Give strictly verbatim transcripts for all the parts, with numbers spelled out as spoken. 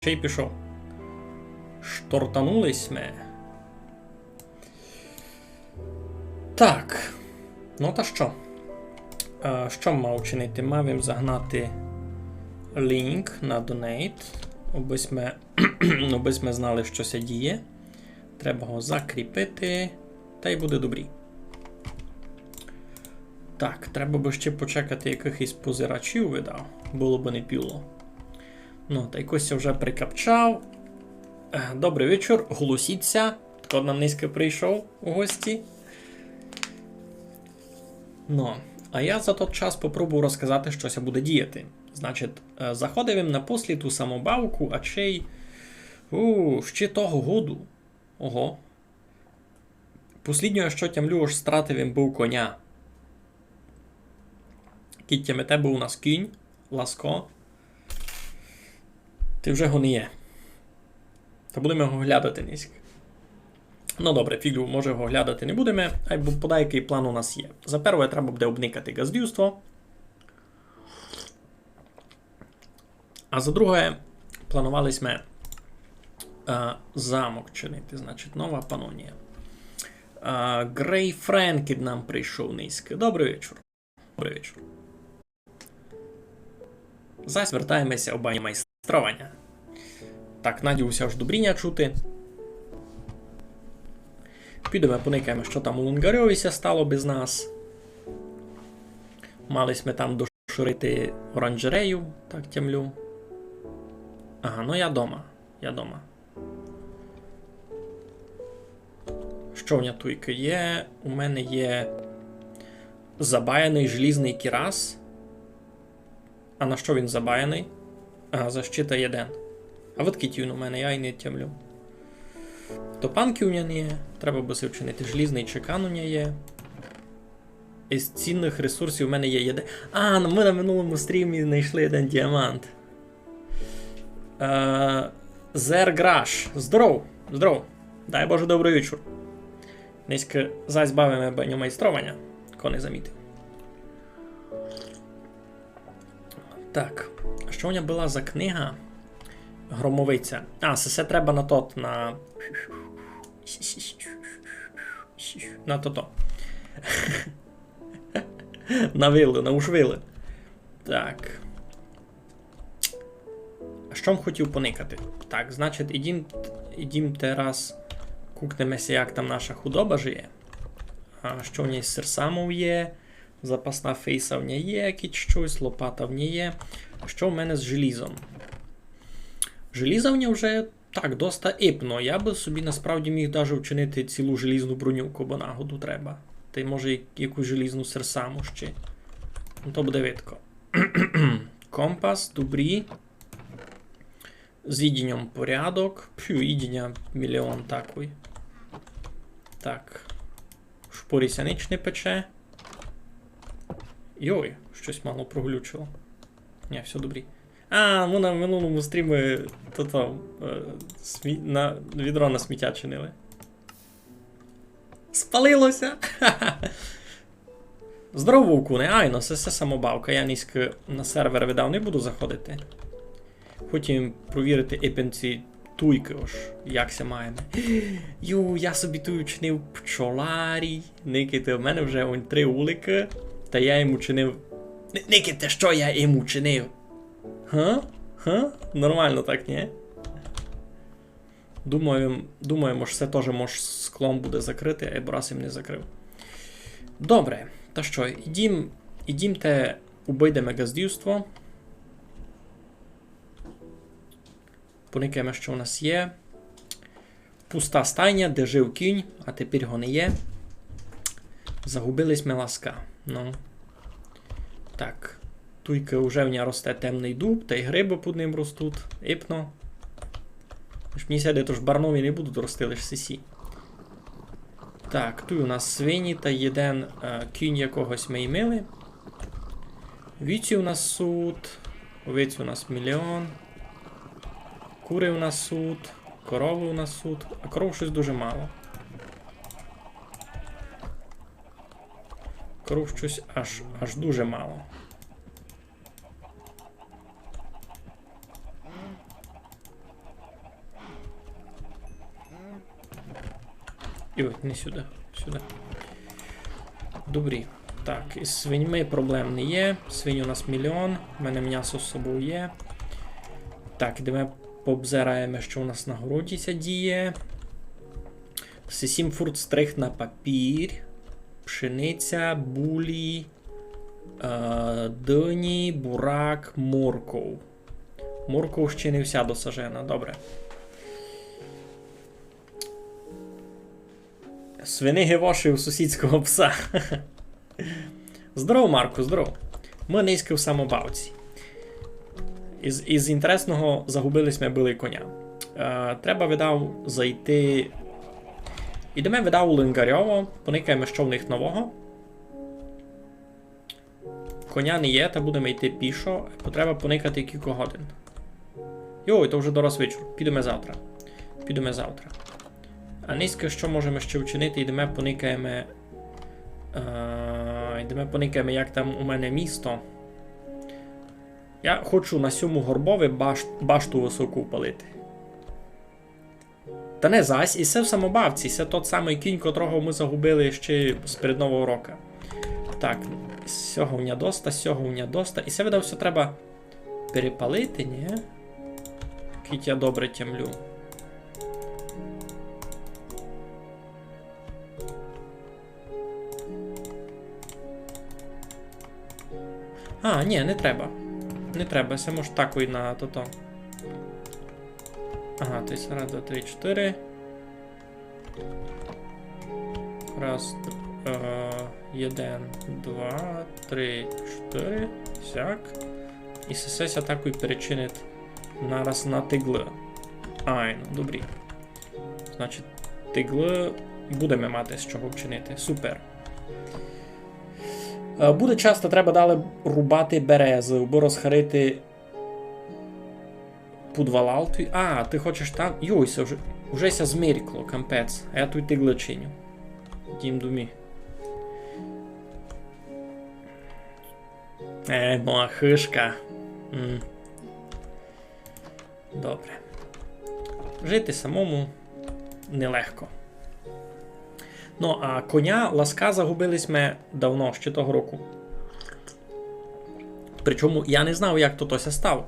Ще й пішов. Штортанули сьме. Так. Ну та што? Е, што мав чинити? Мав им загнати лінк на донейт, обы сьме, обы сьме знали, што ся діє. Треба го закріпити, та й буде добрі. Так, треба бы ще почекати якыхось позирачів, видав. Было бы не піло. Ну, та якось ся вже прикапчав. Е, добрый вечур, голосіть ся. Тко нам нынька прийшов у гості. Ну, а я за тот час попробую розказати, што ся буде діяти. Значить, е, заходив им на послідну самобавку, а чей, у, ще того году. Ого. Посліднє, што тямлю, ож стратив им быв коня. Кідь тямите, быв у нас кінь, Ласко. Ти вже го не є. Та будеме го глядати нынька. Ну добре, фіґлю, може го глядати не будеме, айбо подай якый план у нас є. За перве треба буде обникати ґаздівство. А за друге, планували сьме, е, замок чинити, значить, Нова Панонія. Е, Грей Френк ид нам прийшов нынька. Добрый вечур. Добрый вечур. Зась вертаєме ся у баню майстрованя. Так, надію ся, ож добрі ня чути. Підеме, поникаєме, што там у Лунгарьові ся стало без нас. Мали сьме там доширити оранжерею, так тямлю. Ага, ну я дома. Я дома. Што в ня туйкы є? У мене є забаяный желізный кірас. А на што він забаяный? Ага, защита єден. А выдкіть він у мене, я й не тямлю. Топанкы у ня не є. Треба бы си вчинити. Желізный чекан у ня є. Із цінных ресурсів у мене є єден. А, ну мы на минулому стрімі знайшли єден діамант. Е, Зер Граш. Здоров, здоров. Дай Боже, добрый вечур. Нынька зась бавиме баню майстрованя, ко не замітив. Так, а што у мене была за книга? Громовиця. А, се, се треба на тот, на... На тото. На вилы, на ушвилы. Так. А што м хотів поникати? Так, значить, ідім, ідім тераз кукнеме ся, як там наша худоба жиє. А што в ній? Серсамов є, запасна фейса в ній є, якісь штось, лопата в ній є. А што в мене з желізом? Желіза в ній вже так, доста ипно. Я бы собі насправді міг даже вчинити цілу желізну броню, кобы нагоду треба. Та й може як-, якусь желізну серсаму ще. Ну, то буде видко. Компас, добрі. З їдінням порядок. Пфю, їдіня мільйон такой. Так. Шпорі ся нич не пече. Йой, штось мало проглючило. Ні, всьо добрі. А, мы на минулому стрімі тото, е, смі-, на, відро на сміття чинили. Спалило ся! Здорово, Вовкуне. Айно, се, се самобавка. Я нынька на сервер, видав, не буду заходити. Хотів провірити ипен ці туйкы, ож як ся маєме. Ю, я собі туй учинив пчоларій. Никайте, в мене вже онь три уликы. Та я їм учинив... Ни-, никайте, што я їм учинив? Га? Га? Нормално так, ні? Думаю, думаю, ож се тоже мож склом буде закрыти, айбо раз им не закрыв. Добре, та што, ідім, ідімте, обыйдеме ґаздівство. Поникаєме, што у нас є. Пуста стайня, де жив кінь, а тепер го не є. Загубили сьме Ласка. Ну. Так. Туйкы уже в ня росте темный дуб, та й грибы під ним ростуть. Ипно. Ож мені ся видить, ож барнові не будуть рости, лиш сесі. Так, туй у нас свині та єден, е, кінь, якого сьме імили. Вівці у нас суть, овець у нас мільйон. Куры у нас суть, коровы у нас суть, а коров штось дуже мало. Коров штось аж, аж дуже мало. Йой, не сюды, сюды. Добрі. Так, із свиньми проблем не є. Свинь у нас мільйон. У мене мнясо з собов є. Так, ідеме пообзираєме, што у нас на городі ся діє. Сесім фурт стрих на папір. Пшениця, булі, е, дині, бурак, морков. Морков ще не вся досажена, добре. Свини гевоші у сусідського пса. Здоров, Марку, здоров. Мы нынька в самобавці. Із, із інтересного, загубили сьме были коня. Е, треба, видав, зайти. Ідеме, видав, у Лингарьово, поникаєме, што в них нового. Коня не є, та будеме йти пішо, бо треба поникати кілько годин. Йой, то вже дораз вечір. Підеме завтра. Підеме завтра. А нынька што можеме ще вчинити? Йдеме поникаєме. Е, йдеме поникаєме, як там у мене місто. Я хочу на сьому горбови баш-, башту высоку палити. Та не зась, і се в самобавці, се тот самый кінь, котрого мы загубили ще сперед Нового рока. Так, сього у ня доста, сього у ня доста. І се, видав, всьо треба перепалити, ні? Кідь я добре тямлю. А, ні, не треба. Не треба, се мож такой на тото. Ага, то єсть раз, два, три, чотири. Раз, д-, е, єден, два, три, чотири. Сяк. І се, се ся такой перечинить нараз на тиглы. Айно, добрі. Значить, тиглы будеме мати з чого вчинити. Супер. Е, буде часто треба далі рубати березы, або розхарити пудвалал твій. А, ты хочеш там? Йой, се вже, вже ся змеркло, кампець. А я туй тиглы чиню. Дім думі. Е, моя хышка. М. Добре. Жити самому нелегко. Ну, а коня Ласка загубили сьме давно, ще того року. Причому я не знав, як то, то ся стало.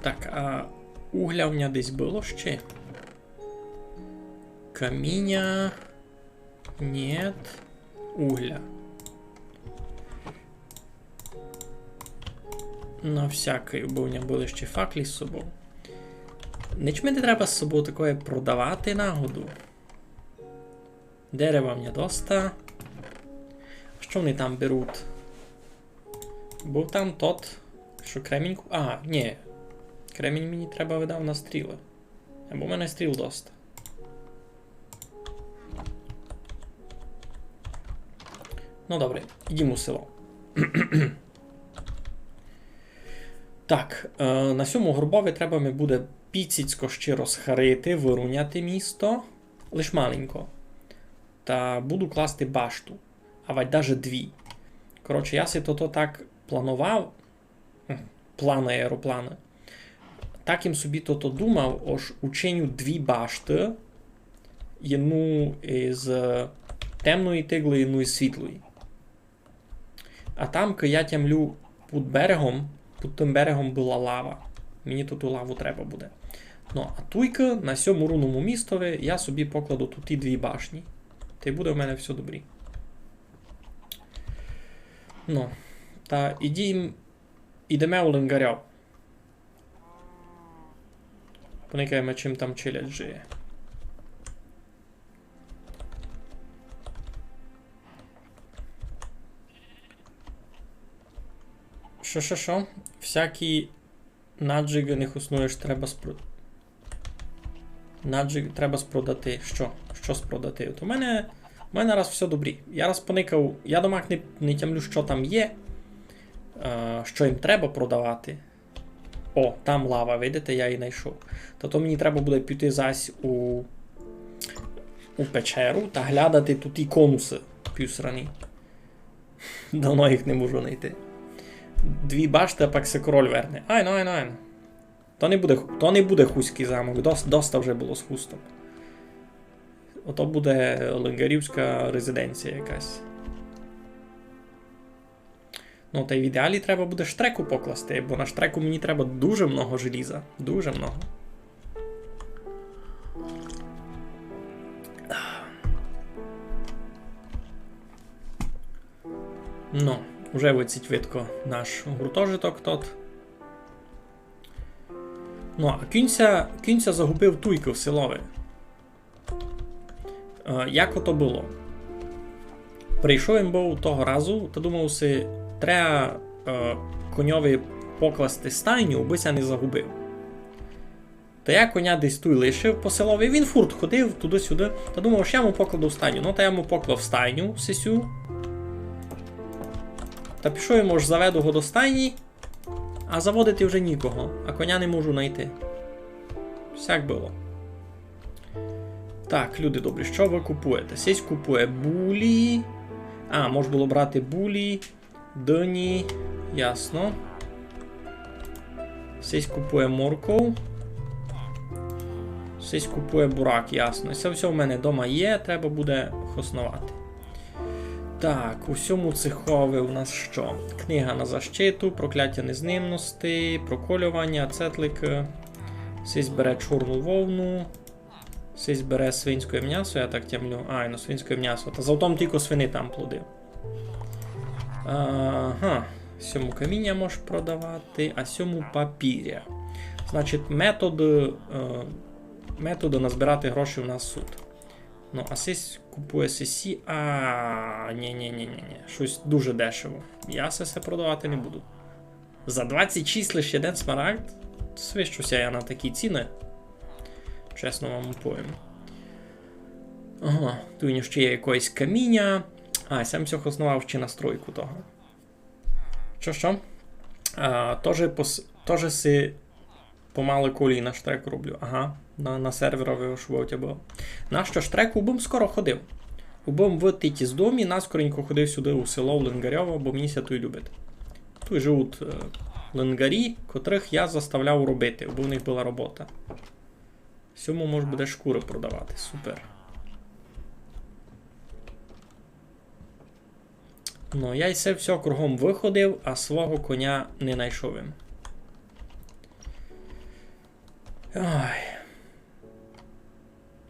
Так, а угля в мене десь было ще? Каміня. Нет. Угля. На всякый, бо у мене были ще факлі з собов. Нич ми не треба з собов такоє продавати нагоду. Дерева в мене доста. Што вони там беруть? Бо там тот, што кремінь ку-, а, ні. Кремінь мені треба, видав, на стрілы. Або в мене стріл доста. Ну, добре, йдім у село. Так, е, на сьому горбови треба ми буде піціцько ще розхарити, выруняти місто. Лиш маленько. Та буду класти башту. Авадь даже дві. Коротше, я си тото так планував. М, планы, аеропланы. Так им собі тото думав, ож учиню дві башты. Єдну із, е, темної тиглы, єдну із світлої. А там, кы я тямлю, під берегом, під тым берегом была лава. Мені ту лаву треба буде. Ну, а туйкы на сьому руному містови я собі покладу туй і дві башні. Та й буде в мене всьо добрі. Ну, та ідім, ідеме у Лингарьов. Поникаєме, чим там челядь жиє. Шо, шо, шо? Всякі наджигы не хуснуєш, треба спро-, наджиг треба спродати. Што? Што спродати? От у мене, у мене раз всьо добрі. Я раз поникав, я домак не, не тямлю, што там є, е, што їм треба продавати. О, там лава, видите, я її найшов. Та то мені треба буде піти зась у, у печеру та глядати туй і конусы півсрані. Давно їх не можу найти. Дві башты, а пак ся король верне. Айно, айно, айно. То не буде, то не буде хуськый замок, дос-, доста вже было з хусток. Ото буде линґарівська резиденція якась. Ну, та й в ідеалі треба буде штреку покласти, бо на штреку мені треба дуже много желіза. Дуже много. Ну, уже выдить видко наш гуртожиток тот. Ну, а кінь ся, кінь ся загубив туйкы в селови. Е, як ото было? Прийшов им быв того разу, та думав си, треба, е, коньови покласти стайню, бы ся не загубив. Та я коня десь туй лишив по селови, він фурт ходив туды-сюды, та думав, што я му покладу в стайню. Ну, та я му поклав стайню, сисю. Та пішов им, ож заведу го до стайні, а заводити вже нікого, а коня не можу найти. Всяк было. Так, люди добрі, што вы купуєте? Сись купує булі. А, мож было брати булі, дыні, ясно. Сись купує морков. Сись купує бурак, ясно. Се всьо в мене дома є, треба буде хосновати. Так, у сьому цехови у нас што? Книга на защиту, прокляття незнимности, прокольованя, цетликы. Сись бере чорну вовну. Сись бере свинське мнясо, я так тямлю. Ай, ну, свинське мнясо. Та зато тілько свини там плодив. Ага. Сьому каміня мож продавати, а сьому папіря. Значить, методы, е, методы назбирати гроші у нас суть. Ну, а сись купує сисі. А, ні, ні, ні, ні, ні. Штось дуже дешево. Я се, се продавати не буду. За двадцять шість лише єден смарагд? Свищу ся я на такі ціны. Чесно вам повім. Ага, туй іщи є якесь каміня. А, сам ся хосновав іщи на стройку того. Што, што? А, тоже пос-, тоже си помалы колії на штрек роблю. Ага, на, на серверови, ож у тя было. Нащо штрек? Убым скоро ходив. Убым в тіті з домі, наскоренько ходив сюды у село, в Лингарьово, бо мені ся туй любить. Туй живуть, е, лингарі, котрых я заставляв робити, бо в них была робота. Сьому мож буде шкуры продавати, супер. Ну, я й се всьо кругом выходив, а свого коня не найшов им. Ой.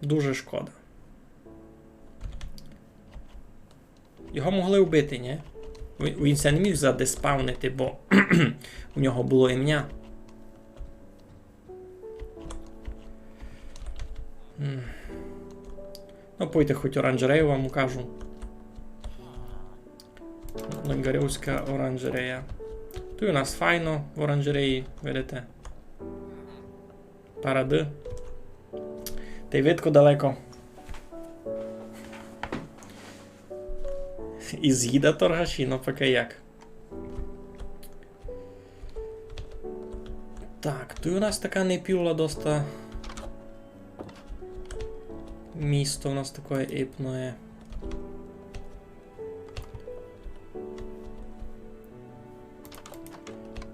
Дуже шкода. Його могли вбити, ні? Він, він ся не міг задеспавнити, бо у нього было імня. М. Ну, пойте, хоть оранжерею вам укажу. Лингарьовська оранжерея. Туй у нас файно в оранжереї, видите. Парады. Тай видко далеко. Із їда торгаші, ну поки як. Так, туй у нас така непюла доста. Місто у нас такоє іпноє.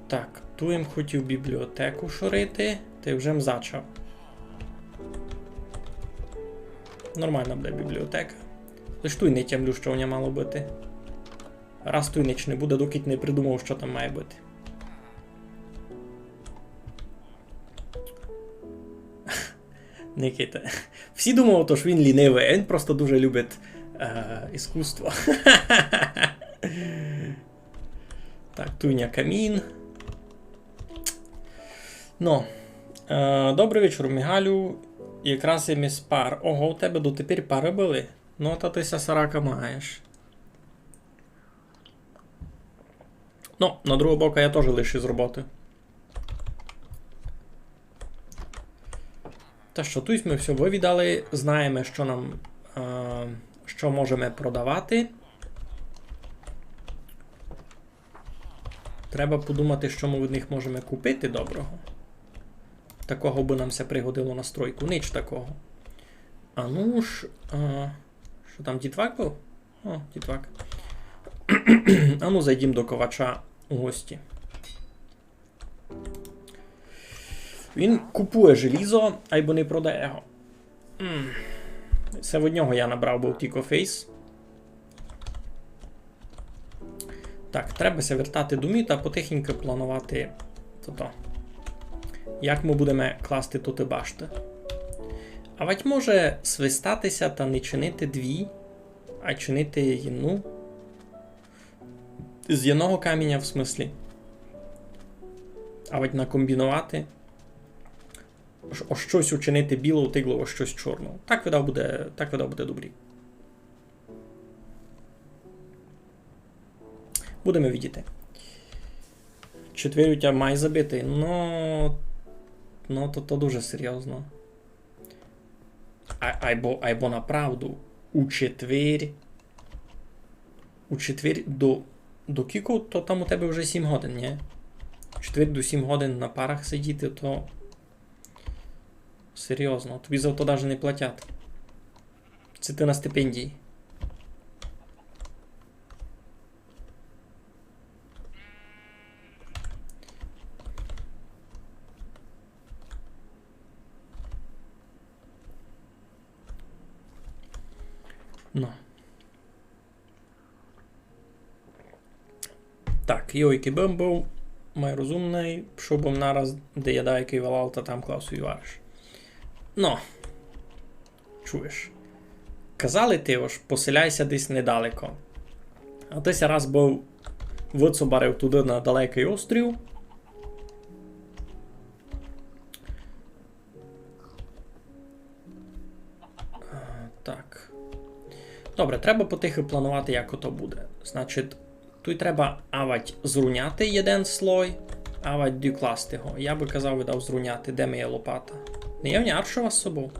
Так, туй им хотів бібліотеку шорити, тай вже м зачав. Нормална буде бібліотека. Лиш туй не тямлю, што в ній мало быти. Раз туй нич не буде, докіть не придумав, што там має быти. Никайте. Всі думали, то, што він лінивый, а він просто дуже любить, е, іскусство. Так, туй у ня камін. Ну, е, добрый вечур, Мігалю. Якраз им із пар. Ого, у тебе дотепер пары были? Ну, та ты ся сарака маєш. Ну, на другого бока я тоже лиш із роботы. Та што, туй сьме всьо вывідали, знаєме, што нам, е, што можеме продавати. Треба подумати, што мы від них можеме купити доброго. Такого бы нам ся пригодило на стройку. Нич такого. А ну ж, е, што там, дітвак быв? О, дітвак. А ну, зайдім до ковача у гості. Він купує желізо, айбо не продає го. М. Се од нього я набрав быв тілько фейс. Так, треба ся вертати домів та потихеньку планувати тото. Як мы будеме класти туты башты. А вадь може свистати ся та не чинити дві, а чинити єдну. З єдного каміня, в смыслі. А вадь накомбіновати. Ш-, о штось учинити білу тиглу, о штось чорну. Так видав буде, так видав буде добрі. Будеме видіти. Четвер у тя май забитый. Но, но то, то дуже серйозно. А, айбо, айбо направду. У четвер. У четвер до, до кілько, то там у тебе вже сім годин, ні? У четвер до сім годин на парах сидіти, то серйозно. Тобі за то даже не платять. Се ты на стипендії. Но. Так, йойки бым быв май розумный, пішов бым нараз, де є даякый валал, та там клав свій вариш. Но. Чуєш? Казали ти, ож поселяй ся десь недалеко. А ты ся раз быв выцобарив туды на далекый острів. А, так. Добре, треба потихы планувати, як ото буде. Значить, туй треба авадь зруняти єден слой, авадь докласти го. Я бы казав, видав, зруняти. Де моя лопата? Не є в ня аршова з собов?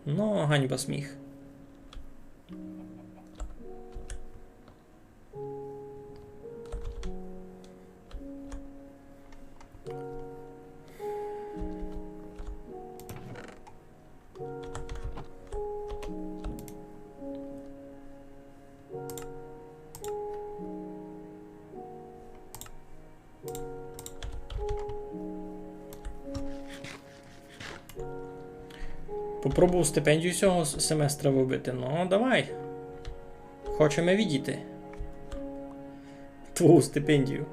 Но, ганьба, сміх. Попробую стипендію сього с-, семестра выбити. Но, давай. Хочеме видіти твою стипендію.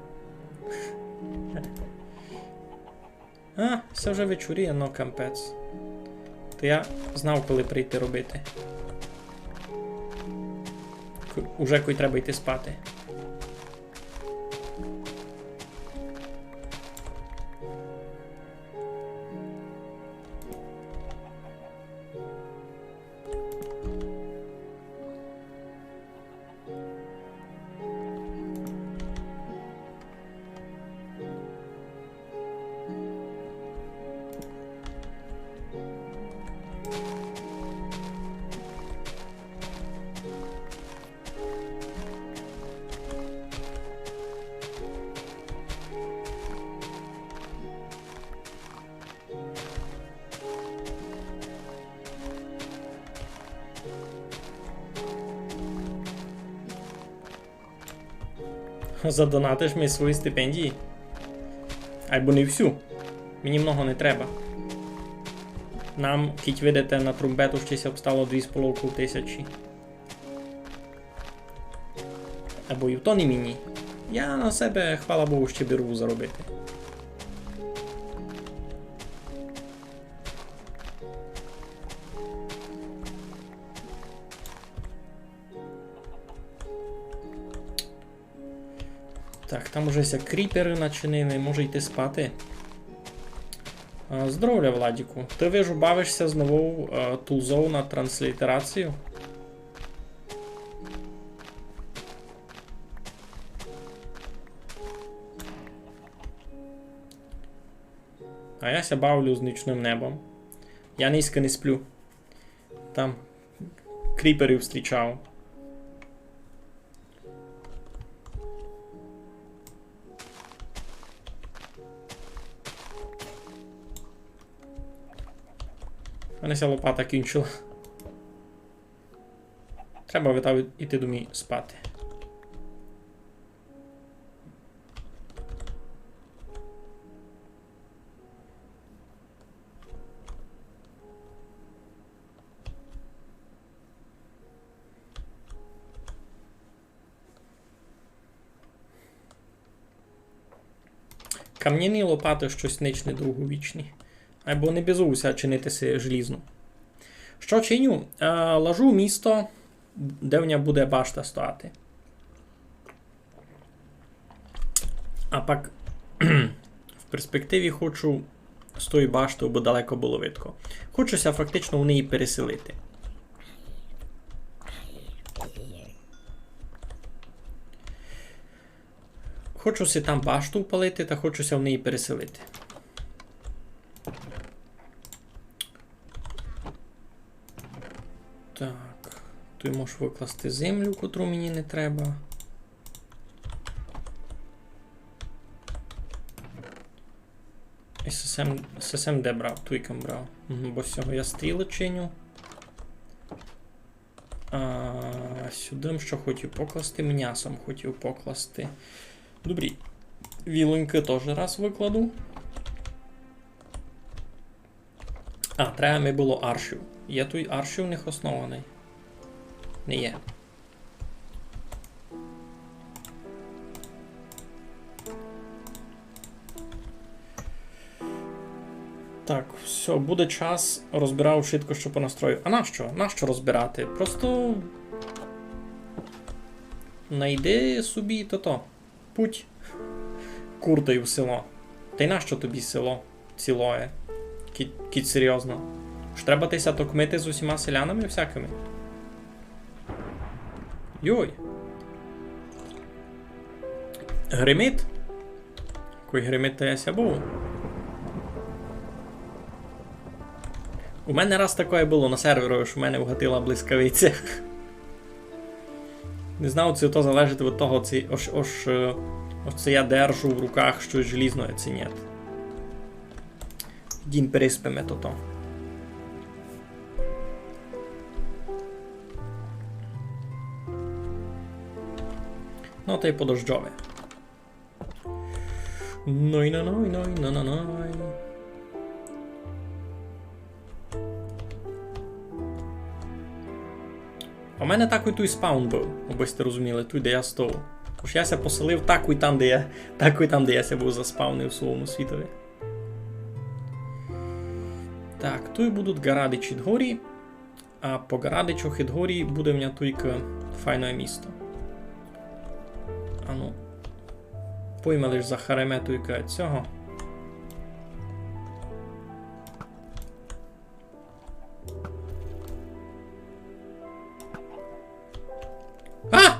А, се вже вечоріє, но капець. То я знав, коли прийти робити. К-, уже кой треба йти спати. Задонатиш ми свої стипендії? Айбо не всю. Мені много не треба. Нам, кідь видите, на трумбету ще ся обстало дві з половков тисячі. Айбо і то не мені. Я на себе, хвала Богу, ще беру заробити. Так, там уже ся кріперы начинили, може йти спати. А, здоровля, Владіку. Ты, вижу, бавиш ся з новов, е, тулзов на транслітерацію? А я ся бавлю з нічным небом. Я нынька не сплю. Там кріперів встрічав. У мене ся лопата кінчила. Треба, видав, іти домів спати. Камняні лопаты штось нич не довговічні. Айбо не бязую ся чинити си желізну. Што чиню? Е, лажу місто, де в ня буде башта стояти. А пак в перспективі хочу з тої башты, бо далеко было видко. Хочу ся фактично в неї переселити. Хочу си там башту впалити, та хочу ся в неї переселити. Так, туй можу выкласти землю, котру мені не треба. І сесем, сесем де брав, туйкам брав. Мгм, бо з сього я стрілы чиню. А, сюды м што хотів покласти, мнясом хотів покласти. Добрі. Вілонькы тоже раз выкладу. А, треба ми было аршів. Є туй аршів нехоснованый? Не є. Так, всьо, буде час, розбирав швидко, што понастрою. А нащо? Нащо розбирати? Просто найди собі тото. Путь. Куртою в село. Та й нащо тобі село цілоє? Кідь, кідь серйозно. Ож треба ти ся токмити з усіма селянами всякыми? Йой. Гримить? Кой гримить, то я ся бою. У мене раз такоє было на серверови, што в мене вгатила блискавиця. Не знав, ци то залежить від того, ци ож, ож, е, ож ци я держу в руках штось желізноє, ци нєт. Дім переспиме тото. Ну, та й по дождьови. Ной, на, ной, ной, на, на, ной. А в мене такой туй спаун быв, абы сьте розуміли, туй, де я стою. Тож я ся поселив такой там, де я, такой там, де я ся быв заспавнив у свойому світови. Так, туй будуть ґарадичі дгорі. А по ґарадичох ид горі буде в ня туйка файне місто. Ану. Пойме лиш захареме туйка сього. А!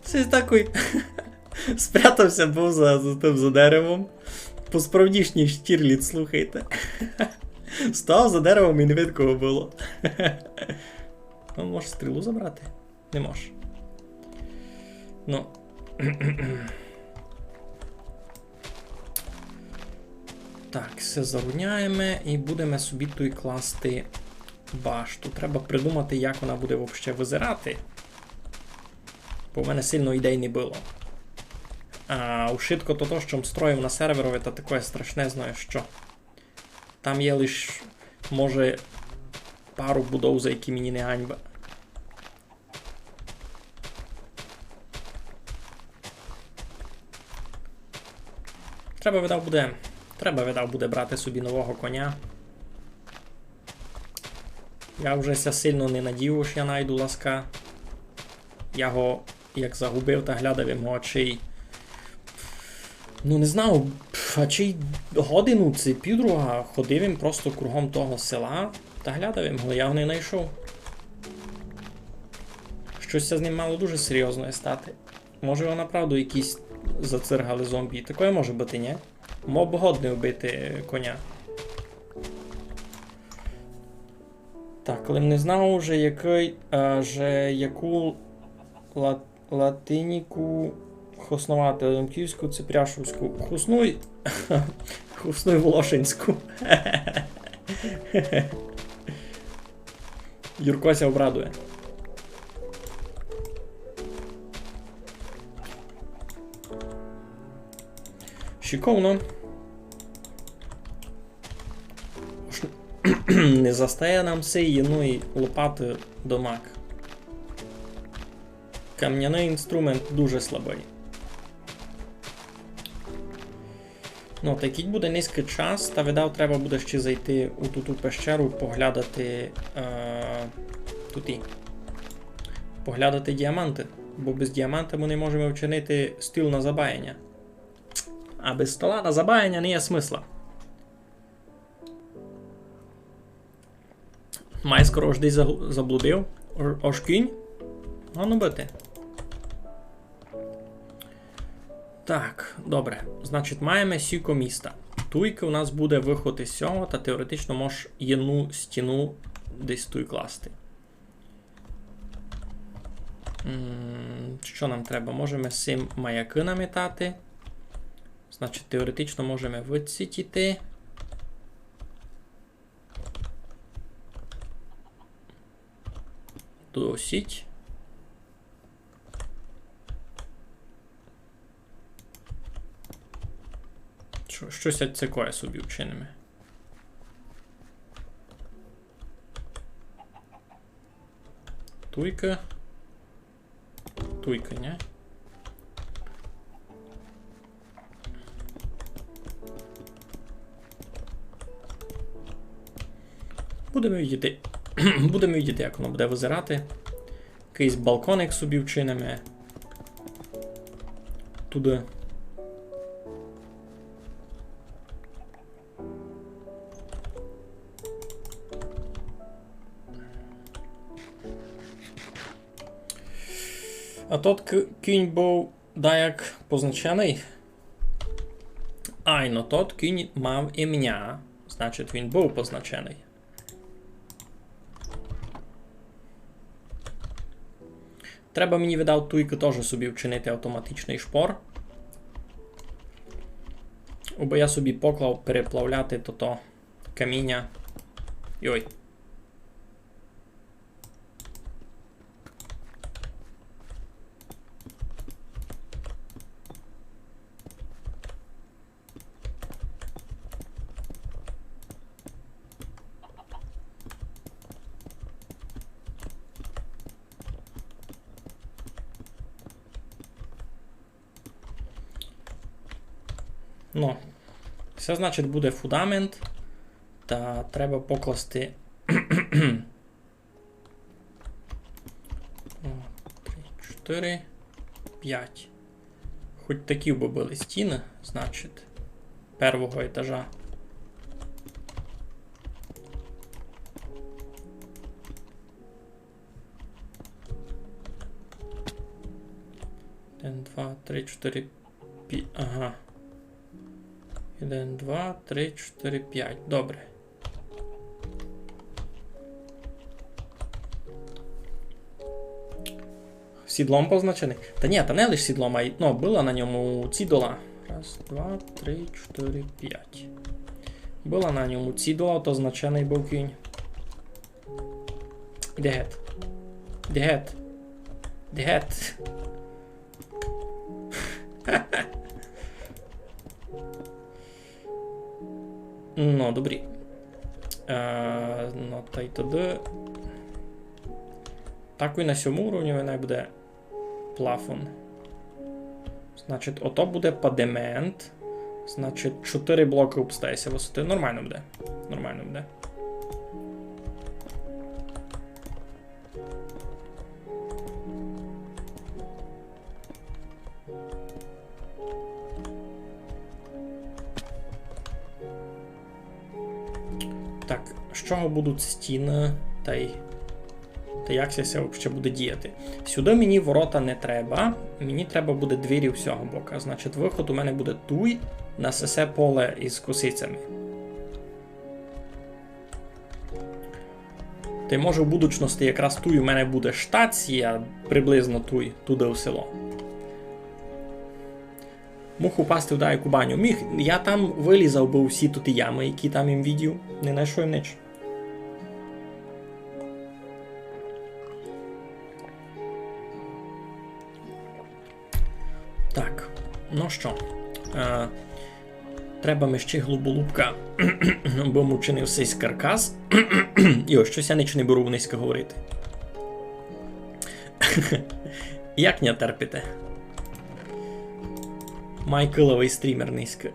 Сись такой спрятав ся быв за, за тым, за деревом. По справдішній штірліт, слухайте. Став за деревом і не видко го было. Ну, може стрілу забрати? Не мож. Ну. Так, всьо зарівняєме і будеме собі туй класти башту. Треба придумати, як она буде вообще визирати. Бо в мене сильно ідей не было. А ушытко то, то, што м строїв на серверови, та такоє страшне, знаєш што. Там є лиш, може, пару будов, за які мені не ганьба. Треба, видав, буде, треба, видав, буде брати собі нового коня. Я вже ся сильно не надію, што я найду ласка. Я го як загубив, та глядав им го, а чей, ну, не знав, пф, а чей годину ци півдруга ходив им просто кругом того села, та глядав им го, я го не найшов. Штось ся з ним мало дуже серйозноє стати. Може, го направду якісь зациргали зомбі. Такоє може быти, нє? Моб годный вбити коня. Так, але не знав уже, якый, а, же яку ла-, латиніку хосновати, лемківську ци пряшовську. Хоснуй, хоснуй волошинську. Юрко ся обрадує. Шиковно. Ож не застає нам сей єдної лопаты домак. Камняный інструмент дуже слабый. Ну, та кідь буде нынькы час, та видав, треба буде ще зайти у ту, ту пещеру, поглядати, е, туті. Поглядати діаманты. Бо без діаманта мы не можеме вчинити стіл на забаяня. А без стола на забаяня не є смысла. Май скоро ож десь загу-, заблудив. Ож, ож кінь. Ладно быти. Так, добре. Значить, маєме сіко міста. Туйкы у нас буде выход із сього, та теоретично мож єдну стіну десь туй класти. М, што нам треба? Можеме сим маякы наметати. Значить, теоретично можеме выдсіть іти. Досить. Што, штось цікаве собі вчиниме. Туйка. Туйка, нє? Будеме видіти. Будеме видіти, як воно буде визирати. Якыйсь балконик собі вчиниме. Туды. А тот к-, кінь быв даяк позначеный. Айно, тот кінь мав імня, значить, він быв позначеный. Треба мені, видав, туйкы тоже собі вчинити автоматичный шпор. Бо я собі поклав переплавляти тото каміня. Йой. Ну, се, значить, буде фундамент, та треба покласти. О, три, чотири, пять. Хоть такі бы были стіны, значить, первого етажа. Один, два, три, чотири, пі-, ага. Один, два, три, чотири, пять. Добре. Сідлом позначеный? Та нї, та не лиш сідлом, а й, ну, была на ньому цідула. Раз, два, три, чотири, пять. Была на ньому цідула, то значеный быв кінь. Іди гет. Іди гет. Іди гет. Ну, добрі. Е, ну, та й тогды. Так і на сьому уровні най буде плафон. Значить, ото буде падемент. Значить, чотири блокы обстає ся высоты. Нормално буде. Нормално буде. Так, з чого будуть стіны, та й, та як ся, ся вообще буде діяти? Сюды мені ворота не треба, мені треба буде двері з сього бока. Значить, выход у мене буде туй, на сесе поле із косицями. Та й може в будучности якраз туй у мене буде штація, приблизно туй, туды в село. Муг упасти в даяку баню. Міг, я там вылізав быв всі туті ямы, які там им видів, не найшов им нич. Так, ну што, е, треба ми ще глуболубка, бо му чинив сись каркас. Йо, штось я нич не беру низько говорити. Як ня терпите? Май килавый стрімер нынька.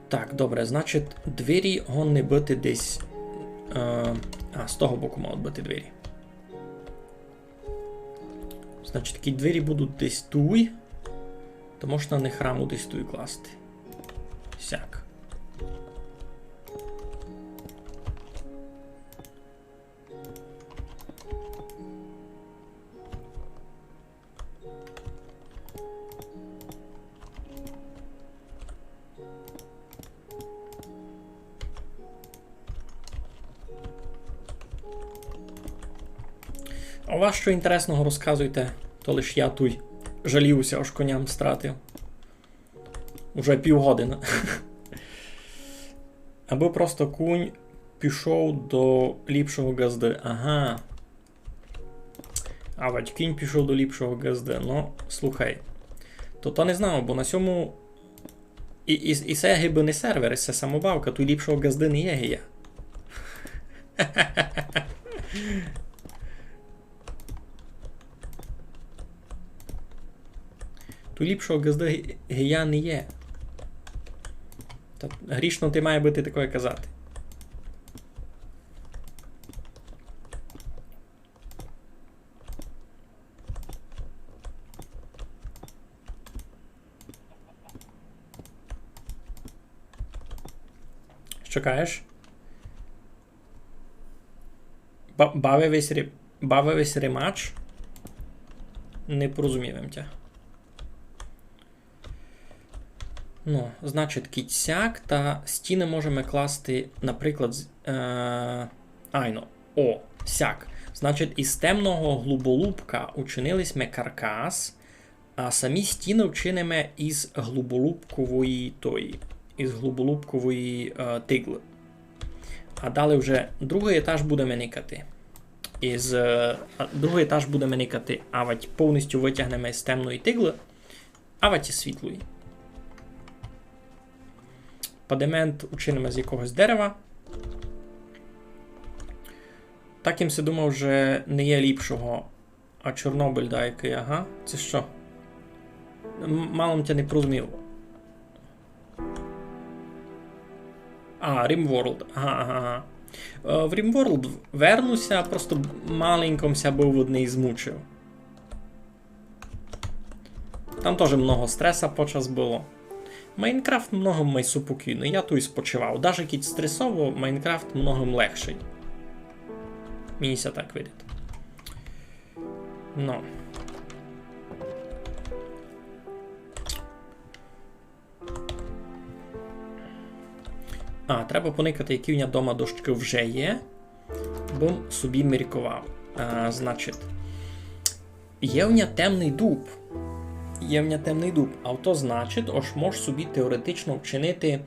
Так, добре, значить, двері годні быти десь. Е, а, з того боку мають быти двері. Значить, такі двері будуть десь туй. То можна на них раму десь туй класти. Сяк. А у вас што інтересного, розказуйте, то лиш я туй жалію ся, ож коня м стратив. Уже півгодины. Абы просто кунь пішов до ліпшого ґазды. Ага. А вадь кінь пішов до ліпшого ґазды. Ну, слухай. То, то не знав, бо на сьому і, і, і се гибы не сервер, і се самобавка, туй ліпшого ґазды не є, ги є. Туй ліпшого ґазды ги-, ги є не є. Та грішно ти має быти такоє казати. Што кажеш? Ба-, бавив ись ре-, бавив ись ремач? Не порозумів им тя. Ну, значить, кідь сяк, та стіны можеме класти, наприклад, з-, е, айно, о, сяк. Значить, із темного глуболубка учинили сьме каркас, а самі стіны вчиниме із глуболубкової тої, із глуболубкової, е, тиглы. А далі вже другый етаж будеме никати. Із, е, а, другый етаж будеме никати, авадь повністю вытягнеме з темної тиглы, авадь із світлої. Падемент учиниме з якогось дерева. Так им си думав, же не є ліпшого. А Чорнобиль даякый, ага. Се што? М-, мало м тя не порозумів. А, RimWorld. Ага, ага, ага. Е, в RimWorld верну ся, просто маленько м ся быв од неї змучив. Там тоже много стреса почас было. Майнкрафт много май супокійный, я туй спочивав. Даже кідь стресово, Майнкрафт много легшый. Мені ся так видить. Ну. А, треба поникати, які в ня дома дощкы вже є. Бо м собі мірковав. А, значить, є в ня темный дуб. Є в ня темный дуб. А то значить, ож мож собі теоретично вчинити,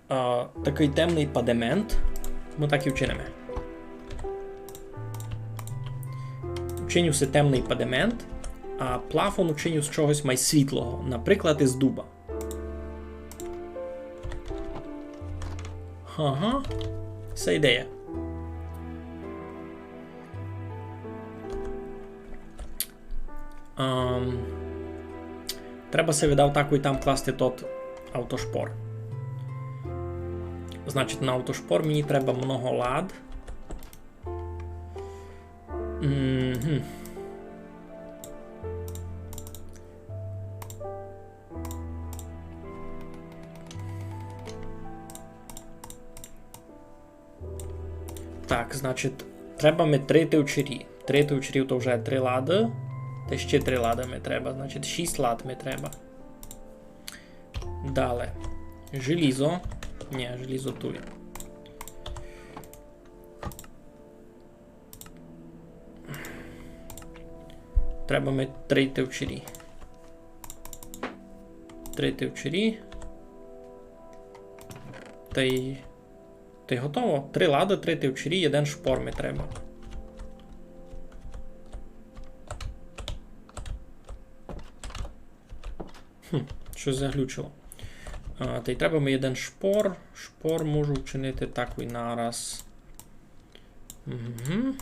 а, такый темный падемент. Мы так і вчиниме. Вчиню си темный падемент, а плафон вчиню з чогось май світлого, наприклад, із дуба. Ага. Се ідея. Ам, треба си видав таку і там класти тот автошпор. Значить, на автошпор мені треба много лад. Мгм. Так, значить, треба ми три тивчері. Три тивчері то вже три лады. Та ще три лады ми треба, значить, шість лад ми треба. Дале. Желізо. Ні, желізо туй. Треба ми три тивчері. Три тивчері. Та й, та й готово. Три лады, три тивчері, єден шпор ми треба. Хм, штось заглючило. А, тай треба ми єден шпор. Шпор можу вчинити такый нараз. Угу.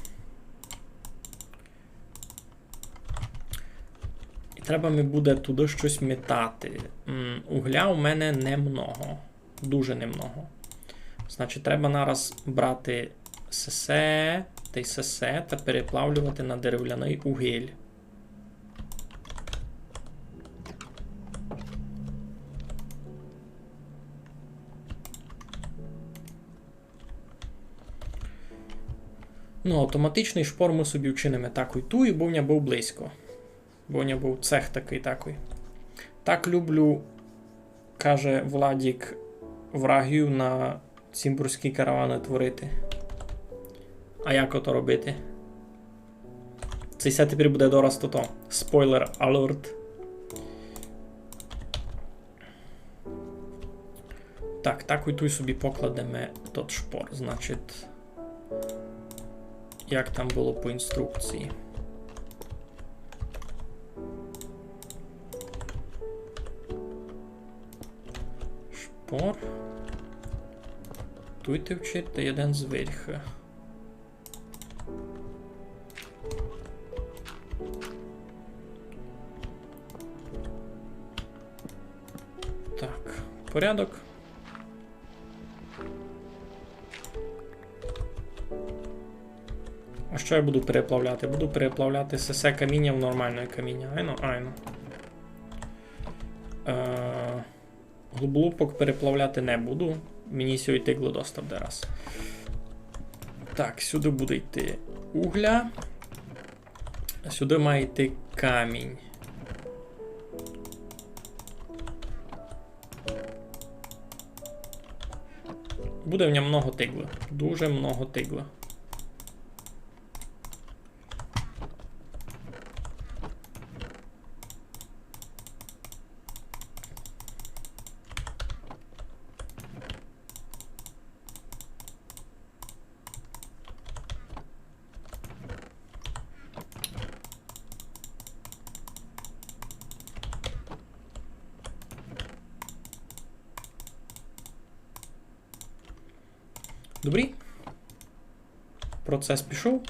І треба ми буде туды штось метати. М, угля у мене немного. Дуже немного. Значить, треба нараз брати сесе, тай сесе, та переплавлювати на деревляный угіль. Ну, автоматичный шпор мы собі вчиниме такый туй, бо в ня быв близько. Бо в ня быв цех такый, такый. Так люблю, каже Владік, врагів на цімбурські караваны творити. А як ото робити? Ци се тепер буде дораз тото. Спойлер алерт. Так, так і туй собі покладеме тот шпор, значить, як там было по інструкції. Шпор. Туй товчить та єден зверьха. Так, порядок. А што я буду переплавляти? Буду переплавляти сесе каміня в нормалне каміня. Айно, айно. Е, Глуболупок переплавляти не буду. Мені сьої тиглы доста буде раз. Так, сюды буде йти угля. А сюды має йти камінь. Буде в ньому много тиглы. Дуже много тиглы. Добрі. Процес пішов.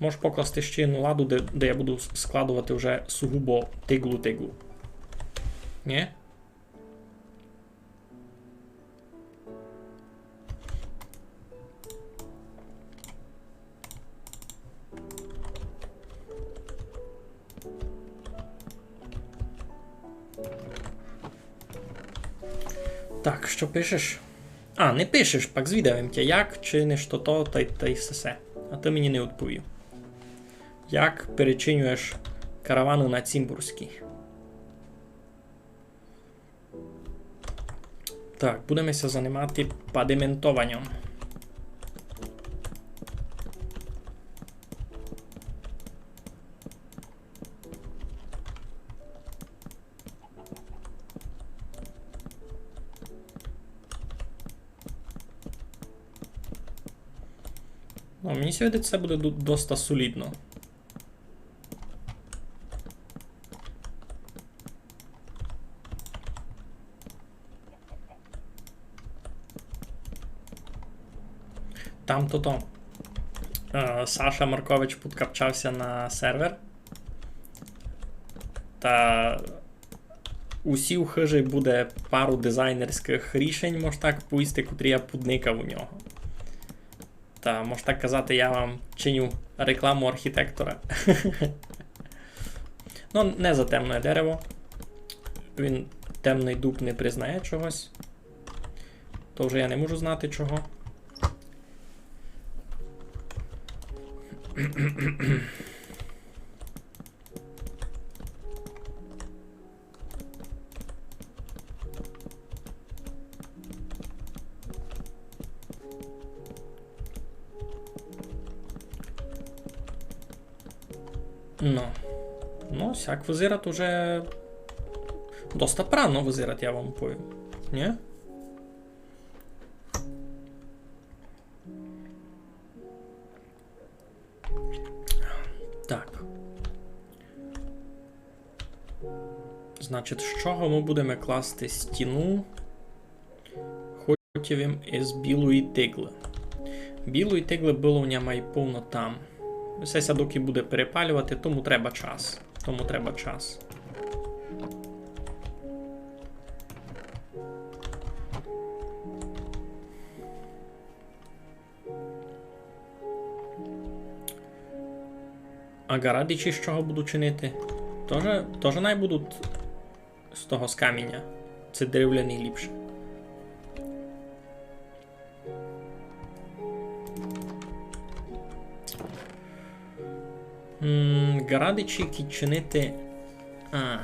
Можеш покласти ще одну ладу, де, де я буду с-, складовати вже сугубо тиглу-тиглу. Нї? Так, што пишеш? А, не пишеш, пак звідав им тя, як чиниш тото, тай, тай сесе. А ты мені не одповів. Як перечинюєш караваны на цімбурські? Так, будеме ся занимати падиментованьом. Ну, мені ся видить, се буде ду-, доста солідно. Там тото, е, Саша Маркович подкапчав ся на сервер. Та усі в хыжі буде пару дизайнерськых рішень, мож так повісти, котрі я подникав у нього. Та, мож так казати, я вам чиню рекламу архітектора. Ну, не за темне дерево. Він темный дуб не признає чогось. То вже я не можу знати чого. Но. Но, сяк вызират уже доста правно вызират, я вам повім. Нї? Так. Значить, з чого мы будеме класти стіну? Хотів им із білої тиглы. Білої тиглы было у ня май повно там. Всьо ся доки буде перепалювати, тому треба час. Тому треба час. А ґарадичі з чого буду чинити? Тоже, тоже най будуть з того, з каміня. Ци деревляні ліпше. М, ґарадичі кідь чинити. А.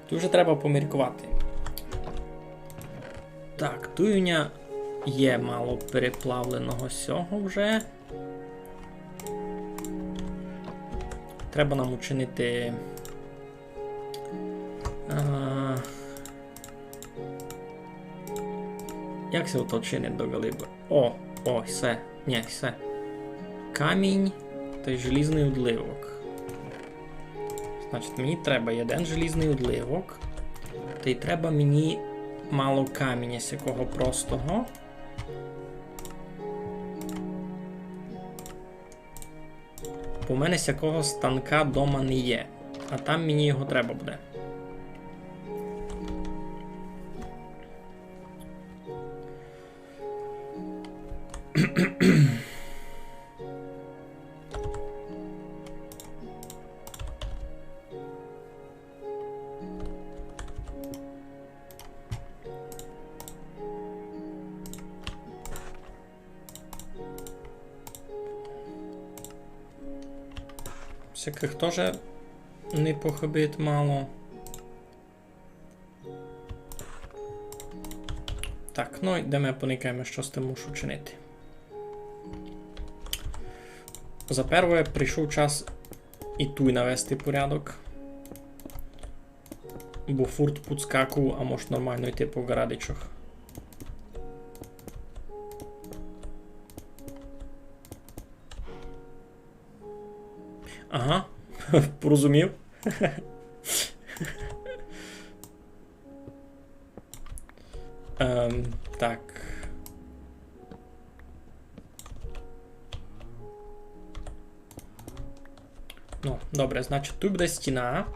Туй вже треба поміркувати. Так, туй у ня є мало переплавленого сього вже. Треба нам учинити. А, як се ото чинить до ґалибы? О, о, всьо. Нє, всьо. Камінь тай желізный удливок. Значить, мені треба єден желізный удливок. Тай треба мені мало каміня сякого простого. Бо в мене сякого станка дома не є, а там мені його треба буде. Всякых тоже не похыбить мало. Так, ну, йдеме поникаєме, што з тым мушу чинити. За первоє прийшов час і туй навести порядок. Бо фурт пудскаку, а мож нормално йти по ґарадичах. Ага, порозумів. Ем, так. Ну, добре, значить, туй буде стіна.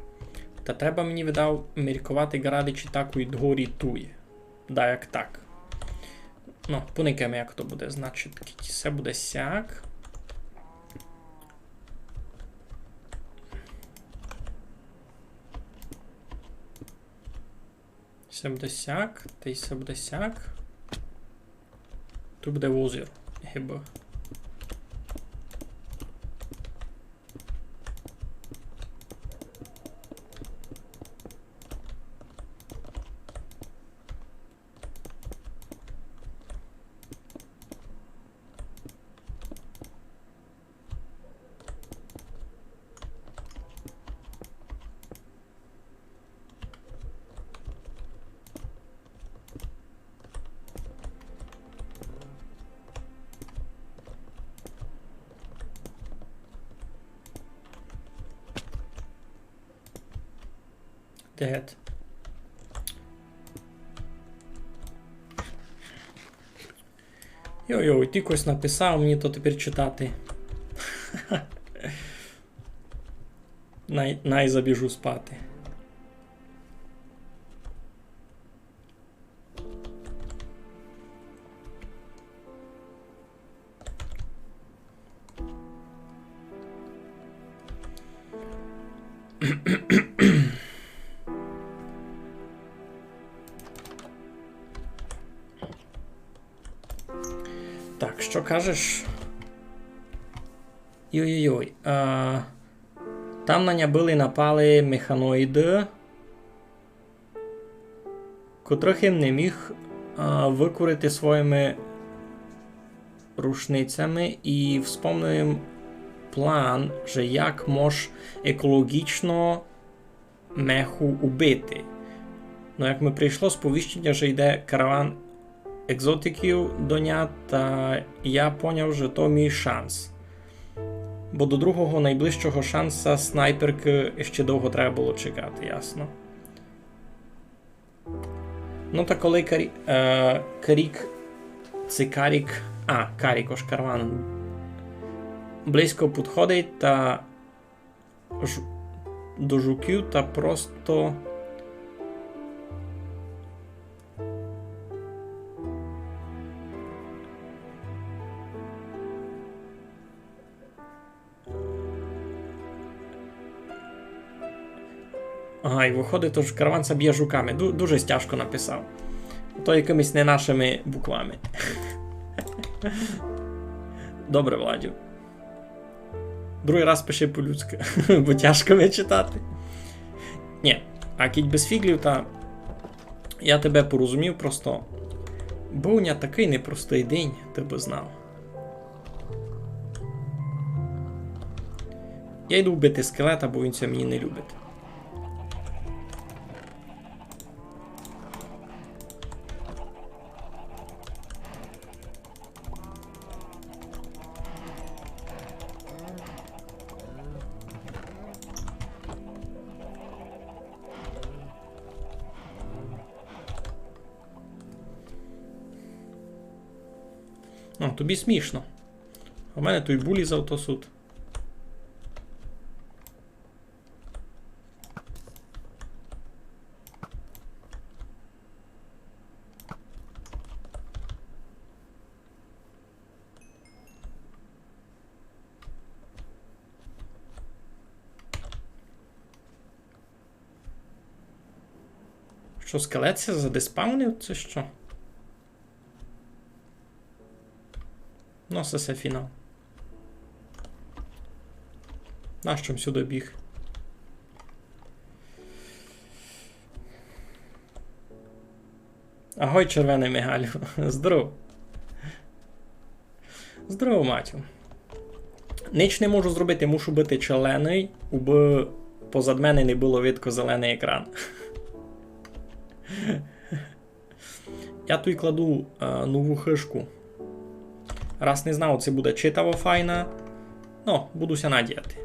Та треба мені, видав, мірковати ґарадичі такой дгорі туй. Да, як так. Ну, поникаєме, як то буде. Значить, кідь се буде сяк. Се буде сяк, тай се буде сяк. Туй буде озеро, гибы. Де гет? Йой-йой, ти когось написав, мені то тепер читати. Най, най забіжу спати. Так, што кажеш? Йой-йой-йой. А, там на ня были напали механоїды, котрых им не міг, а, выкурити своїми рушницями, і вспомнив им план, же як мож екологічно меху убити. Но як ми прийшло сповіщеня, же йде караван екзотиків до ня, та я поняв, же то мій шанс. Бо до другого найближчого шанса снайперкы іщи довго треба было чекати, ясно. Ну та коли карі... е, карік, ци карік, а, карік, ож карван близько підходить та ж... до жуків та просто Ага, і выходить, ож караван ся бє жуками. Ду... дуже тяжко написав. То якымись не нашыми буквами. Добре, Владю. Другый раз пиши по-людськы, бо тяжко ми читати. Нї, а кідь без фіґлів, та я тебе порозумів просто. Быв у ня такый непростый день, ты бы знав. Я йду вбити скелета, бо він ся мені не любить. Ну, тобі смішно. У мене туй булі за то сут. Што, скелет ся задеспавнив, ци што? Ну, се, се фінал. Нащо м сюды біг? Агой, червеный Мигалю. Здоров. Здоров, Матю. Нич не можу зробити, мушу быти челеный, убы позад мене не было видко зеленый екран. Я туй кладу, е, нову хыжку. Раз не знав, ци буде читаво файна. Ну, буду ся надіяти.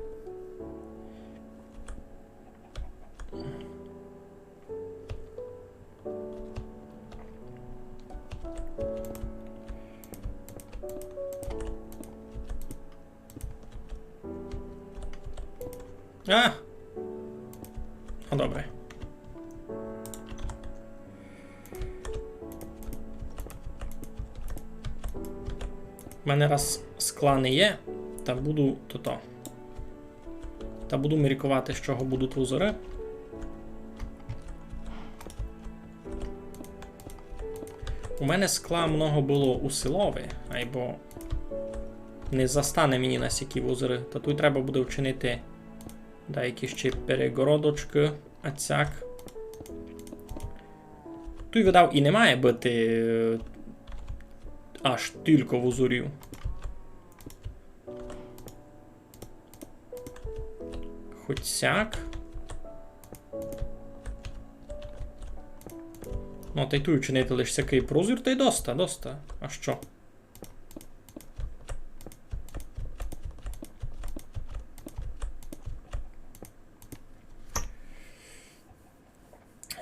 А! Ну, добре. У мене раз скла не є, та буду тото. Та буду міркувати, з чого будуть вузоры. У мене скла много было у силови, айбо не застане мені на сякі вузоры. Та туй треба буде вчинити деякі ще перегородочкы, а сяк. Туй, видав, і не має быти, е, аж тілько вузорів. Хоть сяк. Ну, та й туй учинити лиш сякый прозір, та й доста, доста. А што?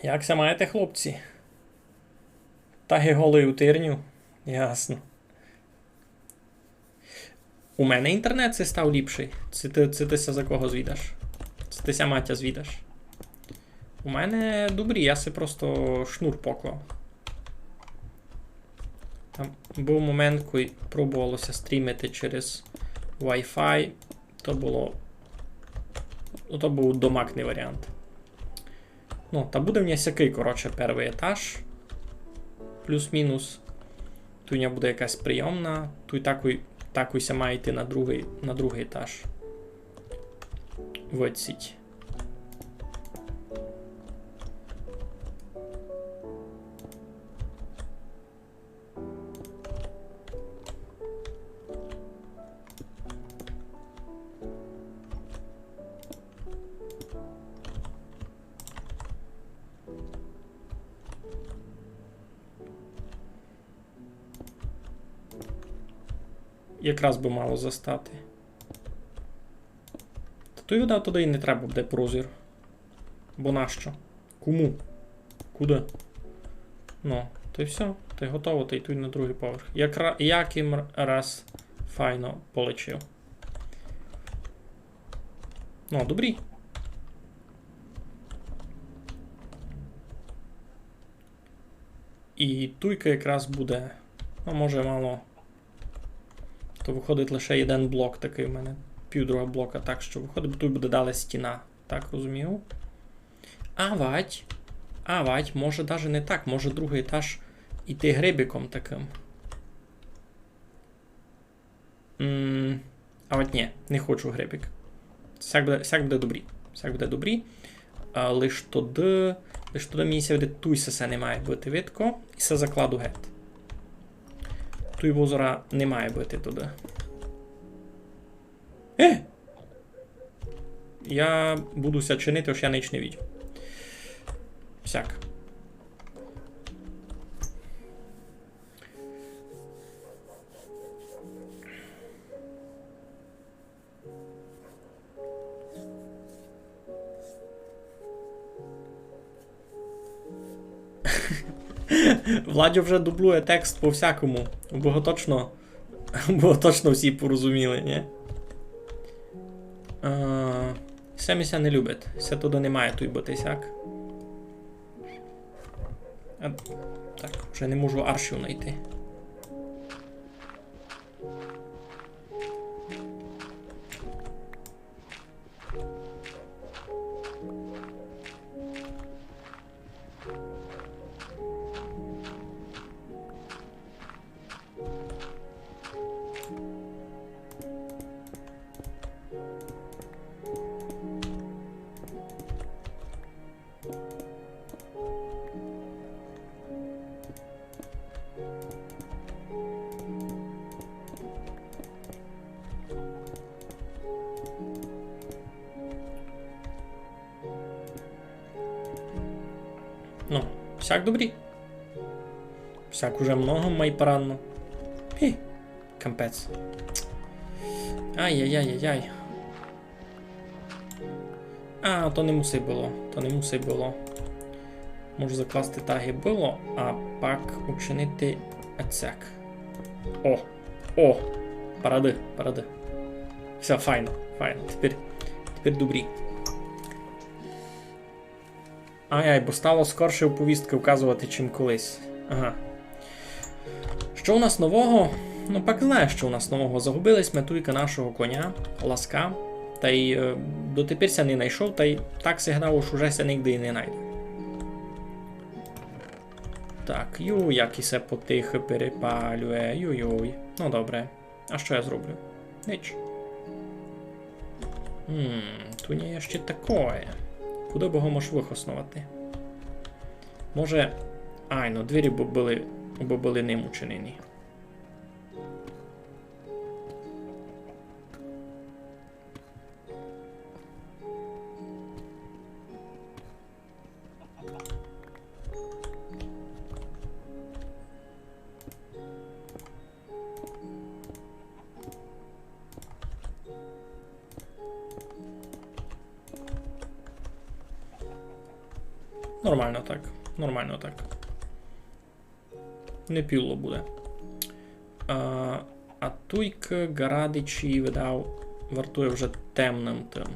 Як ся маєте, хлопці? Та ги голый у тирню? Ясно. У мене інтернет се став ліпшый. Ци ты, ци ты ся за кого звідаш? Ци ты ся, Матя, звідаш? У мене добрі, я си просто шнур поклав. Там быв момент, коли пробовало ся стрімити через Wi-Fi. То было, ну, то быв домакный варіант. Ну, та буде в ня сякый, коротше, первый етаж. Плюс-мінус. Туй у ня буде якась прийомна. Туй такой, такой ся має йти на другый, на другый етаж. Выдсіть. Якраз бы мало застати. Туй видав туды і не треба буде прозір. Бо нащо? Кому? Куды? Ну, то й всьо, то й готово, то й туй на другый поверх. Як ра-, як им р-, раз файно полечив. Ну, добрі. І туйка якраз буде. Ну, може, мало. То выходить лише єден блок такый у мене. Пів другого блока, так што выходить, бо туй буде далі стіна. Так, розумію. Авадь. Авадь, може, даже не так. Може, другый етаж іти грибиком такым. М, а от нї, не хочу грибик. Сяк буде, сяк буде добрі. Сяк буде добрі. А, лиш туды, лиш туды мені ся видить, туй се не має быти видко. І се закладу гет. Туй возора не має быти туды. Е! Я буду ся чинити, ож я нич не видів. Сяк. Владьо вже дублює текст по всякому. Бо точно, бо точно всі порозуміли, нї? Е, се ми ся не любить. Се туды не має туй быти сяк. А, так, вже не можу аршів найти. Ну, всяк добрі. Всяк уже много май парадно. Хі, кампець. Ай-яй-яй-яй-яй. А, то не мусить было, то не мусить было. Можу закласти так, як было, а пак учинити ацяк. О! О! Парады, парады. Всьо, файно, файно. Тепер, тепер добрі. Ай-ай, бо стало скорше у повістки вказовати, чим колись. Ага. Што у нас нового? Ну, пак знаєш, што у нас нового. Загубили сьме туйка нашого коня, Ласка. Тай, е, дотепер ся не найшов, тай так сигнал, ож уже ся нигде і не найде. Так, ю, як і се потихы перепалює, юй-юй. Ну, добре. А што я зроблю? Нич. М, ту є ще такоє. Куды бы го мож выхосновати? Може, ай, ну, двері бы были, бы были ним учинені. Нормално так, нормално так. Не піло буде. А, а туйка ґарадичі видав, вартує вже темным тым.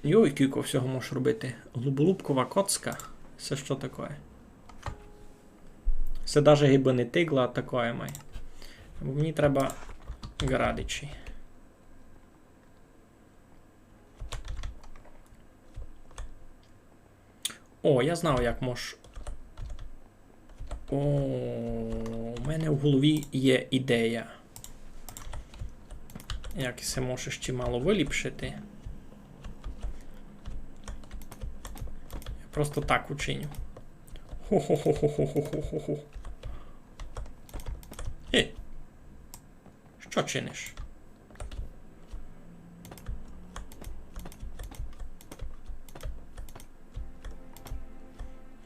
Йой, кілько всього можеш робити. Глуболубкова коцка. Се што такоє? Се даже гибы не тигла, а такоє май. Бо мені треба ґарадичі. О, я знав, як мож. О, у мене в голові є ідея. Як се може ще мало выліпшити. Я просто так учиню. Хо-хо-хо-хо-хо-хо-хо-хо. Е. Што Што чиниш?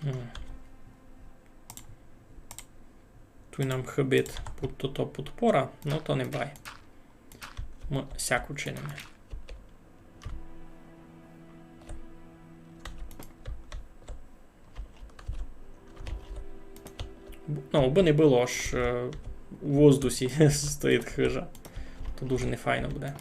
М. Туй нам хыбить пуд-, то, то подпора, но то не бай. Мы сяк учиниме. Б-, ну, бы не было, аж, е, у воздусі стоїть хыжа. То дуже нефайно буде.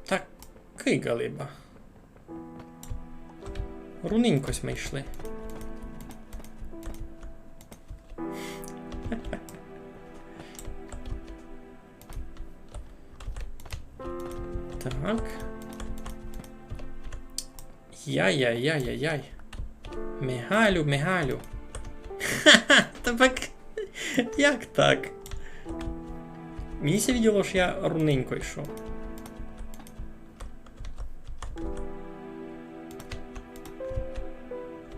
Так, кый галиба. Руненько сьме йшли. Так. Яй-яй-яй-яй-яй. Мигалю, Мигалю. Ха-ха, та пак, як так? Мені ся виділо, што я руненько йшов.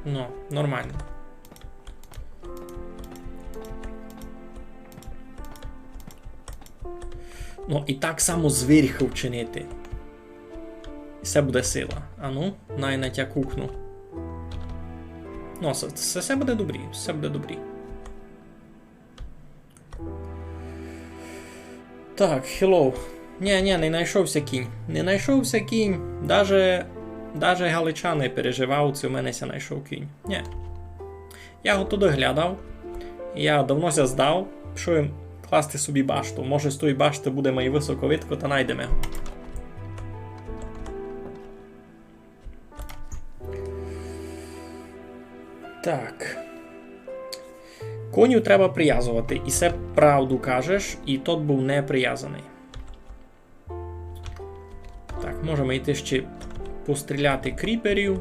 Ну, нормално. Ну, і так само зверьху вчинити. Се буде сила. Ану, най натякукну. Ну, се, се, се буде добрі, се буде добрі. Так, hello. Нє, нє, не найшов ся кінь. Не найшов ся кінь. Даже, даже галичани переживають, ци у мене ся найшов кінь. Нє. Я го туды глядав. Я давно ся здав, пішов им класти собі башту. Може, з тої башты буде май высоко видко, та найдеме го. Так. Коню треба привязовати. І се правду кажеш, і тот быв не привязаный. Так, можеме йти ще постріляти кріперів.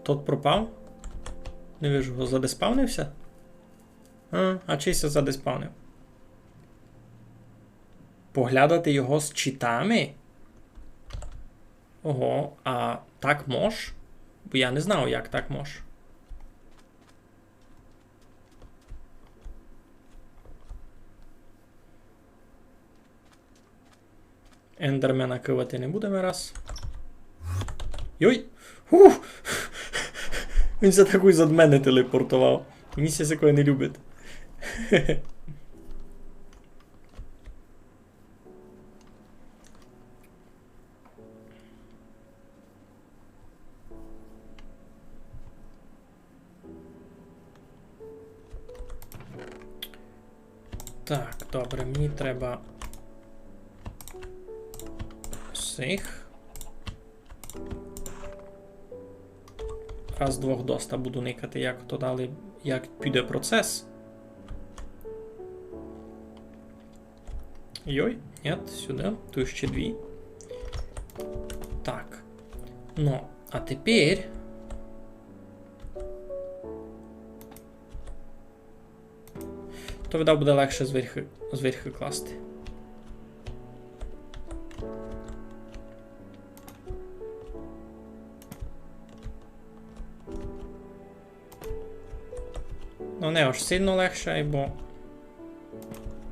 Тот пропав? Не вижу, задеспавнив ся? А, а чи ся задеспавнив? Поглядати його з читами? Ого, а так мож? Бо я не знав, як так мож. Ендермена кывати не будеме раз. Йой! Ух! Він ся такой зад мене телепортовав. Мені ся такоє не любить. Так, добре, мені треба сих. Раз двох доста буду никати, як то далі, як піде процес. Йой, нєт, сюды. Туй ще дві. Так. Ну, а тепер то, видав, буде легше зверху, зверху класти. Ну, не аж сильно легше, бо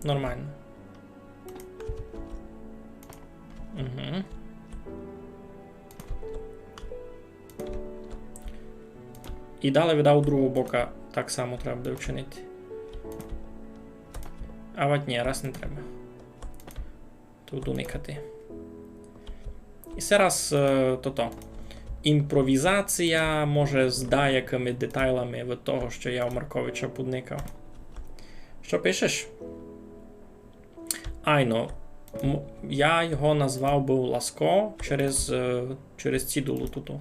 нормално. Угу. І далі, видав, у другого бока так само треба буде вчинити. А вать ні, раз не треба. Туй уникати. І се раз, е, тото. Імпровізація, може, з даякыми детайлами від того, што я у Марковича подникав. Што пишеш? Айно, м-, я його назвав быв Ласко через, е, через цідулу туту.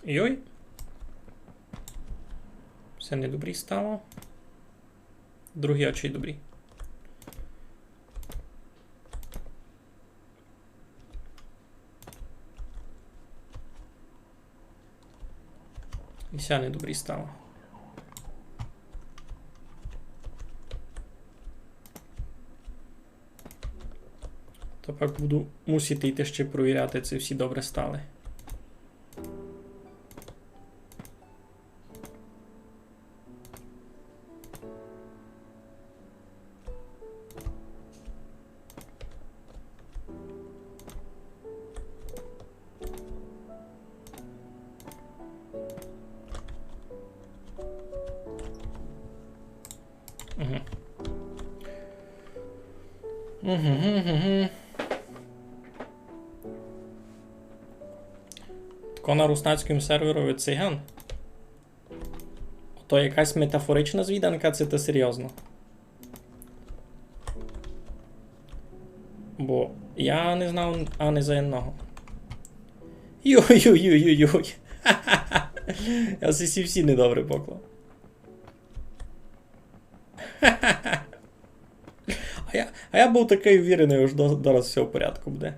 Йой. Всьо недобрі стало. Другі очі добрі. І ся недобрі стало. То пак буду мусити йти ще провіряти, ци всі добре стали. Мгм. Мгм, мгм, мгм. Тако на руснацькому серверови циган? То якась метафорична звіданка, ци то серйозно? Бо я не знав ани за єдного. Йой-йой-йой-йой-йой. Я всі, всі недобре поклав. А я, а я быв такый увіреный, ож до-, зараз всьо в порядку буде.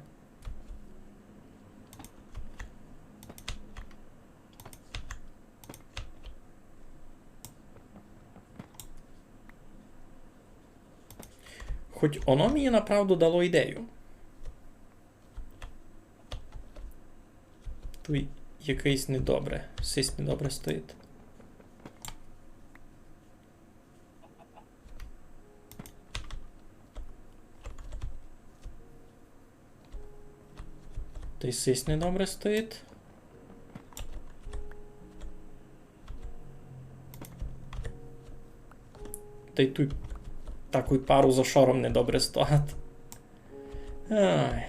Хоть оно мені направду дало ідею. Туй якыйсь недобре, сись недобре стоїть. Тай сись недобре стоїть. Тай туй такой пару за шором недобре стоїть. Ай.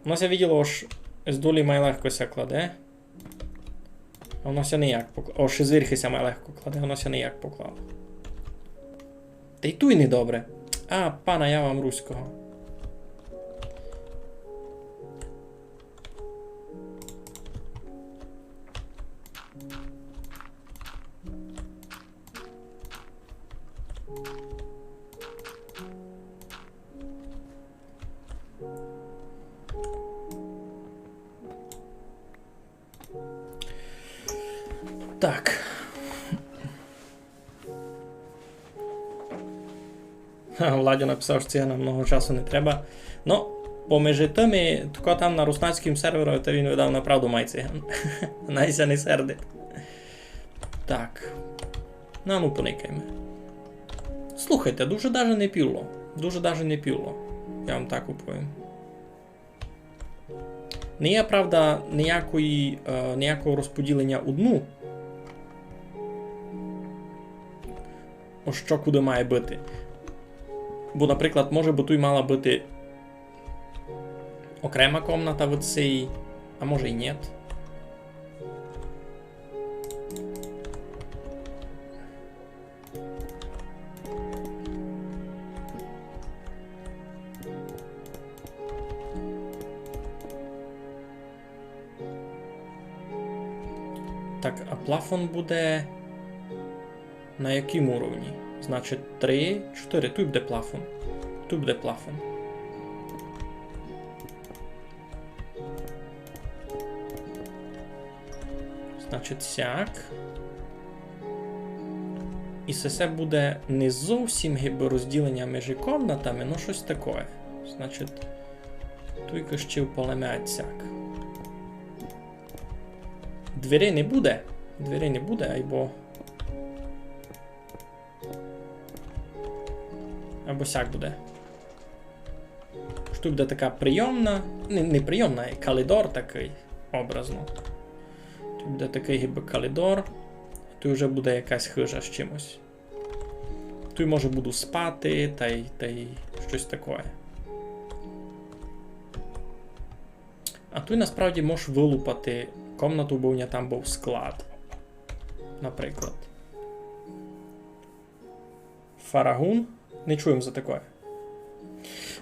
Воно ся виділо, ож з долі май легко ся кладе. А воно ся ніяк покла-, о, ще зверхи ся май легко кладе, воно ся ніяк поклало. Та й туй недобре. А, пана, я вам руського. Так. Ха, Владя написав, ож цигана много часу не треба. Но, помежи тым, тако там на руснацькім серверови, та він видав направду май циган. Най ся не сердить. Так. Ну, ну, поникайме. Слухайте, дуже даже не піло. Дуже даже не піло. Я вам так уповім. Не є, правда, ніякої, е, ніякого розподілення у дну. О, што куды має быти. Бо, наприклад, може бы туй мала быти окрема комната від сеї, а може й нєт. Так, а плафон буде на якому уровні? Значить, три, чотири. Туй буде плафон. Туй буде плафон. Значить, сяк. І се, се буде не зовсім гибы розділення межи комнатами, но штось такоє. Значить, туйка ще впалиме сяк. Дверей не буде. Дверей не буде, айбо Або сяк буде. Што туй буде така прийомна, не, не прийомна, а калідор такый, образно. Туй буде такый гибы калідор, туй уже буде якась хыжа з чимось. Туй, може, буду спати, тай, тай штось такоє. А туй насправді можеш вылупати комнату, бо в ня там быв склад. Наприклад. Фарагун. Не чуєм за такоє.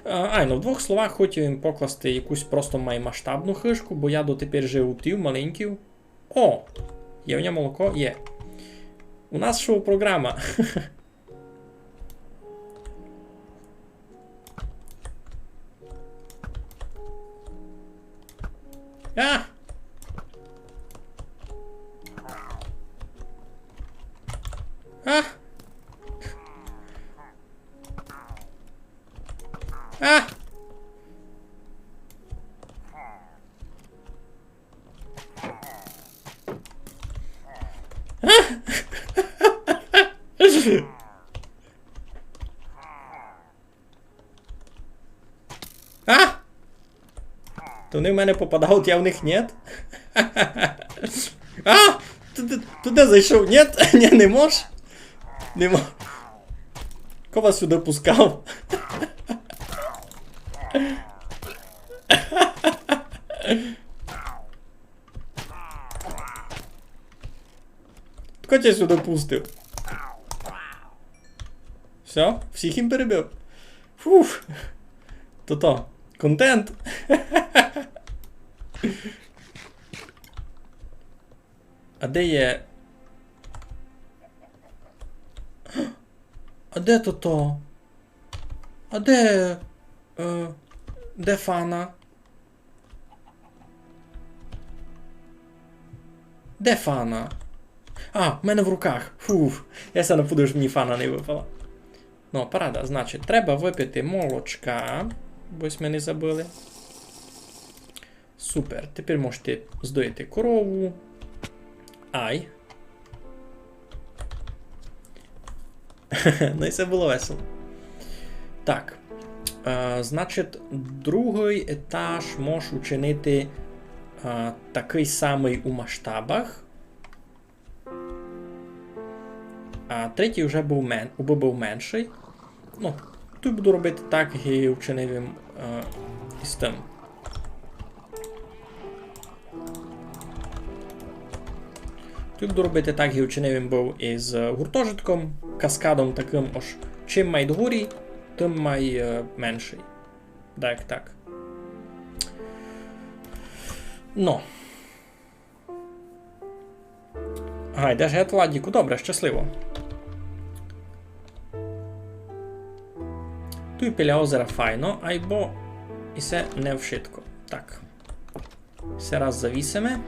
Е, айно, в двох словах хотів им покласти якусь просто май масштабну хыжку, бо я дотепер жив у тій маленькій. О! Є в ня молоко? Є. У нас шоу-програма. А! А! А! А! То они в мене попадають, я в них ні? А! Туды, туды зайшов, ні? Ні, не мож. Не мож. Ко вас сюды пускав? Хто тя сюды пустив? Всьо? Всіх им перебив? Фух. То то. Контент. А де є? А де то то? А де, е, де фана? Де фана? А, в мене в руках. Фух, я ся напудив, ож мені фана не выпала. Ну, парада, значить, треба выпити молочка, бо сьме не забыли. Супер, тепер можете здоїти корову. Ай. Ну і се было весело. Так. Е, значить, другый етаж мож учинити, е, такый самый у масштабах. А третій уже быв мен-, убы быв меншый. Ну, туй буду робити так, як і учинив им, е, із тым. Туй буду робити так, як і учинив им быв із гуртожитком, каскадом такым, ож чим май догорі, тым май, е, меншый. Так, так. Ну. Ага, йдеш гет, Владіку? Добре, щасливо. Туй біля озера файно, айбо і се не вшытко. Так. Се раз завісиме.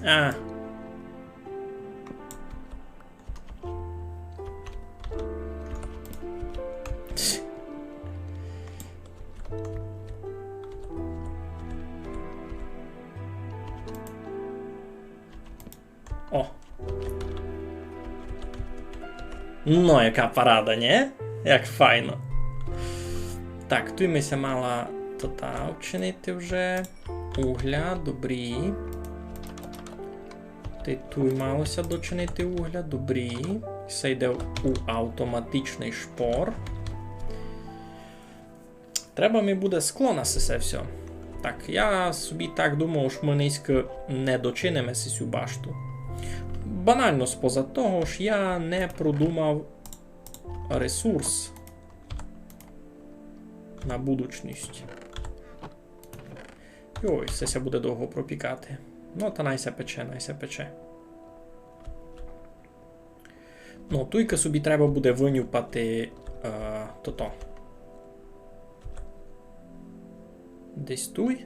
А. О. Ну, яка парада, нє? Як файно. Так, туй ми ся мала тота вчинити вже. Угля, добрі. Тай туй мало ся дочинити угля, добрі. Се йде у автоматичный шпор. Треба ми буде скло на сесе всьо. Так, я собі так думав, ож мы нынька не дочиниме сесю башту. Банално споза того, ож я не продумав ресурс на будучность. Йой, се ся буде довго пропікати. Ну, та най ся пече, най ся пече. Ну, туйка собі треба буде вынюпати, е, тото. Десь туй.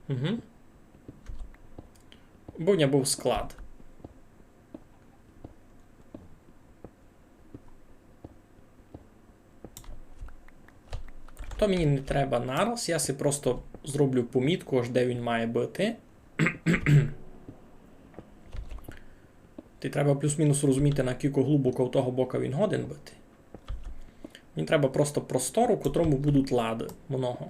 Угу. Бо в ня быв склад. То мені не треба нараз, я си просто зроблю помітку, ож де він має быти. Тай треба плюс-мінус розуміти, на кілько глубоко в того бока він годен быти. Мені треба просто простору, у котрому будуть лады. Много.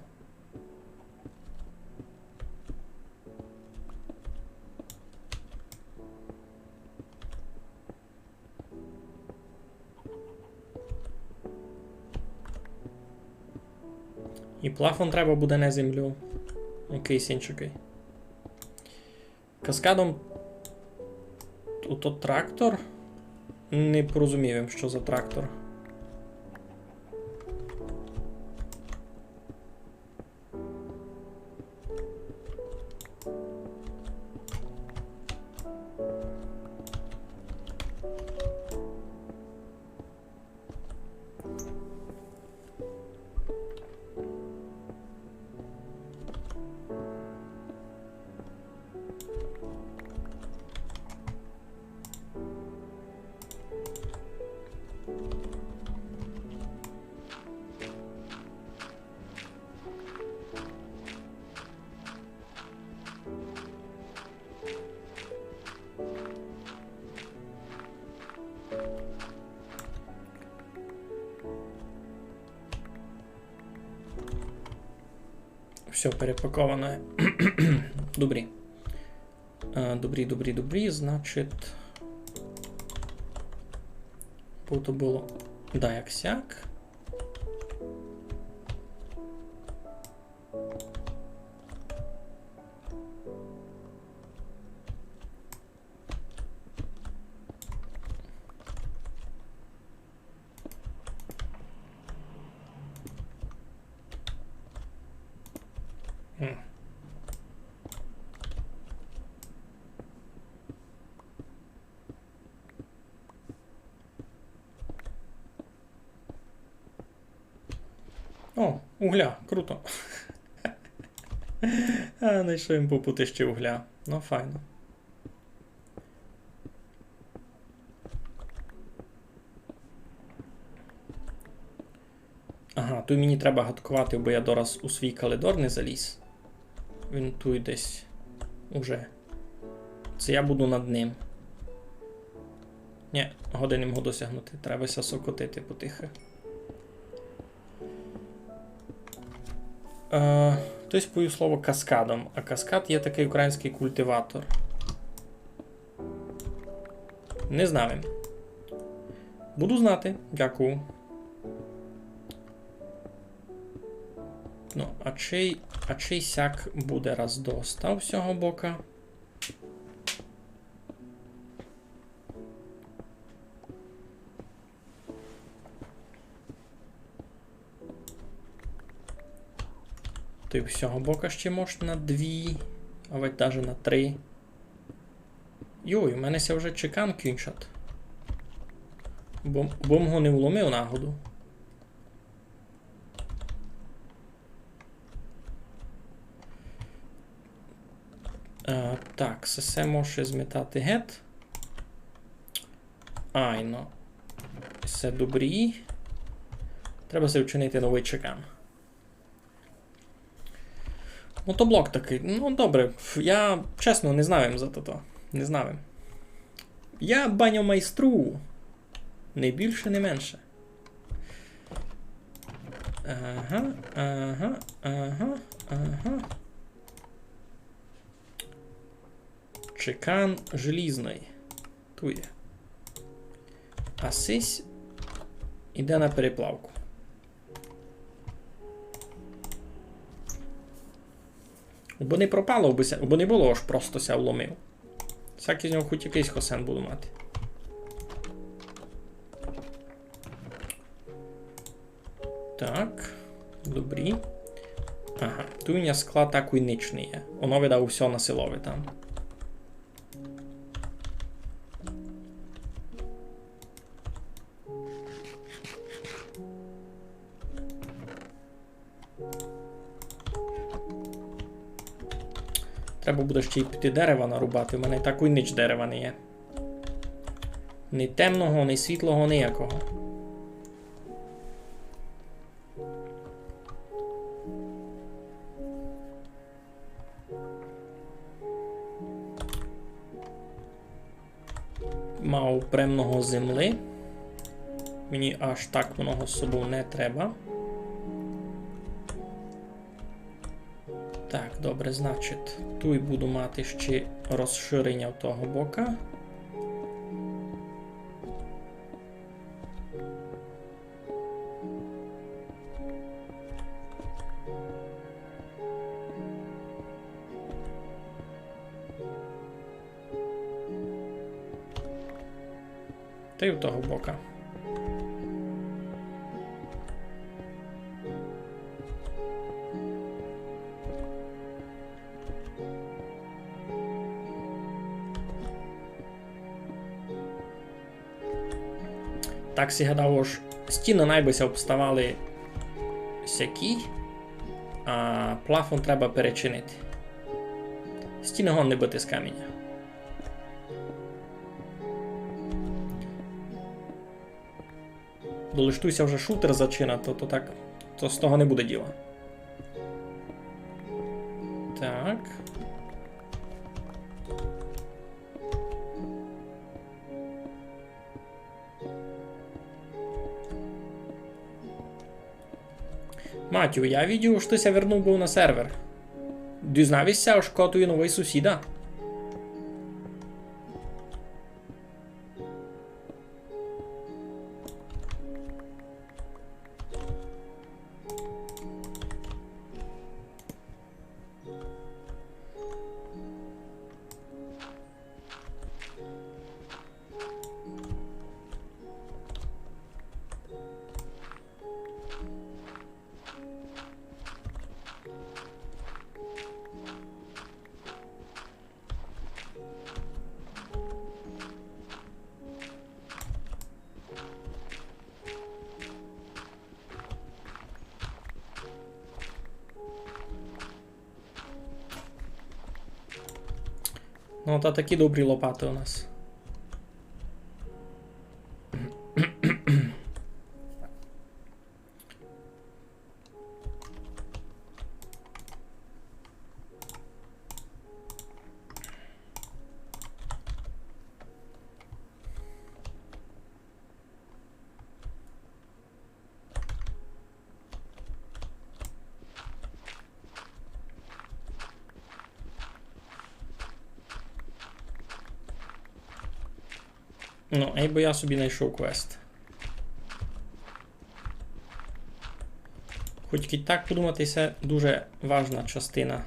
І плафон треба буде на землю. Окей, синчикый. Каскадом. Ото трактор? Не порозумів им, што за трактор. Всьо перепаковане. Добрі. Е, добрі, добрі, добрі. Значить, бо то было да як сяк. М. О, угля, круто. А, найшов им по пути ще угля. Ну, файно. Ага, туй мені треба гадковати, бо я дораз у свій калидор не заліз. Він туй десь уже. Се я буду над ним. Нє, годен не можу досягнути. Треба ся сокотити потихы. Е, хтось повів слово каскадом, а каскад є такый українськый культиватор. Не знав им. Буду знати, дякую. Ну, а чей, а чей сяк буде раз доста у сього бока? Ты всього бока ще мож на дві, а вать даже на три. Йой, у мене ся вже чекан кінчат. Бо, бо м го не вломив нагоду. Е, так, се, се може змітати гет. Айно. Се добрі. Треба се вчинити новый чекан. Мотоблок такый. Ну, добре. Ф-, я, чесно, не знав им за тото. Не знав им. Я баньомайструю. Не більше, не менше. Ага, ага, ага, ага. Чекан желізный. Туй є. А сись іде на переплавку. Бо не пропало, бо ся, бо не было, ож просто ся вломив. Сяк із нього хоть якыйсь хосен буду мати. Так, добрі. Ага, туй у ня скла такой нич не є. Оно видав усьо на силови там. Треба буде ще й піти дерева нарубати, у мене такой нич дерева не є. Ні темного, ні світлого, ніякого. Мав премного землі. Мені аж так много з собов не треба. Так, добре, значить, туй буду мати ще розширеня в того бока. Та й в того бока. Так си гадав, ож стіны най бы ся обставали сякі, а плафон треба перечинити. Стіны годні быти з каміня. Долиш туй ся вже шутер зачинать, то, то так, то з того не буде діла. Так. Матю, я видів, ож ты ся вернув быв на сервер. Дізнав єсь ся, ож кого туй новый сусіда? Ну, та такі добрі лопаты у нас. Ну, ей, бо я собі найшов квест. Хоть кідь так подумати, се дуже важна частина.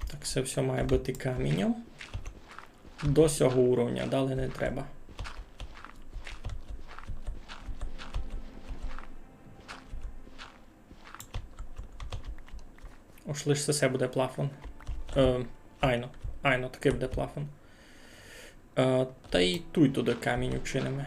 Так, се всьо має быти каміньом. До сього уровня, далі не треба. Ож лиш се буде плафон. Е, айно, айно, такый буде плафон. Е, та й туй туды камінь учиниме.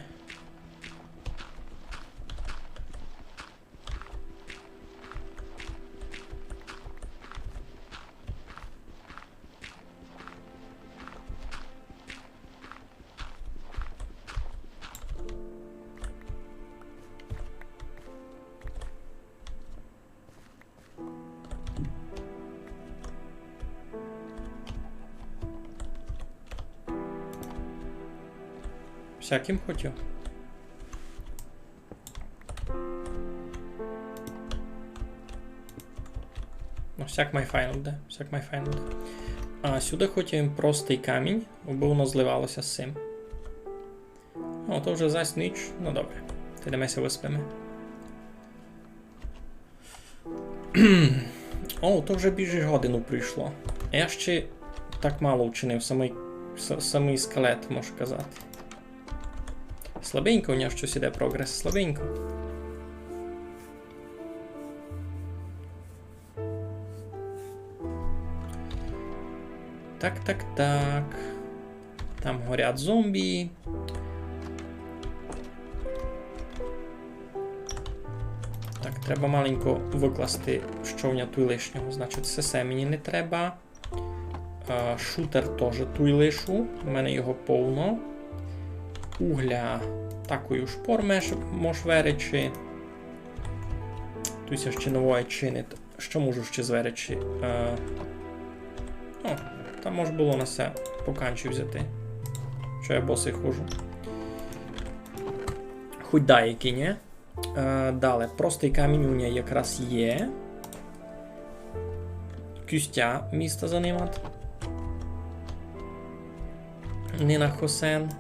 Всяк им хотів. Ну, всяк май файно буде, всяк май файно буде. А сюды хотів им простый камінь, бо воно зливало ся з сим. Ну, то вже зась ніч. Ну, добре. Та йдеме ся выспиме. О, то вже більше годину пройшло. А я ще так мало вчинив, самый, с-, самый скелет, можу казати. Слабенько у нього штось іде прогрес, слабенько. Так, так, так. Там горять зомбі. Так, треба маленько выкласти, што в мене туй лишнього. Значить, се, се мені не треба. Е, шутер тоже туй лишу. У мене його повно. Угля такой уж пор меш-, мож веречи. Туй ся ще новоє чинить. Што можу ще зверечи? Е, ну, та мож было на се поканчі взяти. Што я босый хожу. Хоть даякі, нї? Е, дале, простый камінь у мене якраз є. Кустя міста занимать. Не на хосен.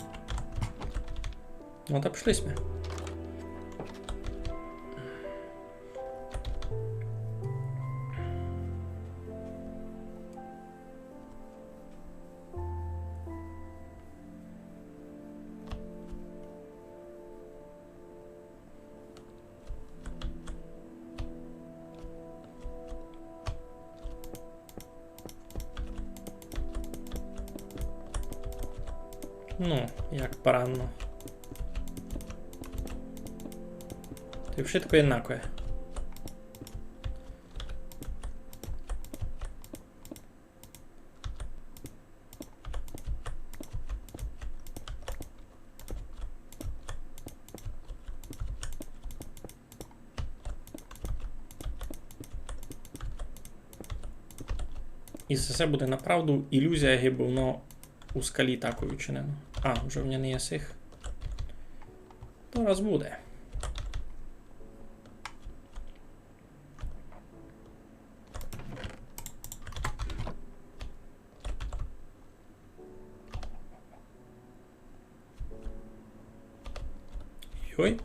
Ну, та пішли сьме. Ну, як парадно. Туй вшытко єднакоє. І се буде направду ілюзія, гибы воно у скалі такой учинено. А, вже в мене не є сих. То раз буде. Йой.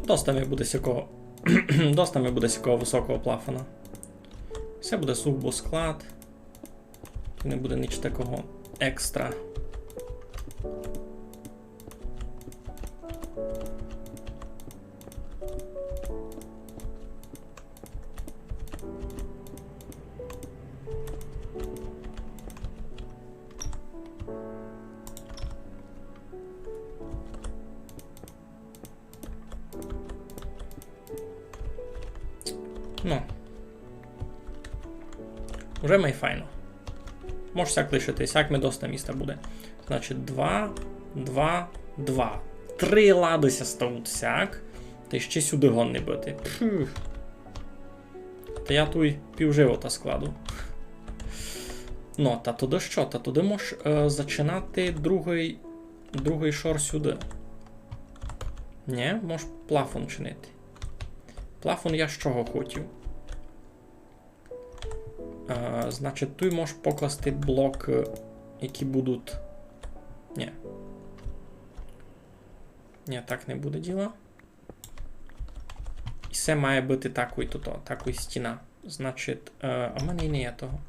Доста ми буде сякого, доста ми буде сякого высокого плафона. Се буде сугубо склад. Туй не буде ніч такого екстра. Ну. Уже май файно. Мож сяк лишити, сяк ми доста міста буде. Значить, два, два, два. Три лады ся ставуть сяк. Та ще сюды годні быти. Пф. Та я туй пів живота складу. Ну, та туды што? Та туды мож, е, зачинати другый, другый шор сюды. Нє, мож плафон чинити. Плафон я з чого хотів? Е, значить, туй мож покласти блокы, які будуть. Нє. Нє, так не буде діла. І се має быти такой тото, такой стіна. Значить, е, а в мене й не є того.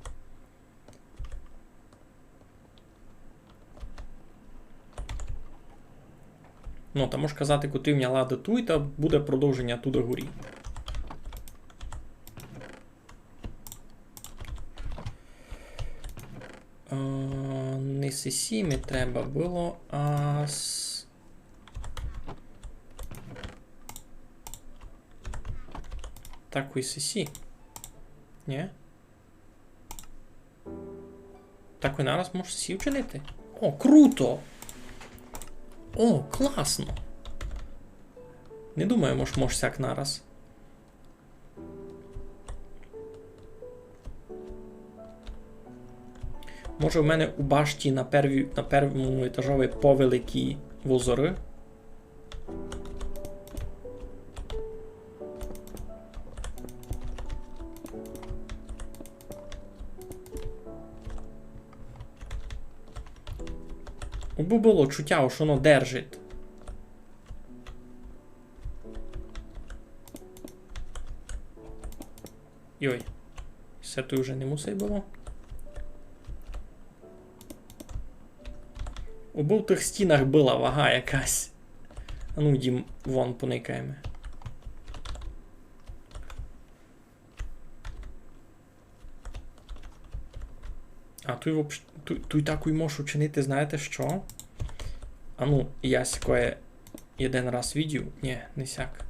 Ну, та мож казати, котрі в мене лады туй, та буде продовженя туды горі. Е, не сесі ми треба было, а с-, такой сесі. Нє? Такой нараз можеш сі вчинити. О, круто! О, класно! Не думаю, мож, мож сяк нараз. Може, в мене у башті на первій, на первому етажови повеликі возоры? Убы было чуття, ож воно держить. Йой. Се туй уже не мусить было. Убы в тых стінах была вага якась. А ну, йдім вон, поникаєме. А туй вообще, туй, туй такой можеш учинити, знаєте што? А ну, я сякоє єден раз видів. Нє, не сяк.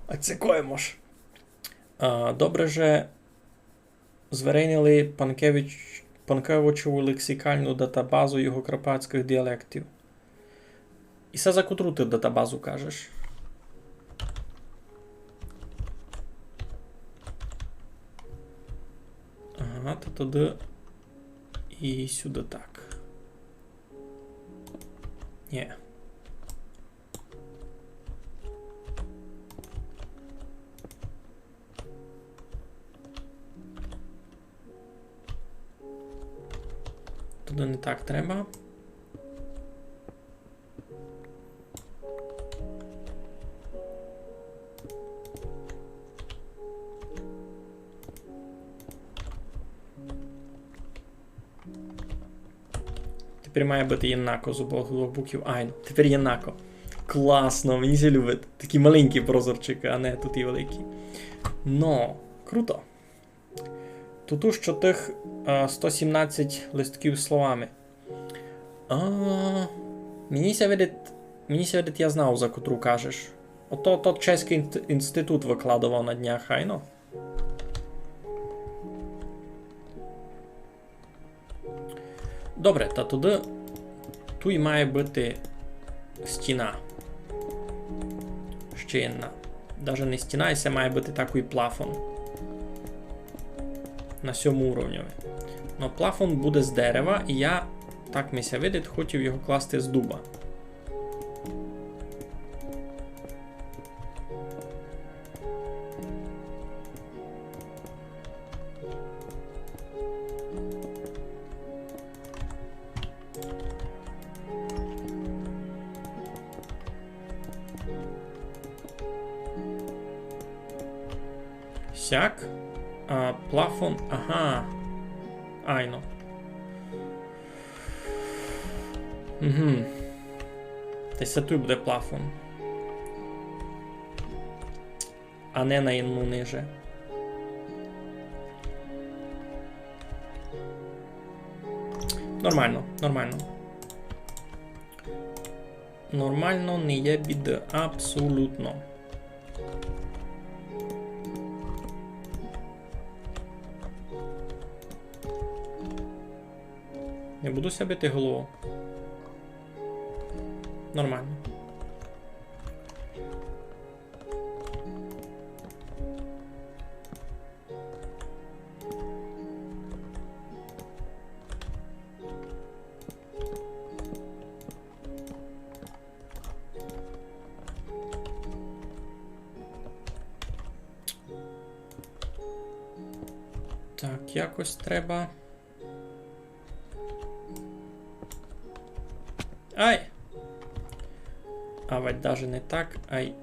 А сякоє мож. А, добре же зверейнили Панкевич-, Панкевичову лексикалну датабазу югокарпатськых діалектів. І се за котру ты датабазу кажеш? Ага, то туды і сюды так. Нє. Туды не так треба. Тепер має быти єднако з обох, двох боків. Айно, тепер єднако. Класно, мені ся любить. Такі маленькі прозорчикы, а не туй і великі. Но, круто. Туй уж тых, а, сто сімнадцять листків з словами. А, мені ся видить, мені ся видить, я знав, за котру кажеш. Ото тот чеськый інст-, інститут выкладовав на днях, айно. Добре, та туй, туй має быти стіна. Ще єдна. Даже не стіна, і се має быти такый плафон. На сьому уровньови. Но плафон буде з дерева, і я, так ми ся видить, хотів його класти з дуба. Сяк. А, плафон, ага. Айно. Угу. Та се туй буде плафон. А не на єдну ниже. Нормално, нормално. Нормално, не є біды, абсолютно. Не буду ся бити голову. Нормално. Так, якось треба. Ай! А вадь даже не так, ай.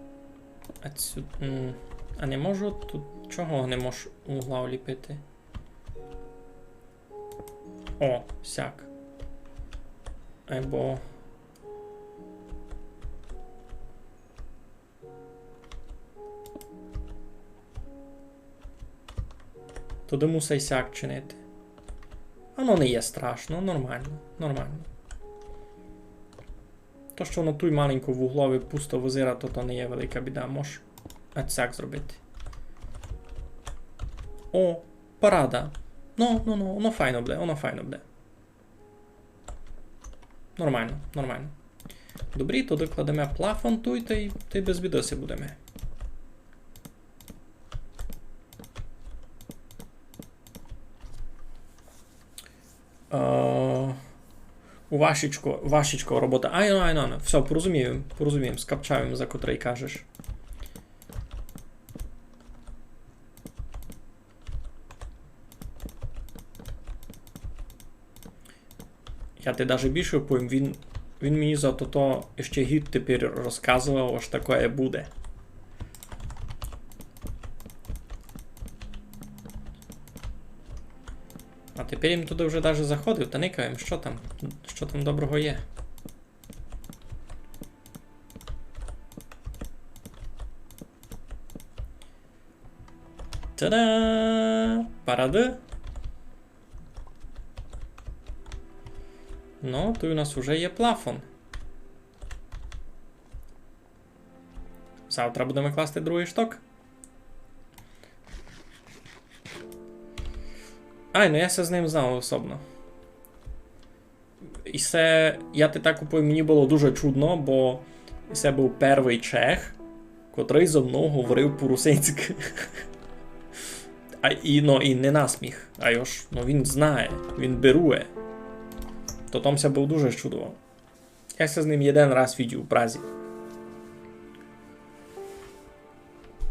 Отсю-, м, а не можу туй, чого не можу угла уліпити? О, сяк. Айбо. Туй мусай сяк чинити. Оно не є страшно, нормално, нормално. То, што воно туй маленько в углови пусто визира, то, то не є велика біда, мож ацяк зробити. О, парада. Но, но, но, воно файно буде, воно файно буде. Нормално, нормално. Добрі, туй кладеме плафон туй, тай, тай без біды си будеме. Е, у Вашечко, Вашечко робота. Айно, айно, айно. Всьо, порозумів, порозумів, скапчав им, за котрый кажеш. Я ти даже більше повім, він, він мені за тото ще гід тепер розказовав, ож такоє буде. А тепер им туй уже даже заходив, та никав им, што там, што там доброго є. Та-да! Парады! Но, туй у нас уже є плафон. Завтра будеме класти другый шток. Ай, ну я ся з ним знав особно. І се, я ти так повім, мені было дуже чудно, бо се быв первый чех, котрый зо мнов говорив по-русинськы. А і, ну, і не насміх. А йож, ну, він знає, він берує. То там ся быв дуже чудово. Я ся з ним єден раз видів у Празі.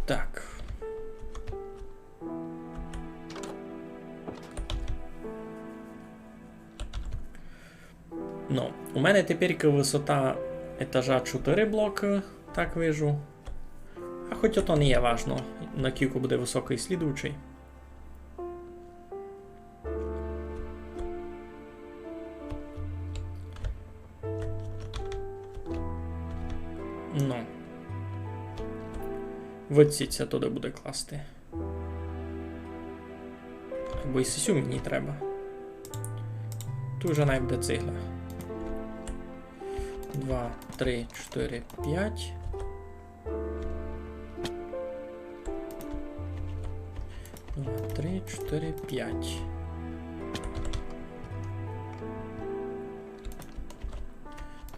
Так. Ну, у мене тепер высота етажа чотыри блокы, так вижу. А хоть ото не є важно, накілько буде высокый слідуючый. Ну. Выдсіть ся туды буде класти. Або й сесю мені треба. Туй уже най буде цигла. Два, три, чотыри, пять. Два, три, чотыри, пять.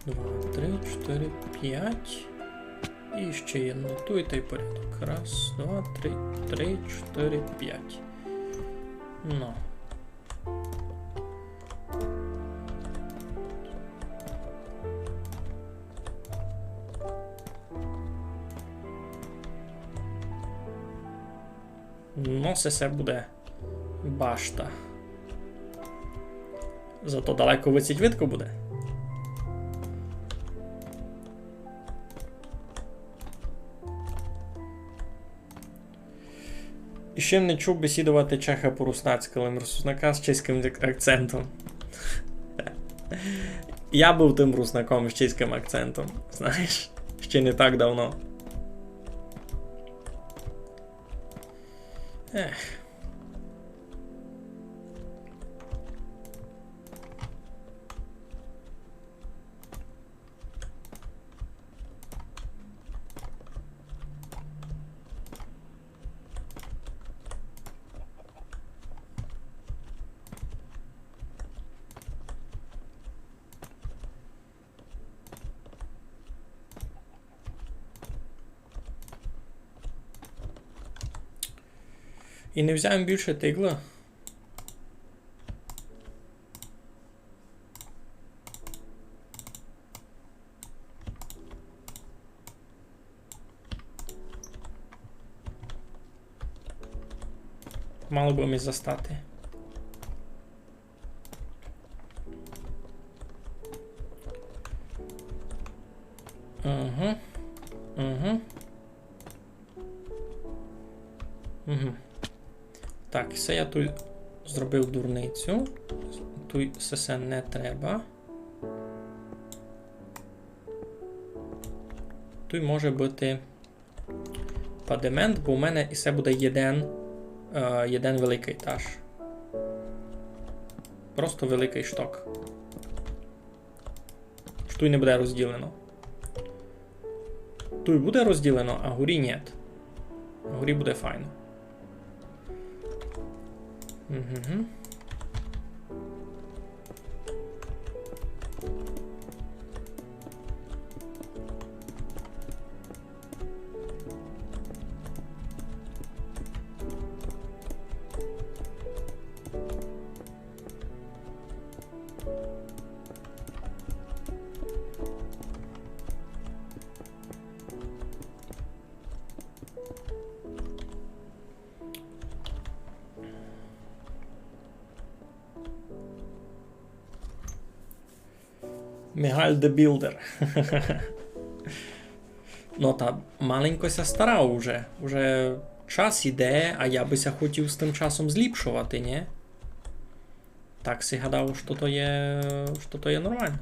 Два, три, чотыри, пять. І ще єдну. Туй тай порядок. Раз, два, три, три, чотыри, пять. Ну. Ну, се, се буде башта. Зато далеко выдсіть видко буде. Іщи не чув бесідовати чеха по-руснацькы, лем руснака з чеськым ак-, акцентом. Я быв тым руснаком з чеськым акцентом, знаєш, іщи не так давно. Ех. І не взяв більше тигла. Мало бы ми застати. Угу. Угу. Угу. Так, се я туй зробив дурницю. Туй се, се не треба. Туй може быти падемент, бо у мене і се буде єден, е, єден великый етаж. Просто великый шток. Ож туй не буде розділено. Туй буде розділено, а горі нєт. А горі буде файно. Угу. Мігаль the Builder. Ну, та маленько ся старав уже. Уже час іде, а я бы ся хотів з тым часом зліпшовати, нє? Так си гадав, што то є, што то є нормално.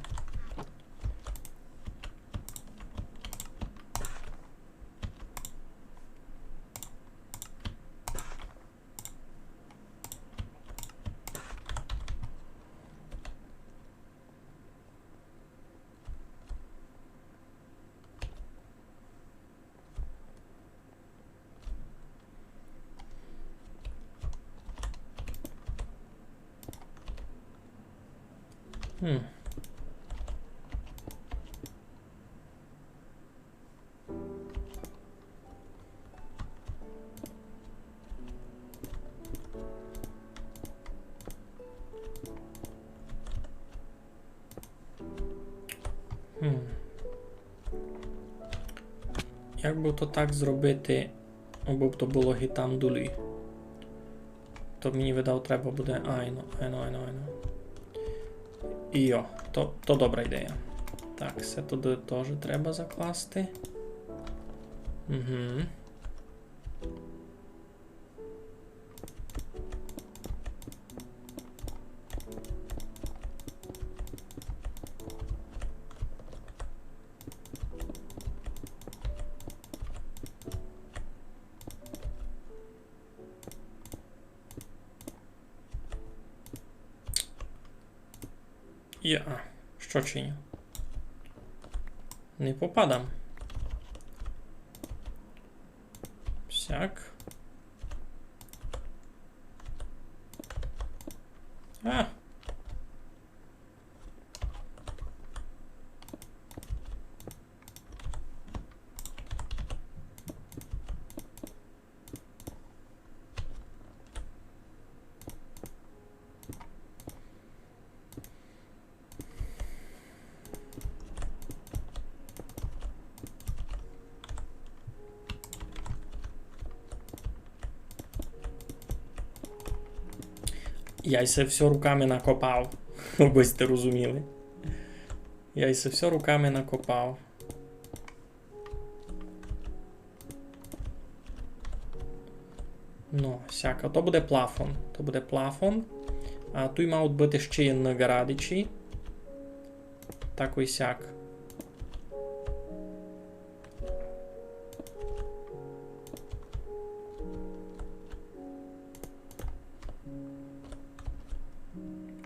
Хм. Хм. Як бы то так зробити, абы то было ги там долі? То мені, видав, треба буде. Айно, айно, айно, айно. Йо, то, то добра ідея. Так, се туды тоже треба закласти. Угу. Я, што чиню? Не попадам. Сяк. А. Я й се всьо руками накопав, обы сьте розуміли. Я й се всьо руками накопав. Ну, сяк, а то буде плафон. То буде плафон. А туй мають быти ще єдны ґарадичі. Так і сяк.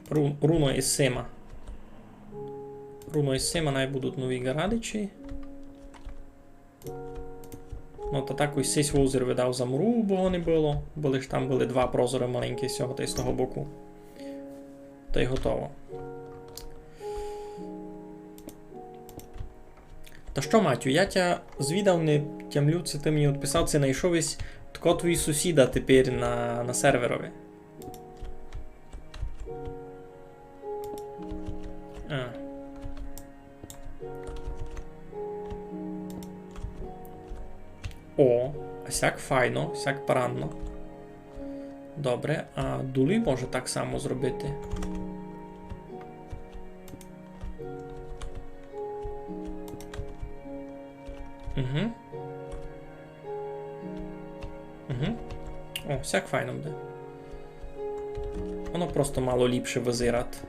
Ру-, руно із сима. Руно із сима най будуть нові ґарадичі. Ну, та так ось сись возір видав замру, бо го не было. Бо лиш там были два прозоры маленькі з сього та й з того боку. Та й готово. Та што, Матю, я тя звідав, не тямлю, ци ты мені одписав, ци найшов ись, тко твої сусіда тепер на, на серверови. А. О, а сяк файно, сяк парадно. Добре, а долі може так само зробити. Угу. Угу. О, сяк файно буде. Воно просто мало ліпше визират.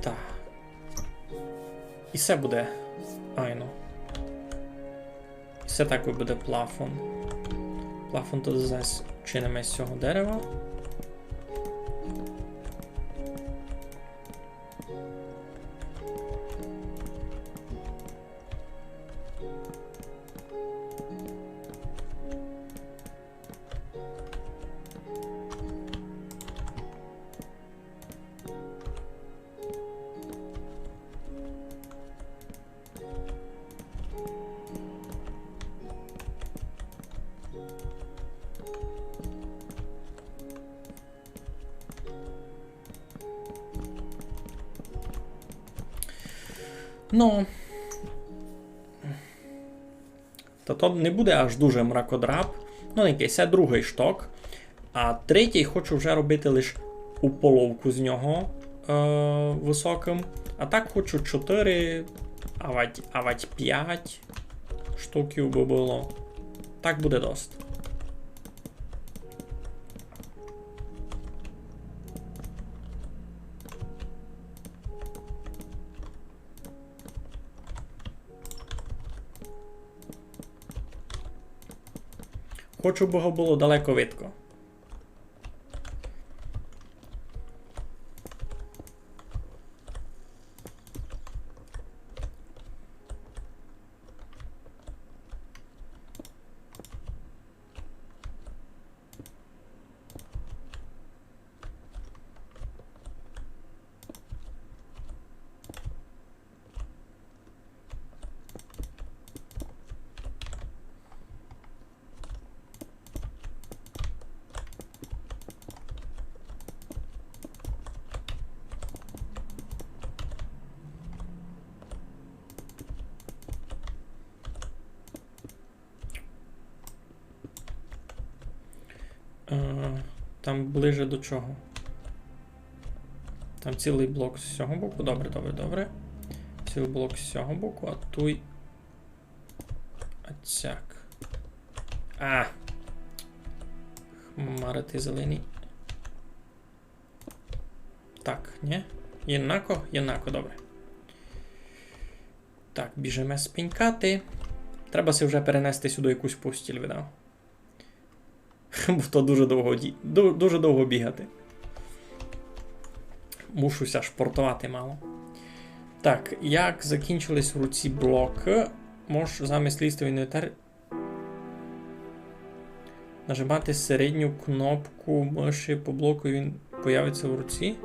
Так. І се буде. Айно. І се такой буде плафон. Плафон туй зась чиниме з сього дерева. Ну. Та то не буде аж дуже мракодраб. Ну, якый, се другый шток. А третій хочу вже робити лиш уполовку з нього, е, высокым. А так хочу чотыри, авадь, авадь пять штоків бы было. Так буде дост. Хочу, бы го было далеко видко. Е, там ближе до чого? Там цілый блок з сього боку. Добре, добре, добре. Цілый блок з сього боку, а туй. Оцяк. А! Хмары ты зелені. Так, нї? Єднако? Єднако, добре. Так, біжиме спенькати. Треба си вже перенести сюды якусь постіль, видав. Бо то дуже довго ді-, ду-, дуже довго бігати. Мушу ся шпортовати мало. Так, як закінчились в руці блокы, можеш замість лізти в інвентар нажимати середню кнопку мыші по блоку, і він появиться в руці.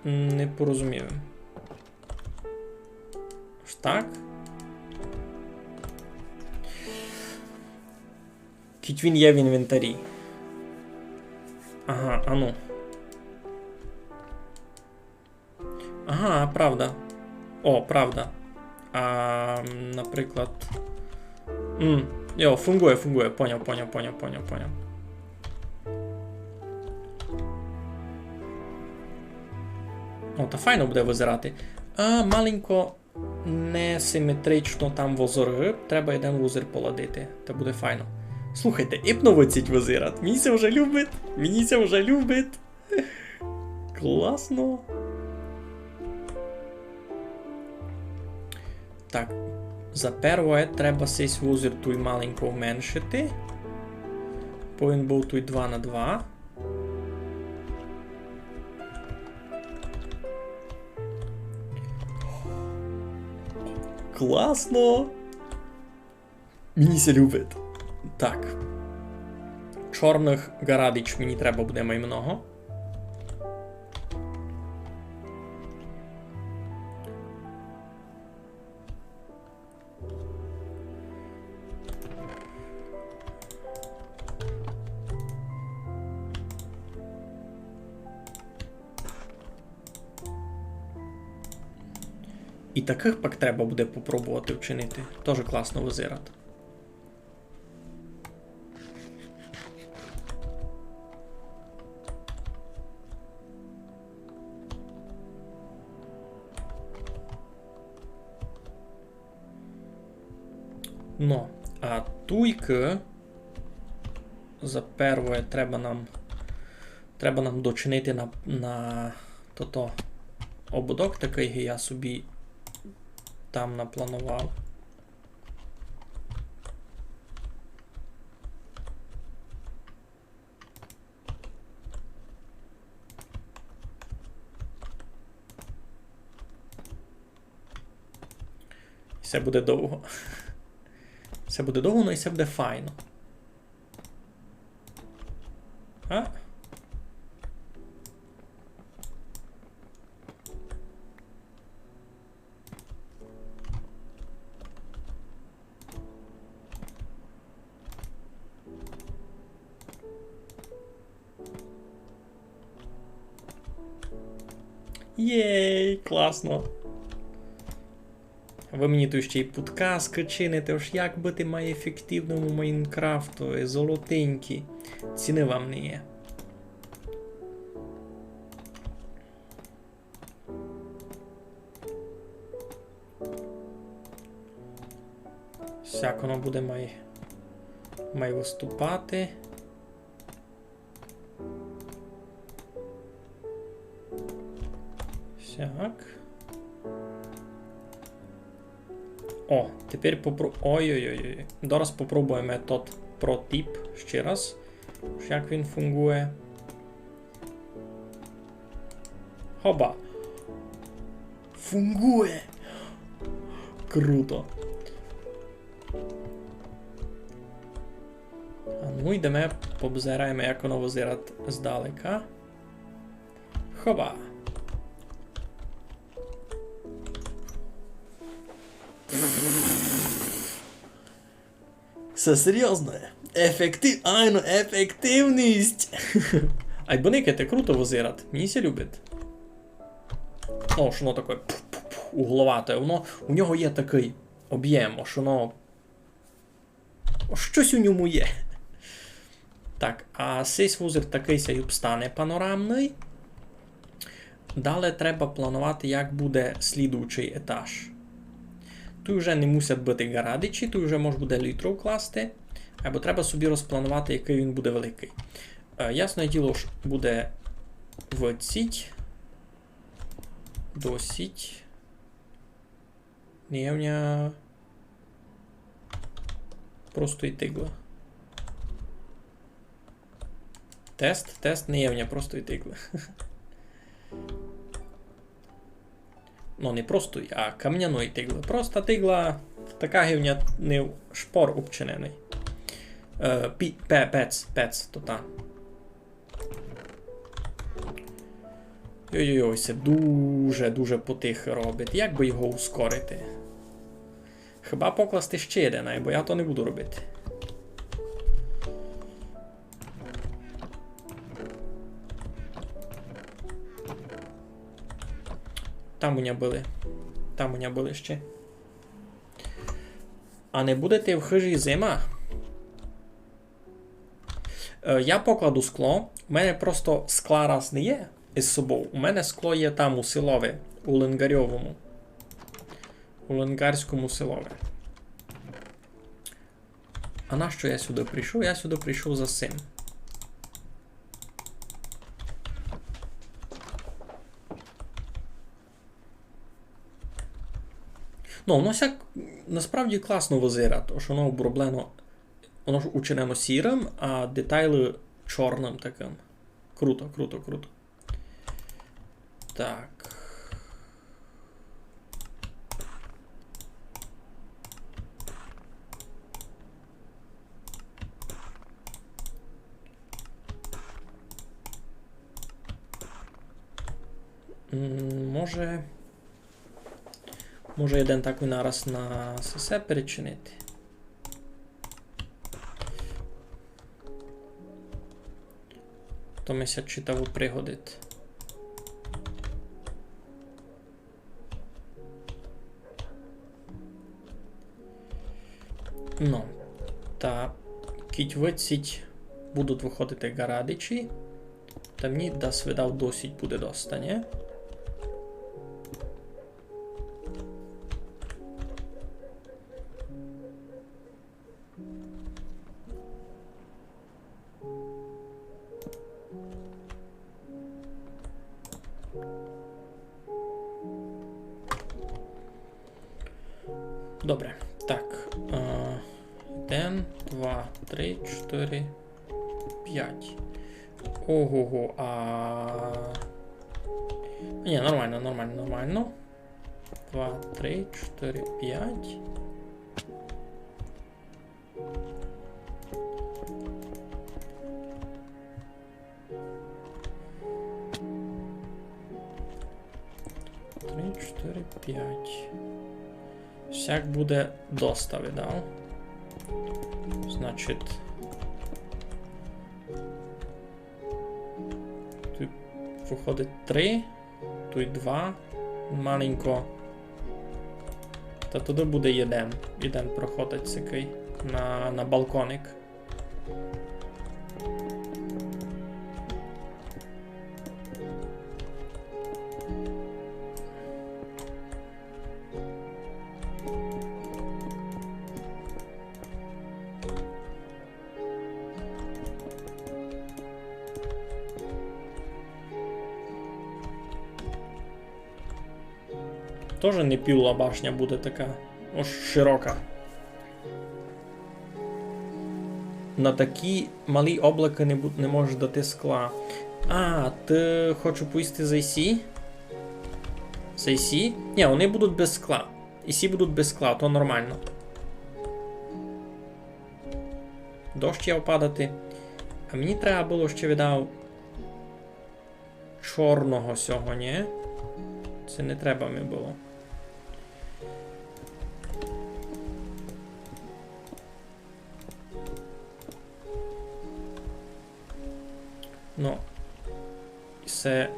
Не порозумів. Аж так? Кідь він є в інвентарі. Ага, ану. Ага, правда. О, правда. А, наприклад. М, йо, фунґує, фунґує. Поняв, поняв, поняв, поняв, поняв. О, та файно буде визирати. А, маленько несиметрично там возоры. Треба єден вузир поладити. Та буде файно. Слухайте, іпно выдцїть визират. Мені ся вже любить. Мені ся вже любить. Класно. Так, за первоє треба сись вузир туй маленько уменшити. Бо він быв туй два на два. Класно. Мені ся любить. Так. Чорных ґарадич мені треба буде май много. І такых пак треба буде попробовати вчинити. Тоже класно визират. Но, а туйкы за первоє треба нам, треба нам дочинити на, на тото ободок такый, ги я собі там напланував. Се буде довго. Се буде довго, но і се буде файно. А? Єй, класно. Вы мені туй ще й пудказкы чините, ож як быти май ефективным у Майнкрафтови, золотенькі. Ціны вам не є. Сяк оно буде май, май выступати. Сяк. О, тепер попро-, ой-ой-ой. Зараз попробуєме тот протип ще раз. Ож як він фунґує. Хоба. Фунґує. Круто. А ну, йдеме, побзираєме, як воно визират здалека. Хоба. Се серйозно. Ефектив-, айно, ефективность. Ай, бо никайте, круто визират. Мені ся любить. О, ож воно таке пф-пф-пф, угловате. Воно, у нього є такый обєм, ож воно, ож штось у ньому є. Так, а сись вузир такый ся й обстане панорамный. Дале треба планувати, як буде слідуючый етаж. Туй уже не мусять быти ґарадичі, туй уже мож буде літру вкласти, айбо треба собі розпланувати, якый він буде великый. Е, ясне діло, ож буде виціть, досіть. Не є в ня просто й тигла. Тест, тест, не є в ня просто й тигла. Ну, не просто й, а камняної тиглы. Проста тигла, така ги в ня не в шпор обчиненый. Е, пі-, пе-, пец, пец, то та. Йой-йой-йой, се дуже, дуже потихы робить. Як бы його ускорити? Хіба покласти ще єден, айбо я то не буду робити. Там у ня были. Там у ня были ще. А не буде ти в хыжі зима? Е, я покладу скло. У мене просто скла раз не є із собов. У мене скло є там у селови, у Ленгарьовому. У Ленгарському селови. А нащо я сюды прийшов? Я сюды прийшов за сим. Ну, воно сяк насправді класно визирать, ож воно оброблено, воно ж учинено сірым, а детайлы чорным такым. Круто, круто, круто. Так. М, може, може, єден такый нараз на сесе перечинити. То ми ся читаво пригодить. Ну, та кідь виціть будуть выходити ґарадичі, та мені дас видав досіть буде доста, нї? Добре. Так. Е, єден, два, три, чотири, пять. Ого-го, а... Нї, нормално, нормално, нормално. Два, три, чотири, пять. Три, чотири, пять. Сяк буде доста, видав. Значить, туй выходить три. Туй два. Маленько. Та туды буде єден. Єден проходить сякый на, на балконик. Тоже не півла башня буде така, ож широка. На такі малі облакы не бу-, не можеш дати скла. А, ты хочу повісти за сі? За сі? Нї, они будуть без скла. І сі будуть без скла, то нормално. Дощ є опадати. А мені треба было ще, видав, чорного сього, нї? Се не треба ми было. Ну, се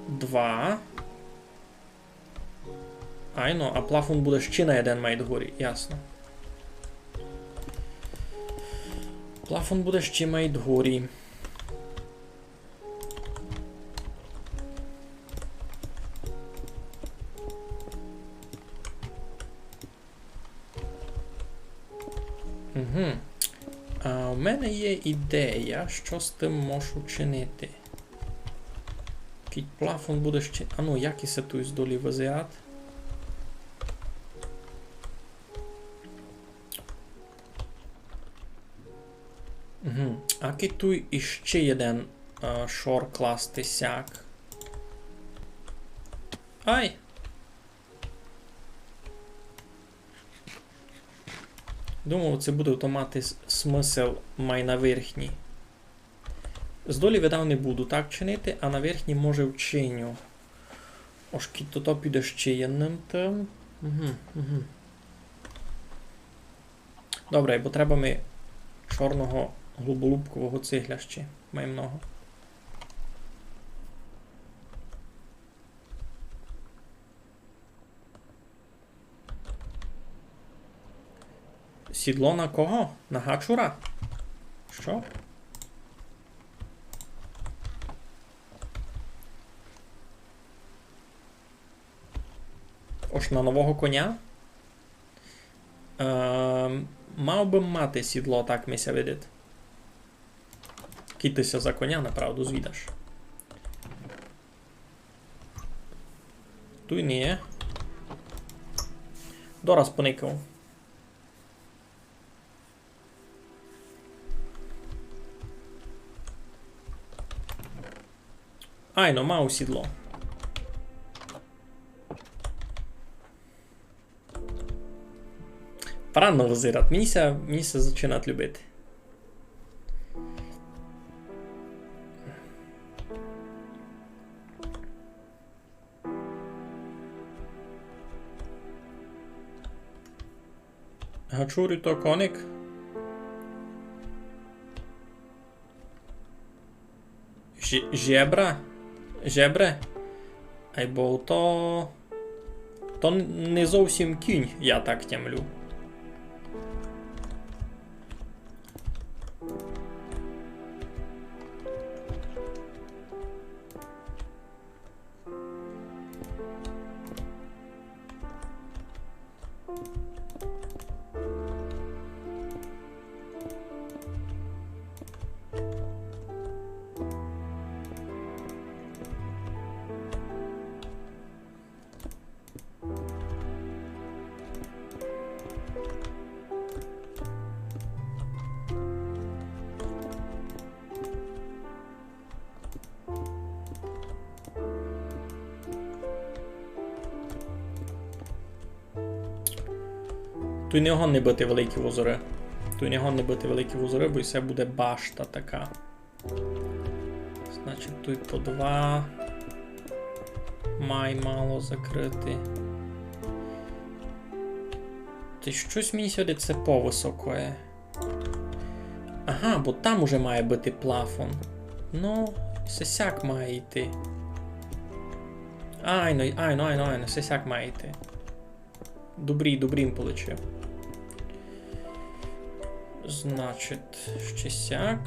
два. Айно, а плафон буде ще на єден май догорі, ясно. Плафон буде ще май дгорі. Угу. А в мене є ідея, що з тым можу чинити. Кідь плафон буде ще. А ну, як исе туй здолі вызират? Угу. А кідь туй іще єден, а, шор класти сяк. Ай! Думав, се буде то мати с-, смысл май на верхній. Здолі, видав, не буду так чинити, а на верхній, може, вчиню. Ож кідь то, то піде ще єдным тым. Угу, угу. Добре, бо треба ми чорного глуболубкового цигля ще. Май много. Сідло на кого? На гачура? Што? Ож на нового коня? Ем, мав бы мати сідло, так ми ся видить. Кідь ты ся за коня направду звідаш. Туй не є. Дораз поникав. Айно, мав сідло. Парадно вызират. Мені ся, мені ся зачинат любити. Гачурі то коник. Жі-, жебра? Жебре? Айбо то, то н-, не зовсім кінь, я так тямлю. Туй не годні быти великі вузоры. Туй не годні быти великі вузоры, бо се буде башта така. Значить, туй по два. Май мало закрыти. Та штось мені сьогодні се повысокоє. Ага, бо там уже має быти плафон. Ну, се сяк має йти. Айно, айно, айно, айно, се сяк має йти. Добрі, добрі им получив. Значить, ще сяк.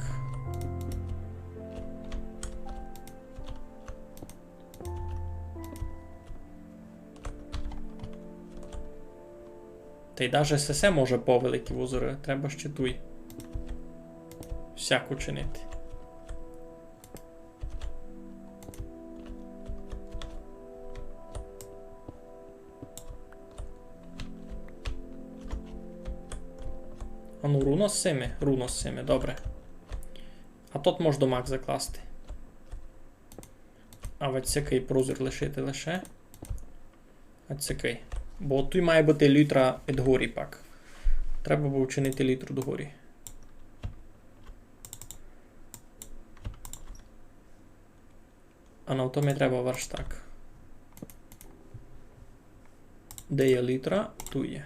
Та й даже сесе може повеликі вузоры. Треба ще туй всяк учинити. А ну, руно з сими, руно з сими, добре. А тот мож домак закласти. А вадь сякый прозір лишити лише. А сякый. Бо туй має быти лютра ид горі пак. Треба бы вчинити лютру догорі. А на то ми треба верштак. Де є лютра? Туй є.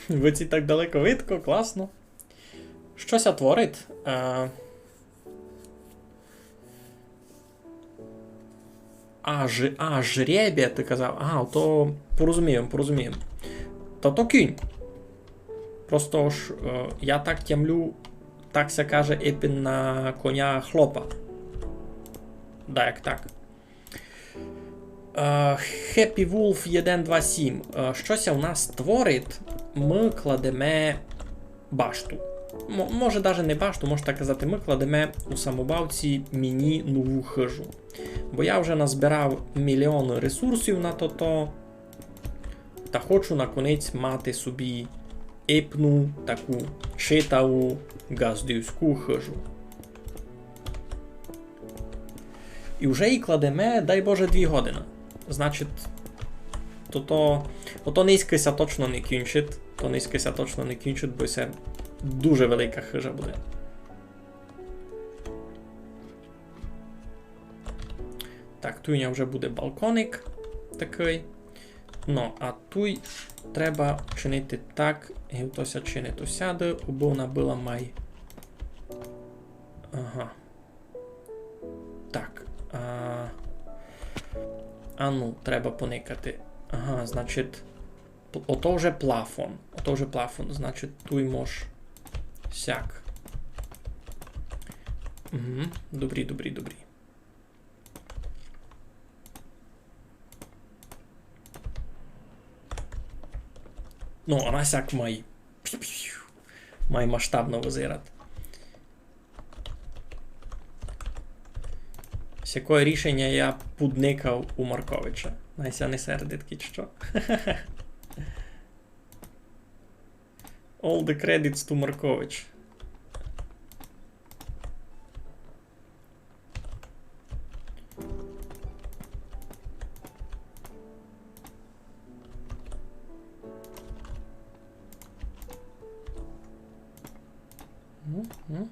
Вы ці так далеко видко, класно. Што Што ся творить? Е, а, ж-, а, жребія, ты казав. А, то порозумів, порозумів. Та то кінь. Просто ж, е, я так тямлю, так ся каже, епен на коня хлопа. Да, як так. Е, Happy Wolf один два сім. Е, што ся у нас творить? Мы кладеме башту. Мо-, може, даже не башту, можна так казати, мы кладеме у самобавці мені нову хыжу. Бо я вже назбирав мільйоны ресурсів на тото. Та хочу наконець мати собі епну таку читаву ґаздівську хыжу. І вже ї кладеме, дай Боже, дві годины. Значить, то, то, ото нынька ся точно не кінчить, то нынька ся точно не кінчить, бо се дуже велика хыжа буде. Так, туй у мене вже буде балконик такый. Ну, а туй треба чинити так, ги то ся чинить усяды, убы она была май. Ага. Так. А, а ну, треба поникати. Ага, значить, пл-, ото вже плафон. Ото вже плафон, значить, туй мож сяк. Угу, добрі, добрі, добрі. Ну, она сяк май, май масштабно визират. Сякоє рішеня я подникав у Марковича. Най ся не сердить, кідь што. All the credits to Маркович. Мгм.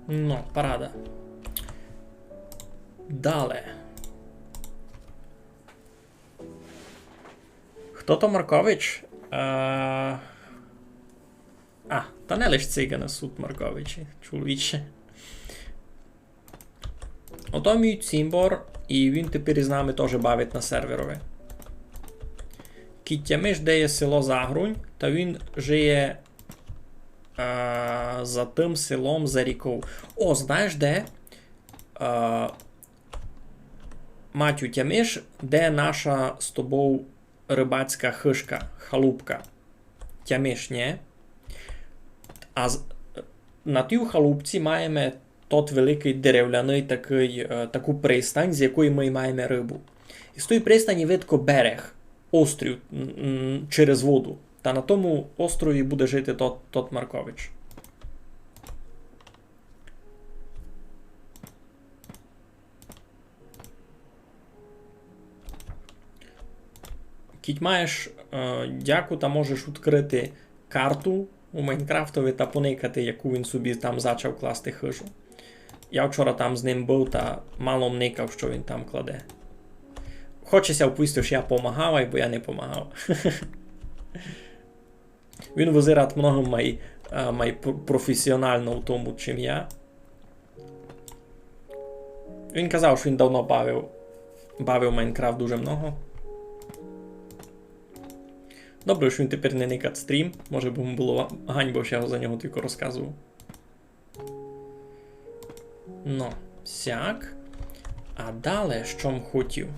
Ну, парада. Дале. Хто то Маркович? Е, а, та не лиш циганы суть Марковичі, чоловіче. Ото мій цімбор, і він тепер із нами тоже бавить на серверови. Кідь тямиш, де є село Загрунь, та він жиє, е, за тым селом, за ріков. О, знаєш де? Е, Матю, тямиш, де наша з тобов рыбацька хыжка, халупка? Тямиш, нє? А з-, на тій халупці маєме тот великый деревляный такый, е, таку пристань, з якої мы маєме рыбу. І з тої пристані видко берег, острів, м, м, через воду. Та на тому острові буде жити тот, тот Маркович. Кідь маєш, е, дяку, та можеш відкрити карту у Майнкрафтови та поникати, яку він собі там зачав класти хыжу. Я вчора там з ним быв та мало вникав, што він там кладе. Хоче ся вповісти, што я помагав, айбо я не помагав. Він визират много май, е, май пр-, професіонално в тому, чим я. Він казав, што він давно бавив, бавив Майнкрафт дуже много. Добре, што він тепер не никат стрім, може бы му было ганьба, што я за нього тілько розказовав. Но, сяк. А дале, што м хотів?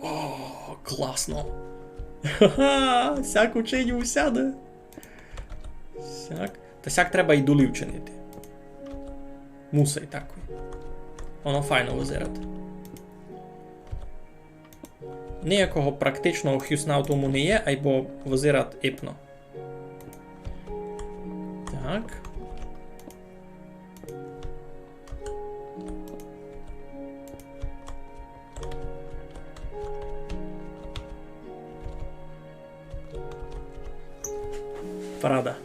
О, класно. Ха-ха, сяк учиню усяде. Сяк. Та сяк треба і долі вчинити. Мусай такой. Воно файно визират. Ниякого практичного хюсна в тому не є, айбо визират іпно. Так. Парада.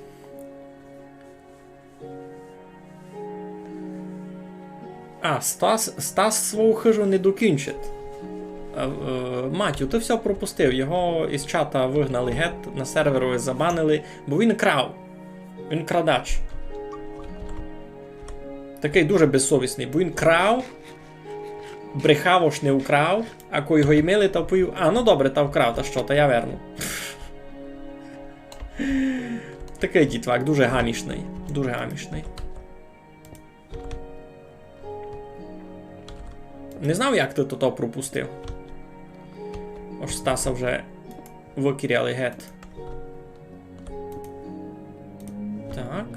А, Стас, Стас свою хыжу не докінчить. Е, е, Матю, ты всьо пропустив. Його із чата выгнали гет, на серверови забанили, бо він крав. Він крадач. Такый дуже безсовісный, бо він крав, брехав, ож не украв, а кой го імели, та повів: «А, ну добре, та вкрав, та што, та я верну». Такый дітвак, дуже гамішный, дуже гамішный. Не знав, як ты тото пропустив. Ож Стаса вже выкіряли гет. Так.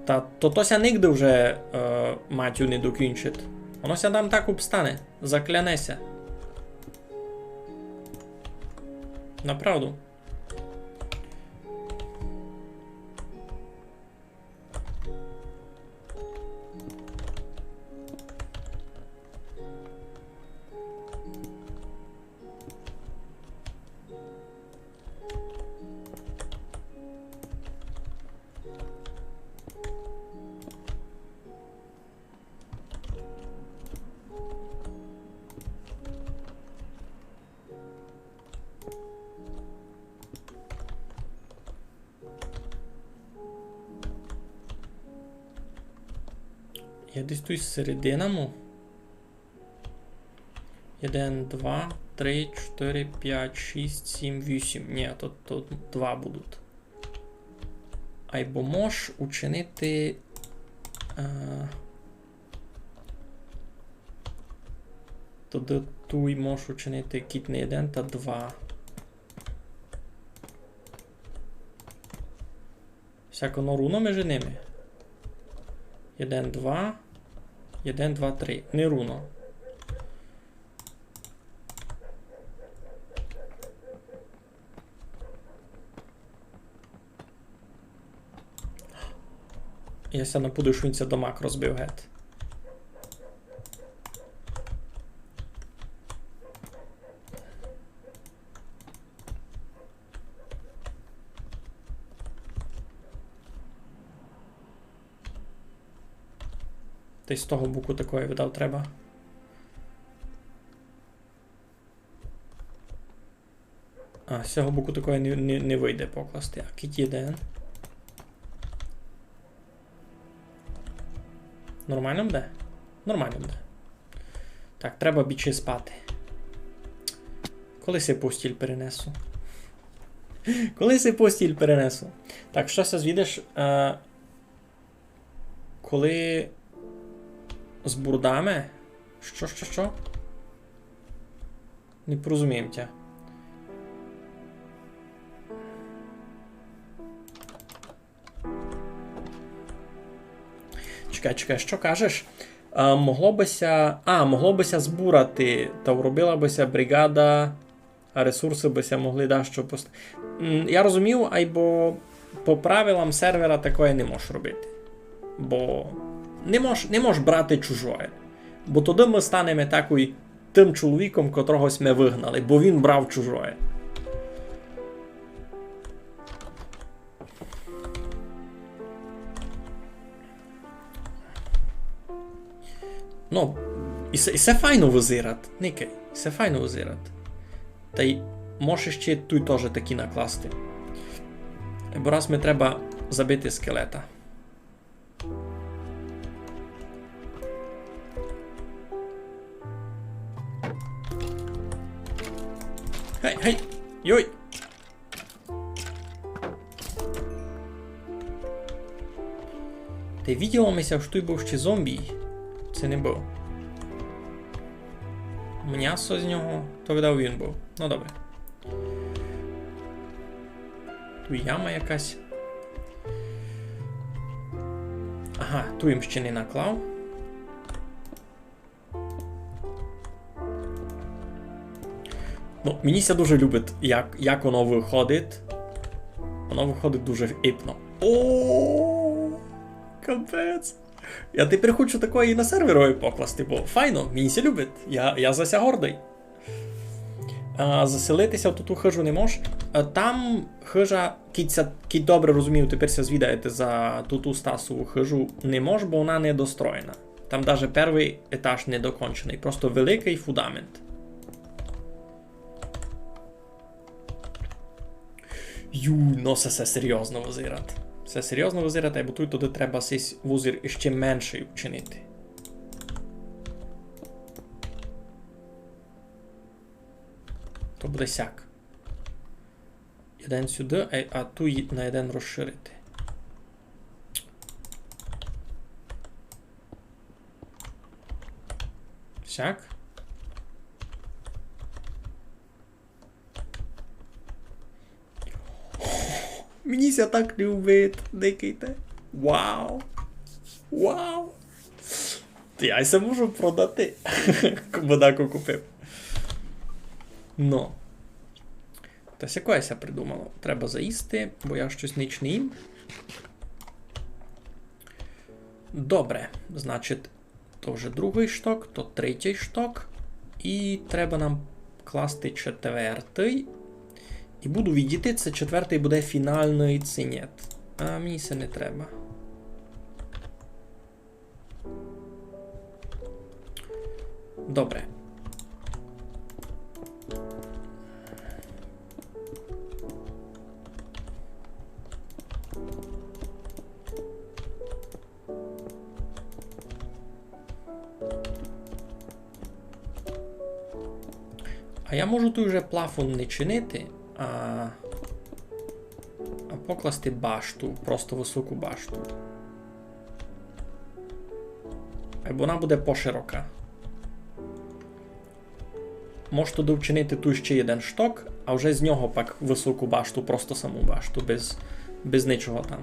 Та тото ся нигде вже, е, Матю не докінчить. Воно ся там так обстане, закляне ся. Направду. Я десь туй середина му. Єден, два, три, чотыри, пять, шість, сім, вісім. Ні, то, то два будуть. Айбо мож учинити, е, тогды туй мож учинити кідь не єден, та два. Всяко, но, руно межи ними. Єден, два. Єден, два, три. Не руно. Я ся напуду, што він ся домак розбив гет. Десь з того боку такоє, видав, треба. А, з сього боку такоє не, не, не выйде покласти. А кідь єден. Нормално буде? Нормално буде. Так, треба бічи спати. Коли си постіль перенесу? Коли си постіль перенесу? Так, што ся звідеш? Е, коли збурдаме? Што, што, што? Не порозумів тя. Чекай, чекай, што кажеш? А, могло бы ся, а, могло бы ся збурати, та уробила бы ся бригада, а ресурсы бы ся могли дашто пост-, М, я розумів, айбо по правилам сервера такоє не мож робити. Бо не мож, не мож брати чужоє. Бо тогды мы станеме такой тым чоловіком, котрого сьме выгнали, бо він брав чужоє. Ну, і се, і се файно вызират, никай, і се файно вызират. Тай може ще туй тоже такі накласти. Бо раз ми треба забити скелета. Гей, гей! Йой! Та виділо ми ся, што туй быв ще зомбі. Се не быв. Мнясо з нього, то, видав, він быв. Ну, добре. Туй яма якась. Ага, туй им ще не наклав. Ну, мені ся дуже любить, як, як воно выходить. Воно выходить дуже епічно. О, капець. Я тепер хочу такої на серверови покласти, бо файно, мені ся любить. Я, я за ся гордый. А, заселити ся в туту хыжу не мож. А там хыжа, кідь ся, кідь добре розумію, тепер ся звідаєте за туту Стасову хыжу, не мож, бо вона недостроєна. Там даже первый етаж недоконченый, просто великый фундамент. Юй, но се, се серйозно вызират. Се серйозно вызират, бо туй туды треба сись вузір іщи меншый учинити. То буде сяк. Єден сюды, а, а туй на єден розширити. Сяк. Мені ся так любить, никайте. Вау. Вау. Та я ся можу продати. Кобы дако купив. Но. Та сякоє ся придумало. Треба заїсти, бо я штось нич не їм. Добре, значить, то вже другый шток, то третій шток. І треба нам класти четвертый. І буду видіти, ци четвертый буде фіналный, ци нєт. А мені се не треба. Добре. А я можу туй уже плафон не чинити, а, а покласти башту, просто высоку башту. Айбо вона буде поширока. Мож туды вчинити туй іщи єден шток, а вже з нього пак высоку башту, просто саму башту, без, без ничого там.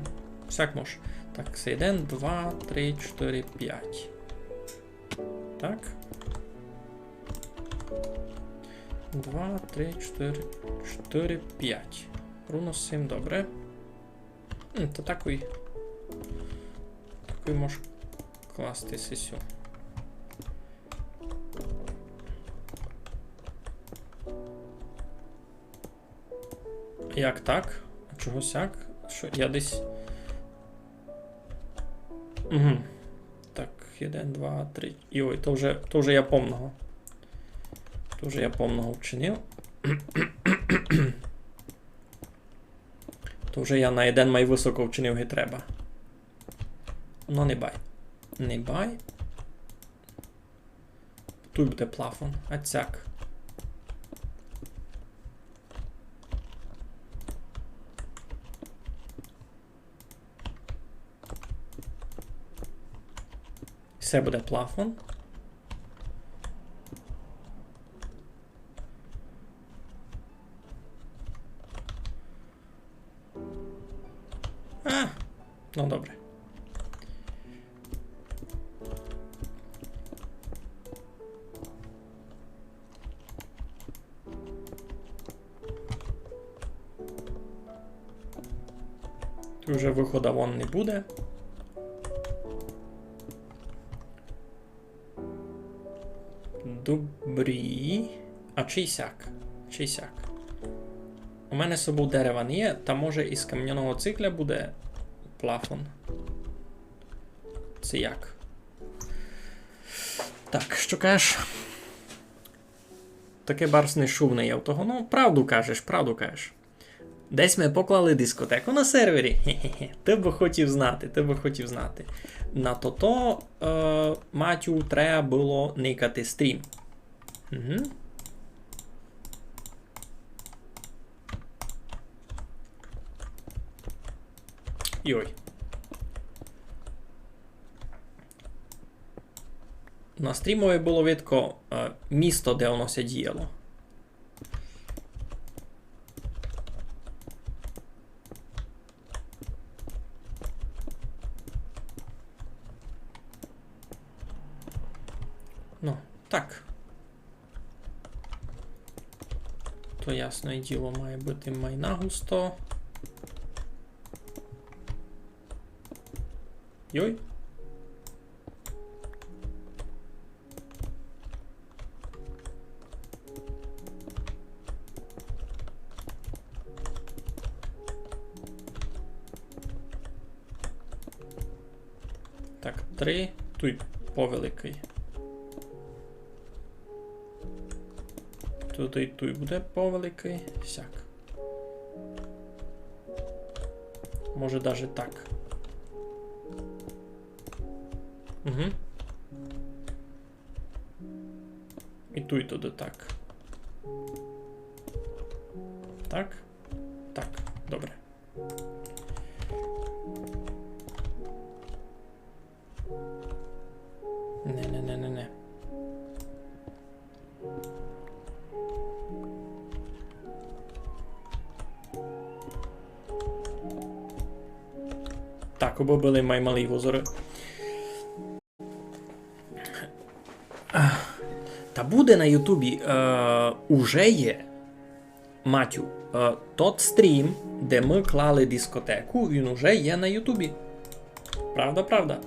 Всяк мож. Так, се єден, два, три, чотыри, пять. Так. Два, три, чотыри, чотыри, пять. Руно сим, добре. М, то такой. Такой мож класти сисю. Як так? А чого сяк? Што, я десь... Угу. Так, єден, два, три. Йой, то вже, то вже я помного. То вже я помного вчинив. То вже я на єден май высоко вчинив, ги треба. Но не бай. Не бай. Туй буде плафон. А цяк. Се буде плафон. А, но добре. Туй уже выхода вон не буде. Добрі. А чи сяк? Чи сяк? У мене з собов дерева не є, та може із камняного цикля буде плафон. Се як? Так, што кажеш? Таке барз не шумне є в того. Ну, правду кажеш, правду кажеш. Десь мы поклали дискотеку на сервері. Хе-хе-хе. Ты бы хотів знати, ты бы хотів знати. На тото, е, Матю, треба было никати стрім. Угу. Йой. На стрімови было видко, е, місто, де воно ся діяло. Ну, так. То, ясне діло, має быти май нагусто. Йой. Так, три. Туй повеликый. Туй, туй буде повеликый. Сяк. Може, даже так. Угу. И туй туды так. Так. Так. Добре. Не, не, не, не, не. Так, обы были май малы узоры. Та буде на Ютубі, е, уже є. Матю, е, тот стрім, де мы клали дискотеку, він уже є на Ютубі. Правда, правда.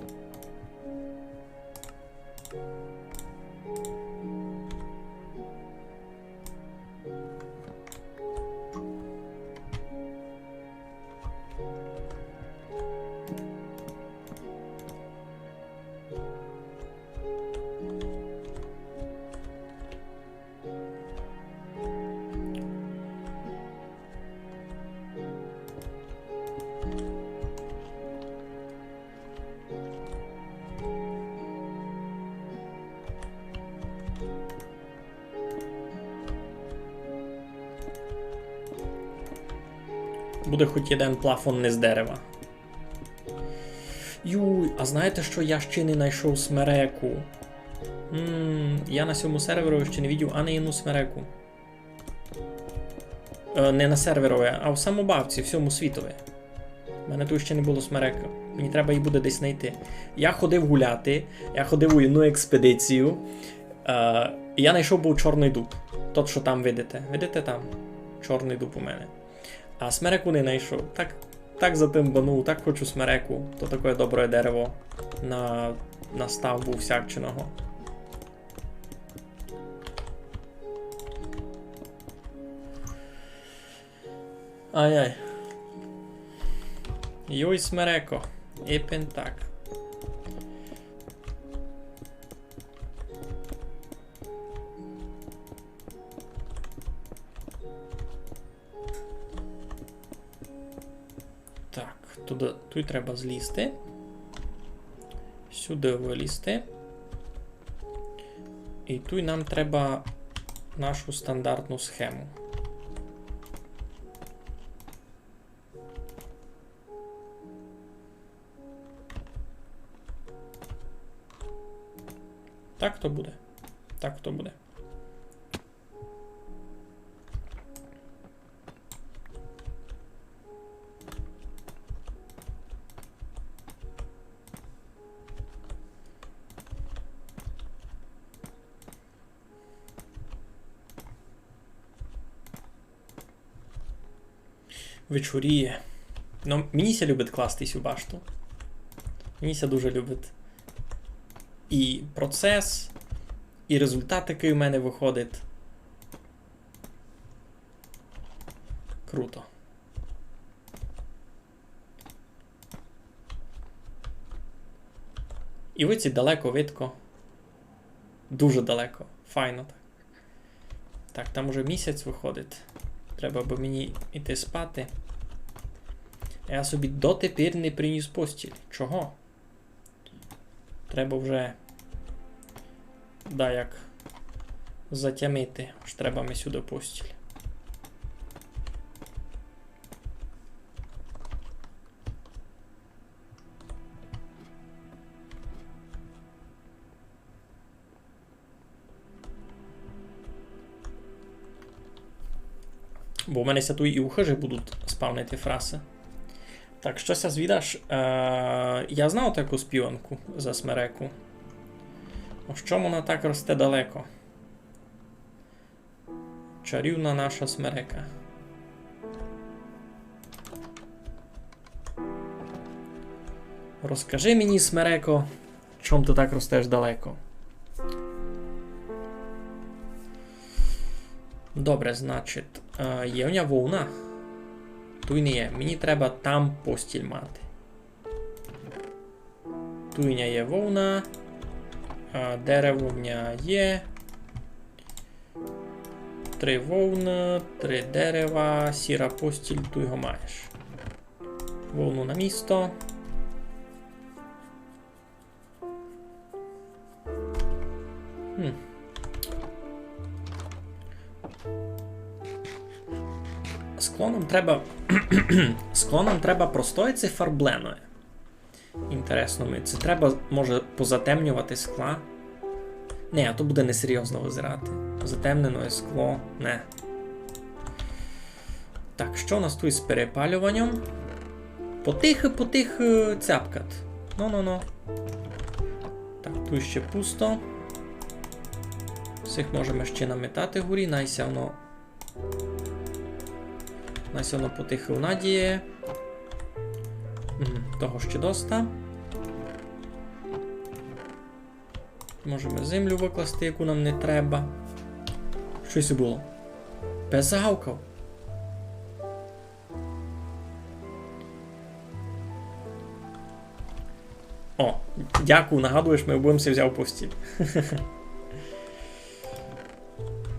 Буде хоть єден плафон не з дерева. Юй, а знаєте што? Я ще не найшов смереку. М, я на сьому серверови ще не видїв ани єдну смереку. Е, не на серверови, а в самобавці, в сьому світови. У мене туй ще не было смерекы. Мені треба її буде десь найти. Я ходив гуляти, я ходив у єдну експедицію. Е, і я найшов быв чорный дуб. Тот, што там видите. Видите там? Чорный дуб у мене. А смереку не найшов. Так, так затимбанув, так хочу смереку. То такоє доброє дерево на, на ставбу всякчиного. Ай-ай. Йой, смереко. Епен так. Так, туды, туй треба злізти. Сюды вылізти. І туй нам треба нашу стандартну схему. Так то буде. Так то буде. Вечоріє. Ну, мені ся любить класти сю башту. Мені ся дуже любить. І процес, і результат, якый у мене выходить. Круто. І видите, далеко видко. Дуже далеко. Файно так. Так, там уже місяць выходить. Треба бы мені іти спати. Я собі дотепер не приніс постіль. Чого? Треба вже даяк затямити, ож треба ми сюды постіль. Бо в мене ся туй і у хыжі будуть спавнити фрасы. Так, што ся звідаш? Е, я знав таку співанку за смереку. О, што вона так росте далеко? Чарівна наша смерека. Розкажи мені, смереко, чом ты так ростеш далеко? Добре, значить, е, є у ня вовна? Туй не є. Мені треба там постіль мати. Туй ня є вовна. А, дерево в ня є. Три вовны, три дерева, сіра постіль, туй го маєш. Вовну на місто. Хм. Скло нам треба. Скло нам треба простоє ци фарбленоє? Інтересно ми. Ци треба, може, позатемньовати скла? Не, а то буде несерйозно визирати. Затемнене скло. Не. Так, што у нас туй з перепалюваньом? Потихы, потихы цяпкат. Но, но, но. Так, туй ще пусто. Сих можеме ще наметати горі, най ся воно, най ся воно потихы надіє. Мгм, того ще доста. Можеме землю выкласти, яку нам не треба. Што се было? Пес загавкав. О, дякую, нагадуєш ми, бо м си взяв постіль.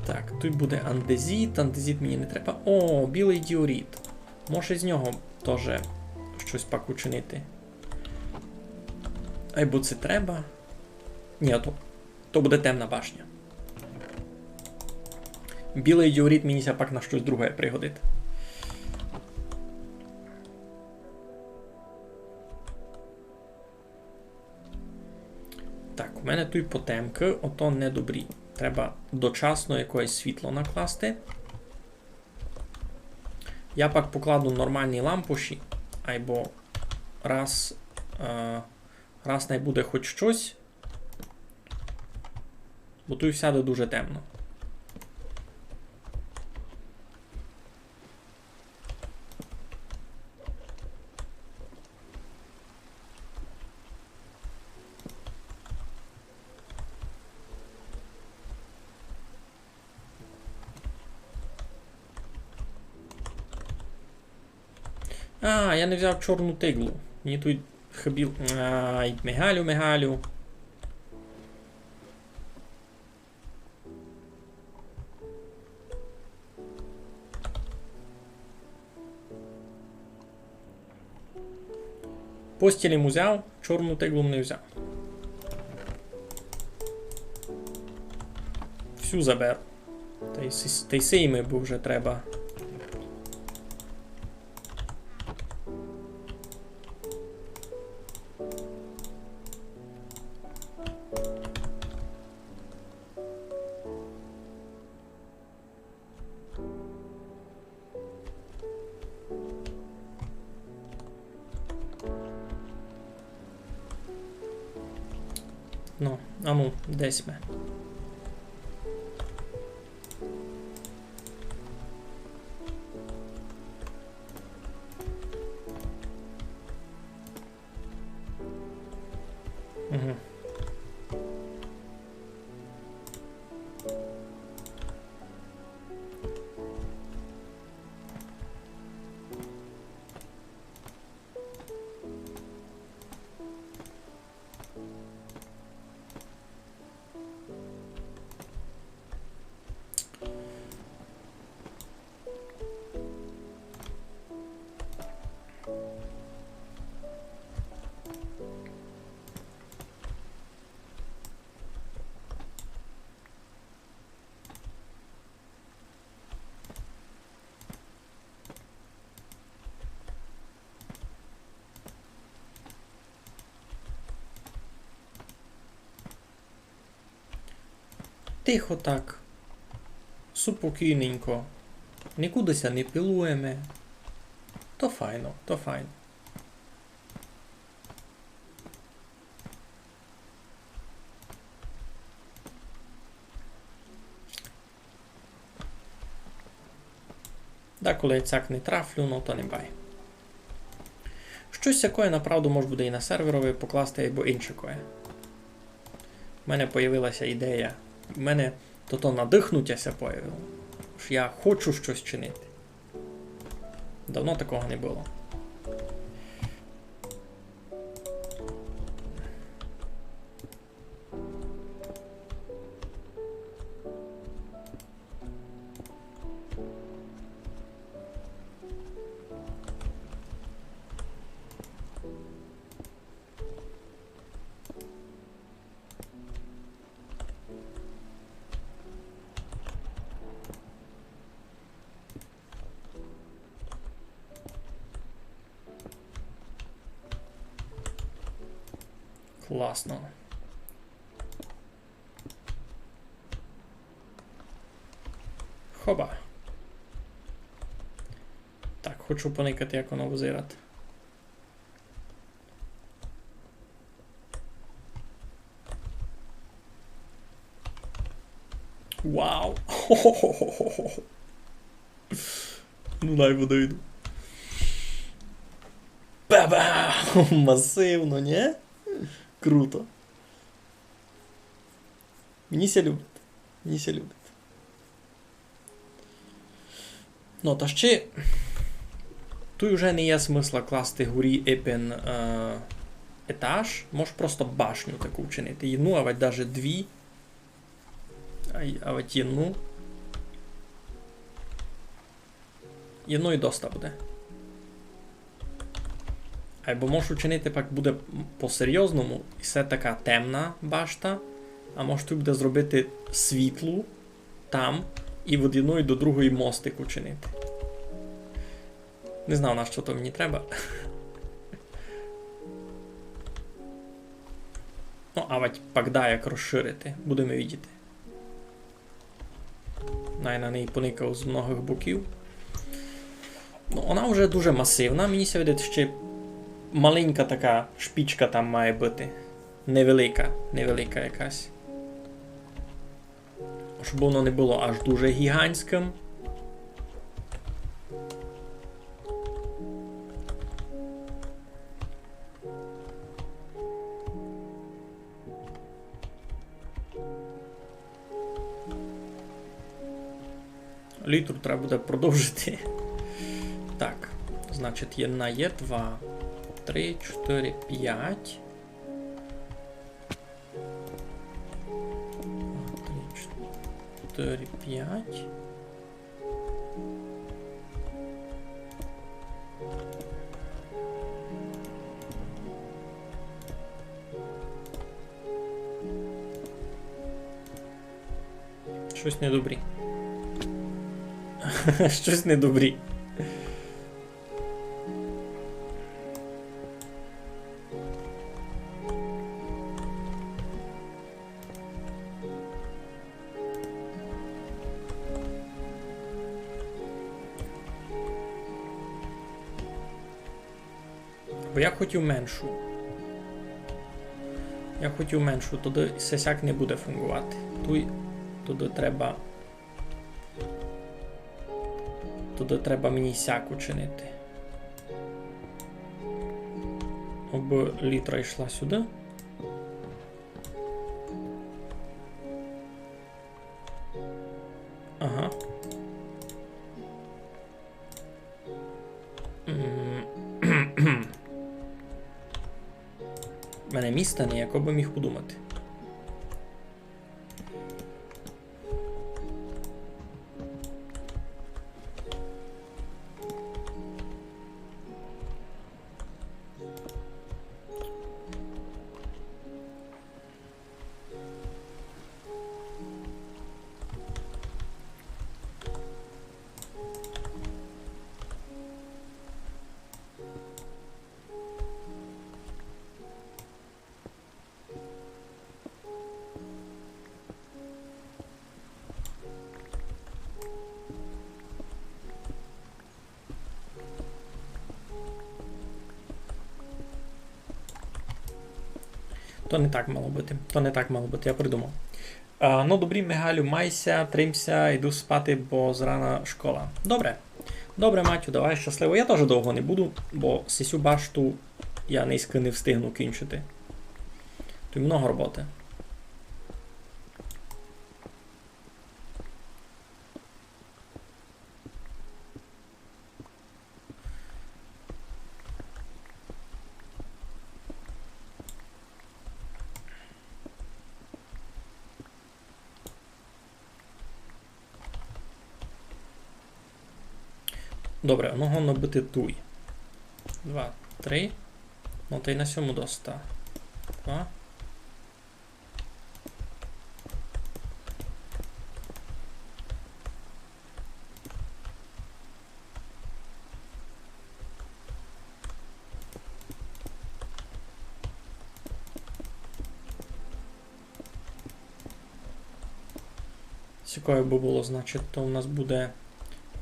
Так, туй буде андезіт, андезіт мені не треба. О, білый діоріт. Може з нього тоже штось пак учинити. Айбо ци треба? Ні, то, то буде темна башня. Білый діоріт мені ся пак на штось друге пригодить. Так, у мене туй потемкы, ото не добрі. Треба дочасно якоєсь світло накласти. Я пак покладу нормалні лампуші, айбо раз, е, раз най буде хоть штось, бо туй всяды дуже темно. А, я не взяв чорну тиглу. Мені туй хибіл-, ай, Мигалю, Мигалю. Постіль им узяв, чорну тиглу не взяв. Всю заберу. Та й сись-, та й сиї ми бы вже треба. Ну, а ну, десь ми. Мгм. Тихо так. Супокійненько. Нікуды ся не пилуєме. То файно, то файно. Деколи я цяк не трафлю, но то не бай. Штось сякоє направду мож буде і на серверови покласти, або инше коє. У мене появила ся ідея. У мене тото надыхнутя ся появило. Ож я хочу штось чинити. Давно такого не было. Класно. Хоба. Так, хочу поникати, як воно визирать. Вау! Ну, най подойду. Ба-ба! Масивно, нє? Круто. Мені ся любить. Мені ся любить. Ну, та ще туй уже не є смысла класти горі ипен, е, етаж. Мож просто башню таку вчинити. Єдну, авать даже дві. Ай, авать єдну. Єдної доста буде. Айбо мож учинити пак буде по-серйозному, і се така темна башта, а мож туй буде зробити світлу там і від єдної до другої мостик учинити. Не знав, на што то мені треба. Ну, авать пак да як розширити. Будеме видіти. Най на неї поникав з многых боків. Ну, вона вже дуже масивна, мені ся видить, ще маленька така шпічка там має быти. Невелика, невелика якась. Щоб воно не было аж дуже гіґантськым. Літру треба буде продовжити. Так, значить, єдна є, два, три, чотири, пять. Два, три, чотири, пять. Штось недобрі. Штось недобрі. Бо я хотів меншу. Я хотів меншу, туды се сяк не буде фунґовати. Туй, туды треба, туды треба мені сяк учинити. Обы літра йшла сюды. Ага. М. В мене міста не є, як бы міг подумати. То не так мало быти. То не так мало быти, я придумав. А, ну, добрі, Мигалю, май ся, трим ся, йду спати, бо зрана школа. Добре. Добре, Матю, давай, щасливо. Я тоже довго не буду, бо сисю башту я нынька не встигну кінчити. Туй много роботы. Добре, воно годно быти туй. Два, три. Ну, та й на сьому доста. Два. Цікаво бы было, значить, то у нас буде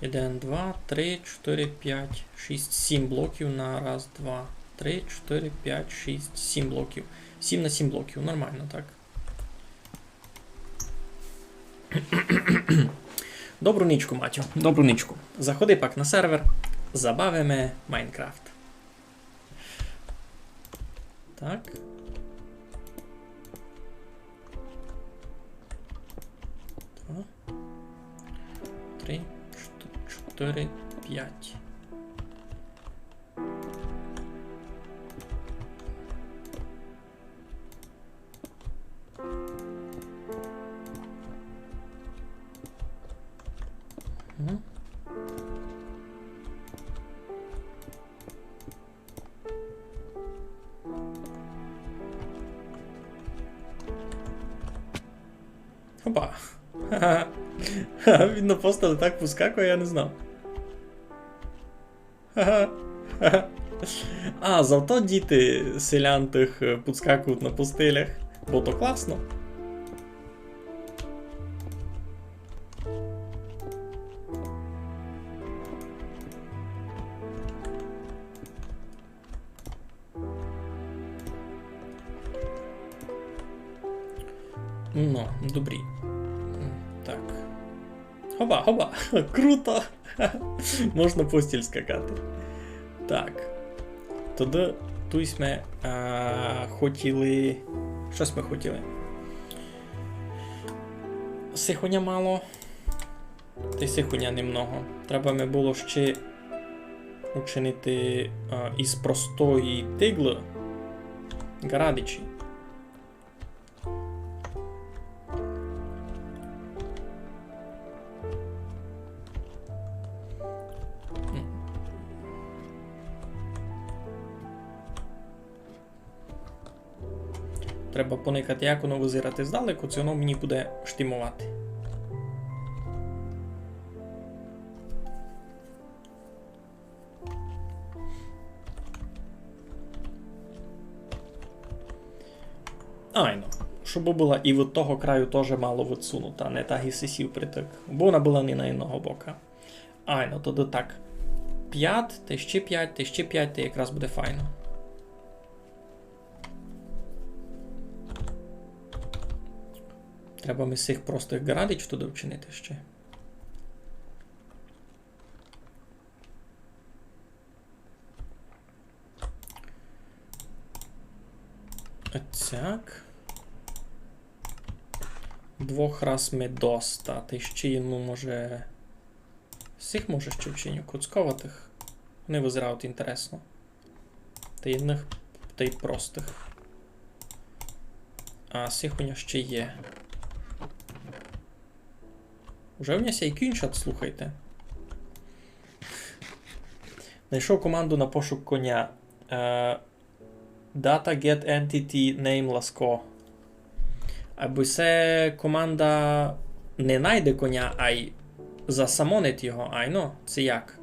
один, два, три, чотири, пять, шість, сім блоків на раз, два, три, чотири, пять, шість, сім блоків. Сім на сім блоків, нормално, так. Добру нічку, Матю, добру нічку. Заходи пак на сервер, забавиме Майнкрафт. Так. Два, три, чотири, пять. Мгм. Опа. Він на постелі так пускакує, я не знав. А, зато діти селян тых, е, пускакують на постелях, бо то класно. Ну, добрі. Так. Хоба, хоба! Круто! Можна постіль скакати. Так. Тогды туй сьме, а, хотіли. Што сьме хотіли? Сихоня мало. Тай сихоня немного. Треба ми было ще учинити, а, із простої тиглы ґарадичі. Треба поникати, як воно визирати здалеку, ци воно мені буде штимовати. Айно. Щоб была і від того краю тоже мало відсунута, а не так і сисів притик. Бо вона была не на одного бока. Айно, тогды так. Пять, та ще пять, та ще пять, та якраз буде файно. Треба ми сих простых ґарадич туды вчинити ще. Оцяк. Двох раз ми доста. Та ще єдну, може, сих, може, ще вчиню. Куцьковатых. Вони визирають інтересно. Та єдных, та й простых. А сих у нього ще є. Уже в нього ся й кінчать, слухайте. Найшов команду на пошук коня. Е, Data get entity name Ласко. Або се команда не найде коня, ай засамонить його, айно, ци як?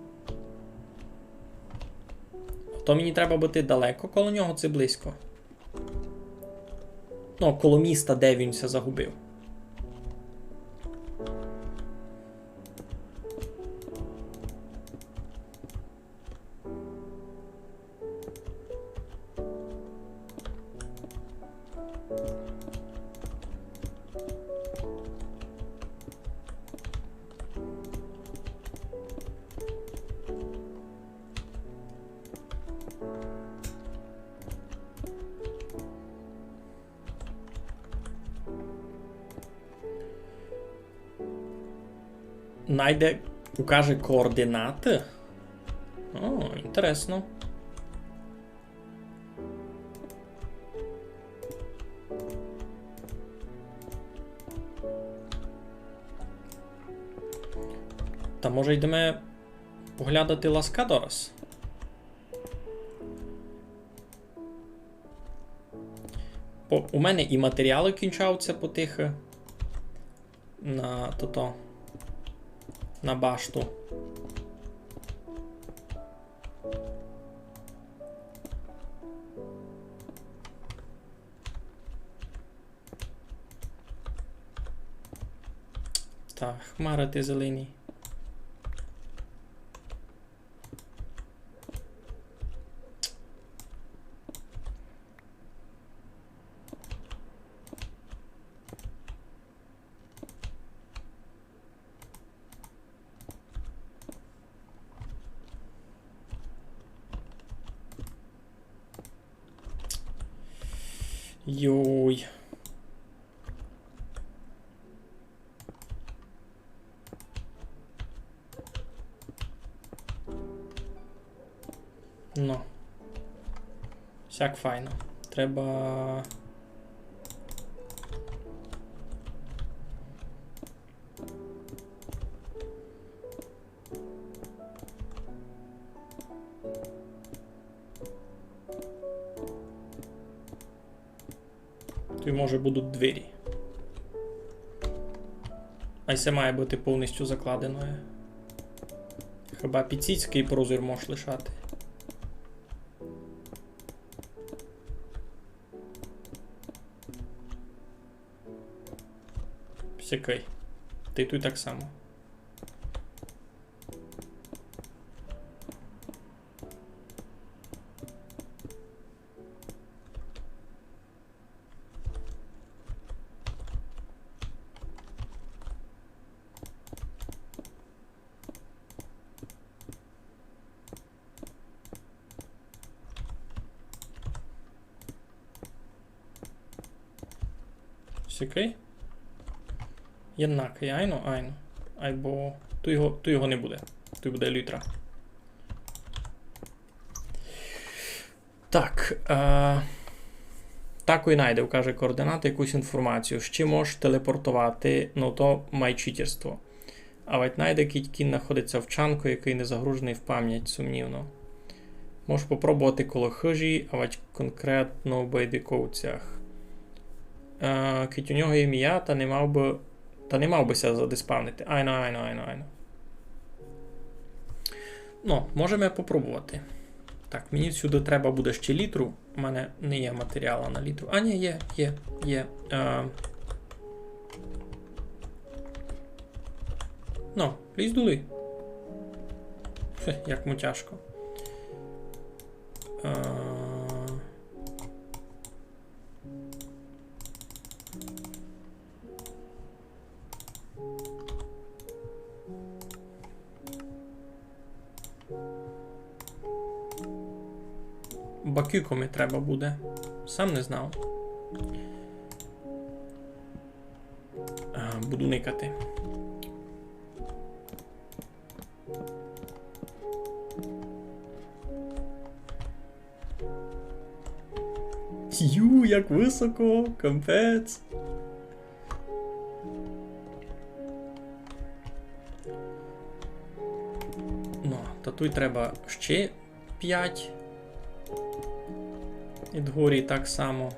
То мені треба быти далеко коло нього, ци близько? Ну, коло міста, де він ся загубив. Найде, укаже координаты? О, інтересно. Та може йдеме поглядати Ласка дораз? Бо у мене і матеріалы кінчавуться потихы на тото, на башту. Та, хмара ти зелені. Йой. Ну. Сяк файно. Треба. Туй, може, будуть двері. Ай се має бути повністю закладеноє. Хіба піціцькый прозір мож лишати. Всякый. Та й туй так само. Сякый? Єднакый, айно, айно. Айбо туй його, туй його не буде. Туй буде лютра. Так, е, такой найде, каже, координаты, якусь інформацію. Ще мож телепортовати, ну то май читерство. Авать найде, кідь кін находиться в чанку, якый не загруженый в память, сумнівно. Мож попробовати коло хыжі, авать конкретно в байдиковцях. Е, кідь у нього є імя, та не мав бы, та не мав бы ся задеспавнити. Айно, айно, айно, айно. Ну, можеме попробовати. Так, мені сюды треба буде ще літру. У мене не є матеріала на літру. А, ні, є, є, є. Е, ну, лізь долі. Фе, як му тяжко. Е, Бакюко ми треба буде. Сам не знав. А, буду никати. Ю, як высоко, капець. Ну, та туй треба ще пять. І дгорі так само.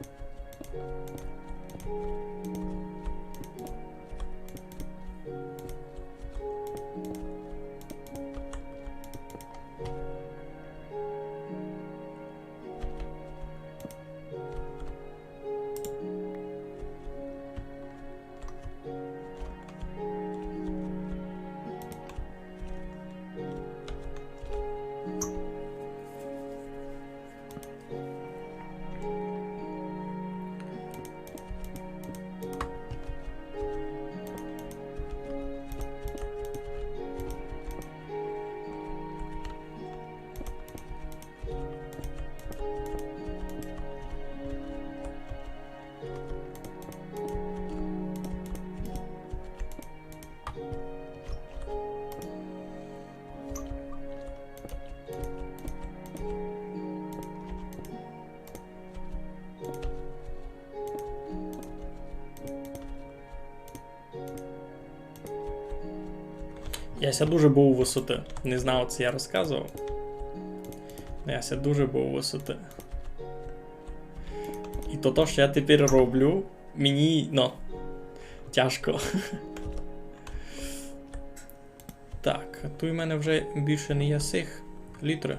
Я ся дуже бою высоты. Не знав, ци я розказовав. Но я ся дуже бою высоты. І то, то, што я тепер роблю, мені, ну, тяжко. Так, а туй у мене вже більше не є сих літры.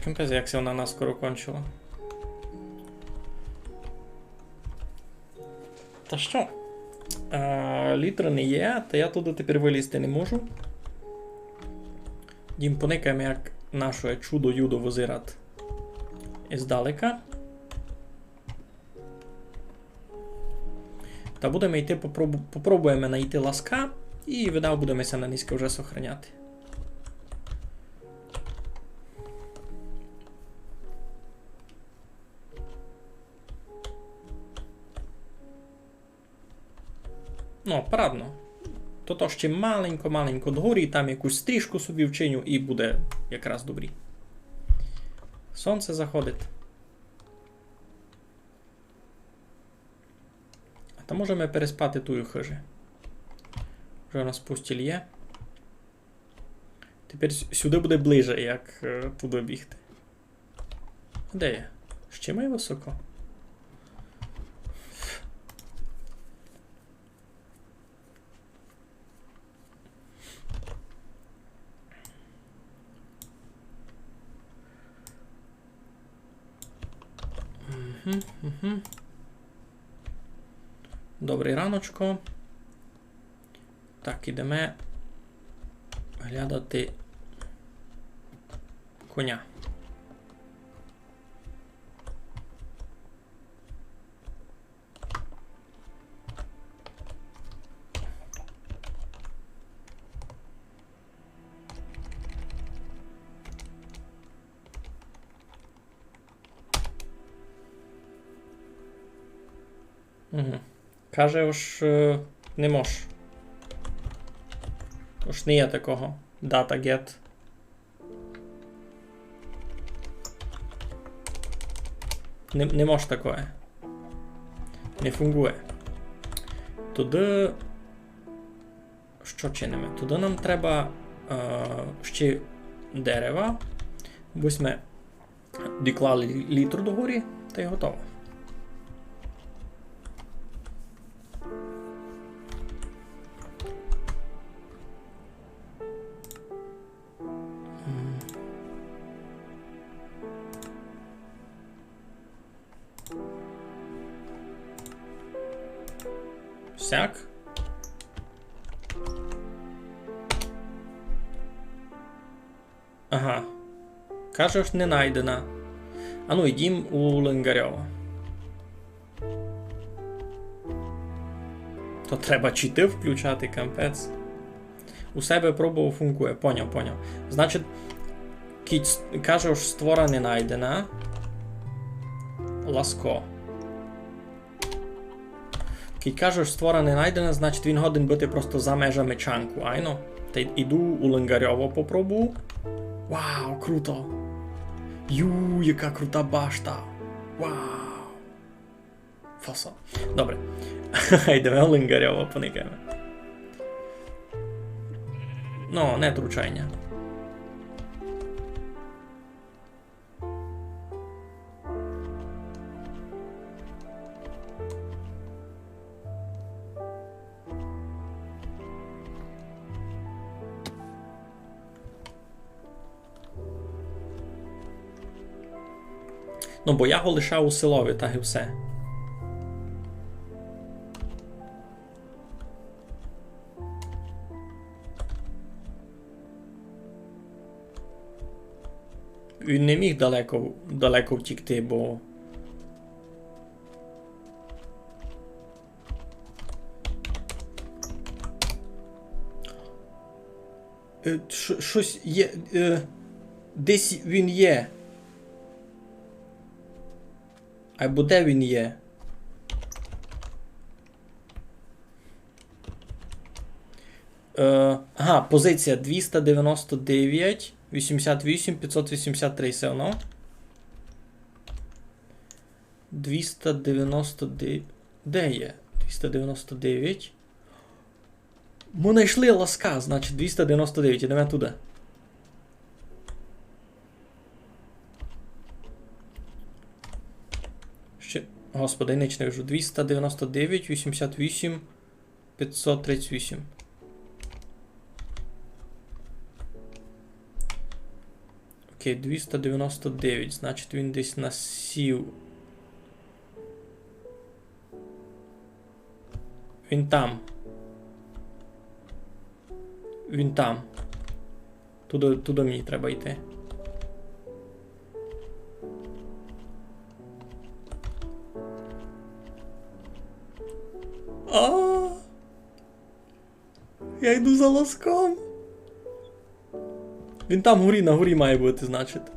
Капець, як ся вона наскоро кончила. Та што? А, літры не є, та я туды тепер вылізти не можу. Дім, поникаєме, як наше чудо-юдо вызират издалека. Та будеме йти, попробу-, попробуєме найти ласка, і видав будеме ся на низько вже сохраняти. Ну, парадно. То, то ще маленько-маленько догорі, там якусь стрішку собі вчиню і буде якраз добрі. Сонце заходить. А та можеме переспати туй у хыжі. Вже у нас постіль є. Тепер с-, сюды буде ближе, як, е, туды бігти. Де я? Ще май высоко. Мгм, мгм. Добрый раночко. Так, ідеме глядати коня. Угу. Каже, ож, е, не мож. Ож не є такого. Data get. Не, не мож такоє. Не фунґує. Туды што чиниме? Туды нам треба, е, ще дерева. Бо сьме доклали літру догорі, та й готово. М. Сяк. Ага. Кажеш, не найдена. Ану, йдім у Лингарьово. То треба чіты включати, капець. У себе пробовав, фунґує. Поняв, поняв. Значить, кідь с-, кажеш, створа не найдена. Ласко. Кідь кажеш, створа не найдена, значить, він годен быти просто за межами чанку, айно? Та й іду у Лингарьово попробую. Вау, круто! Ю, яка крута башта! Вау! Фаса. Добре. Йдеме у Лингарьово, поникаєме. Ну, не тручайня. Ну, бо я го лишав у селови, та й всьо. Він не міг далеко, далеко втікти, бо... Е, ш-, штось є, е, десь він є. Айбо де він є? Е, ага, позиція двіста девяносто девять, вісімдесят вісім, пятсот вісімдесят три, всьо одно. Двіста девяносто девять. Де є? Двіста девяносто девять. Мы найшли ласка, значить, двіста девяносто девять, ідеме туды. Ще, господи, ніч не вижу. Двіста девяносто девять, вісімдесят вісім, пятсот тридцять вісім. Окей, двіста девяносто девять, значить, він десь насів. Він там. Він там. Туды, туды мені треба йти. А! Я йду за лоском. Він там горі, на горі має быти, значить.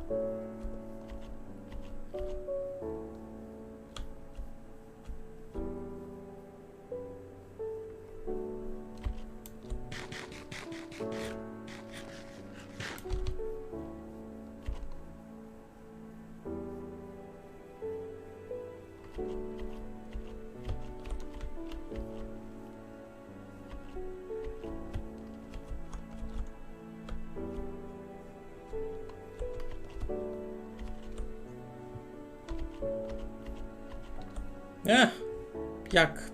Е, як?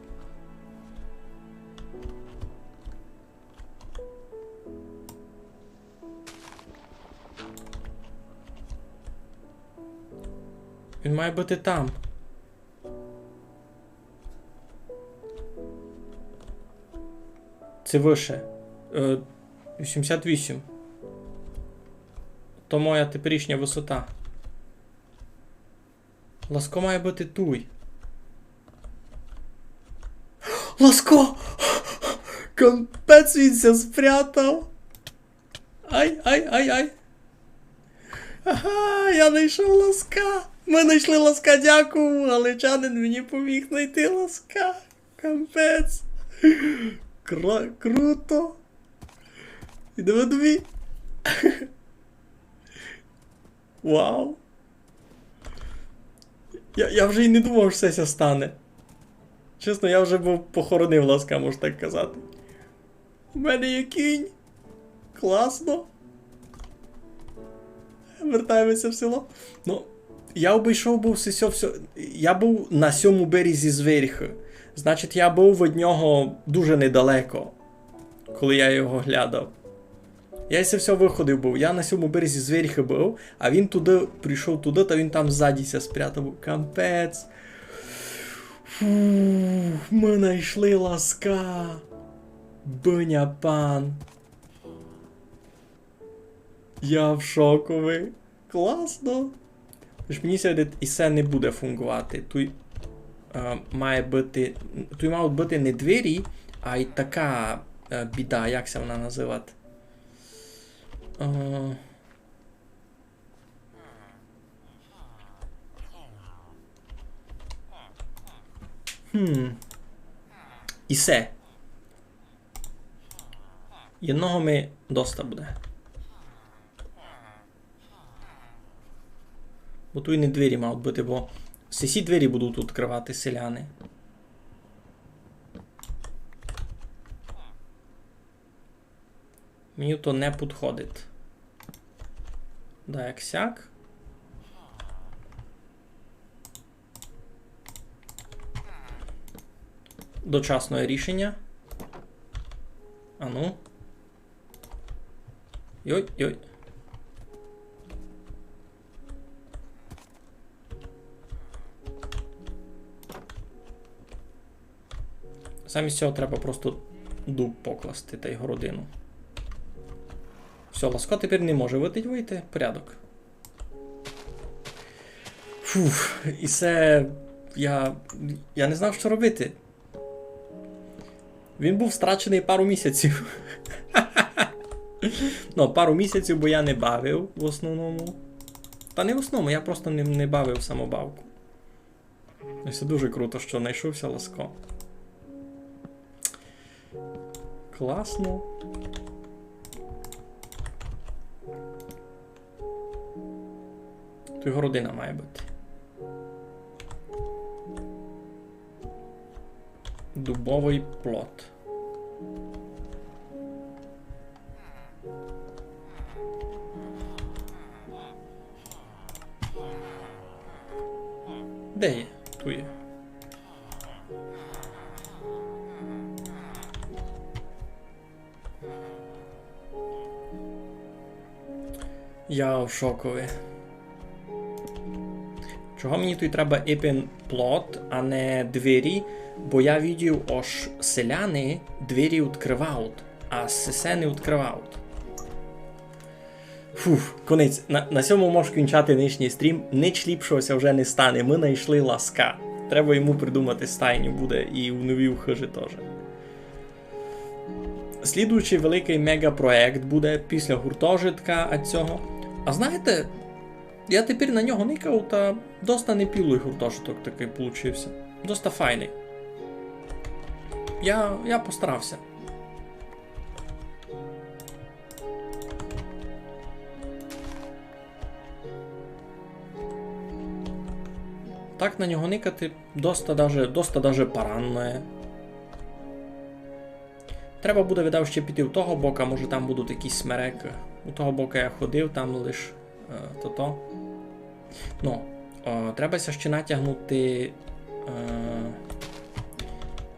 Він має быти там. Се выше. Е, вісімдесят вісім. То моя теперішня высота. Ласко має быти туй. Ласко! Капець, він ся спрятав! Ай, ай, ай, ай! Ага, я найшов ласка! Мы найшли ласка, дякую! Галичанин мені поміг найти ласка! Капець! Кра-, круто! Ідеме домі! Вау! Я, я вже й не думав, што се ся стане. Чесно, я вже быв похоронив ласка, можна так казати. У мене є кінь. Класно. Вертаєме ся в село. Ну, я обыйшов быв се сьо всьо. Я быв на сьому березі зверьху. Значить, я быв од нього дуже недалеко, коли я його глядав. Я се всьо выходив быв. Я на сьому березі зверьху быв, а він туды, прийшов туды, та він там ззаді ся спрятав. Капець. Фух, мы найшли ласка. Быня пан. Я в шокови. Класно. Тож мені ся видить, і се не буде фунґовати. Туй, е, має быти, туй мають быти не двері, а й така, е, біда, як ся вона называть? Е, Хм. І се. Єдного ми доста буде. Бо туй не двері мають быти, бо сесі двері будуть відкрывати селяни. Мені то не підходить. Да, як сяк. Дочасне рішеня. Ану. Йой, йой. Замість цього треба просто дуб покласти тай городину. Всьо, ласко тепер не може выйти, выйти. Порядок. Фух, і се я, я не знав, што робити. Він быв страченый пару місяців. Ну, пару місяців, бо я не бавив в основному. Та не в основному, я просто не, не бавив самобавку. І се дуже круто, што найшов ся ласко. Класно. Туй городина має быти. Дубовый плот. Де є? Туй є. Я в шокови. Чого мені туй треба ипен плот, а не двері? Бо я видів, ож селяни двері відкривають, а сесе не відкривають. Фух, конець. На, на сьому мож кінчати нынішній стрім. Нич ліпшого ся вже не стане. Мы найшли ласка. Треба йому придумати стайню буде і в новій хыжі тоже. Слідуючий великый мегапроєкт буде після гуртожитка, а цього. А знаєте, я тепер на нього никав, та доста не підлый гуртожиток такый получився. Доста файный. Я, я постарався. Так на нього никати доста даже, доста даже паранно є. Треба буде, видав, ще піти в того бока, може там будуть якісь смерекы. У того бока я ходив, там лиш, е, тото. Ну, е, треба ся ще натягнути. Е,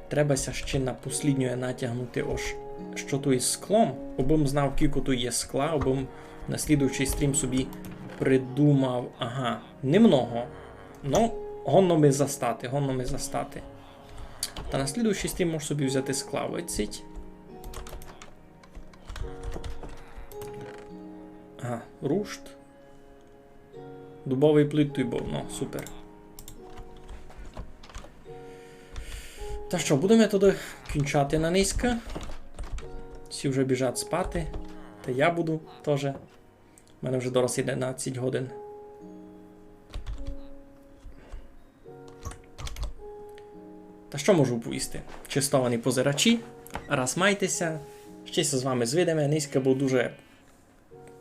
треба ся ще на посліднє натягнути, ож що туй із склом. Обым знав, кілько туй є скла, обым на слідуючий стрім собі придумав. Ага, немного. Ну, годно ми застати, годно ми застати. Та на слідуючий стрім можу собі взяти скла вицить. Ага, рушт. Дубовый плит туй быв, ну, супер. Та што, будеме тогды кінчати на нынька. Всі вже біжать спати. Та я буду тоже. У мене вже дораз одинадцять годин. Та што можу повісти? Честовані позирачі, раз майте ся, ще ся з вами звидиме. Нынька быв дуже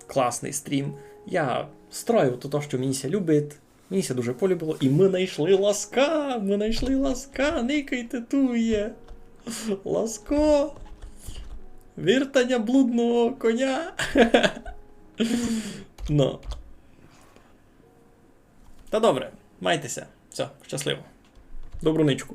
класный стрім. Я строїв то, то, што мені ся любить. Мені ся дуже полюбило. І мы найшли ласка, мы найшли ласка, никайте, туй є. Ласко. Вертаня блудного коня. Ну. Та добре, майте ся. Всьо, щасливо. Добру ничку.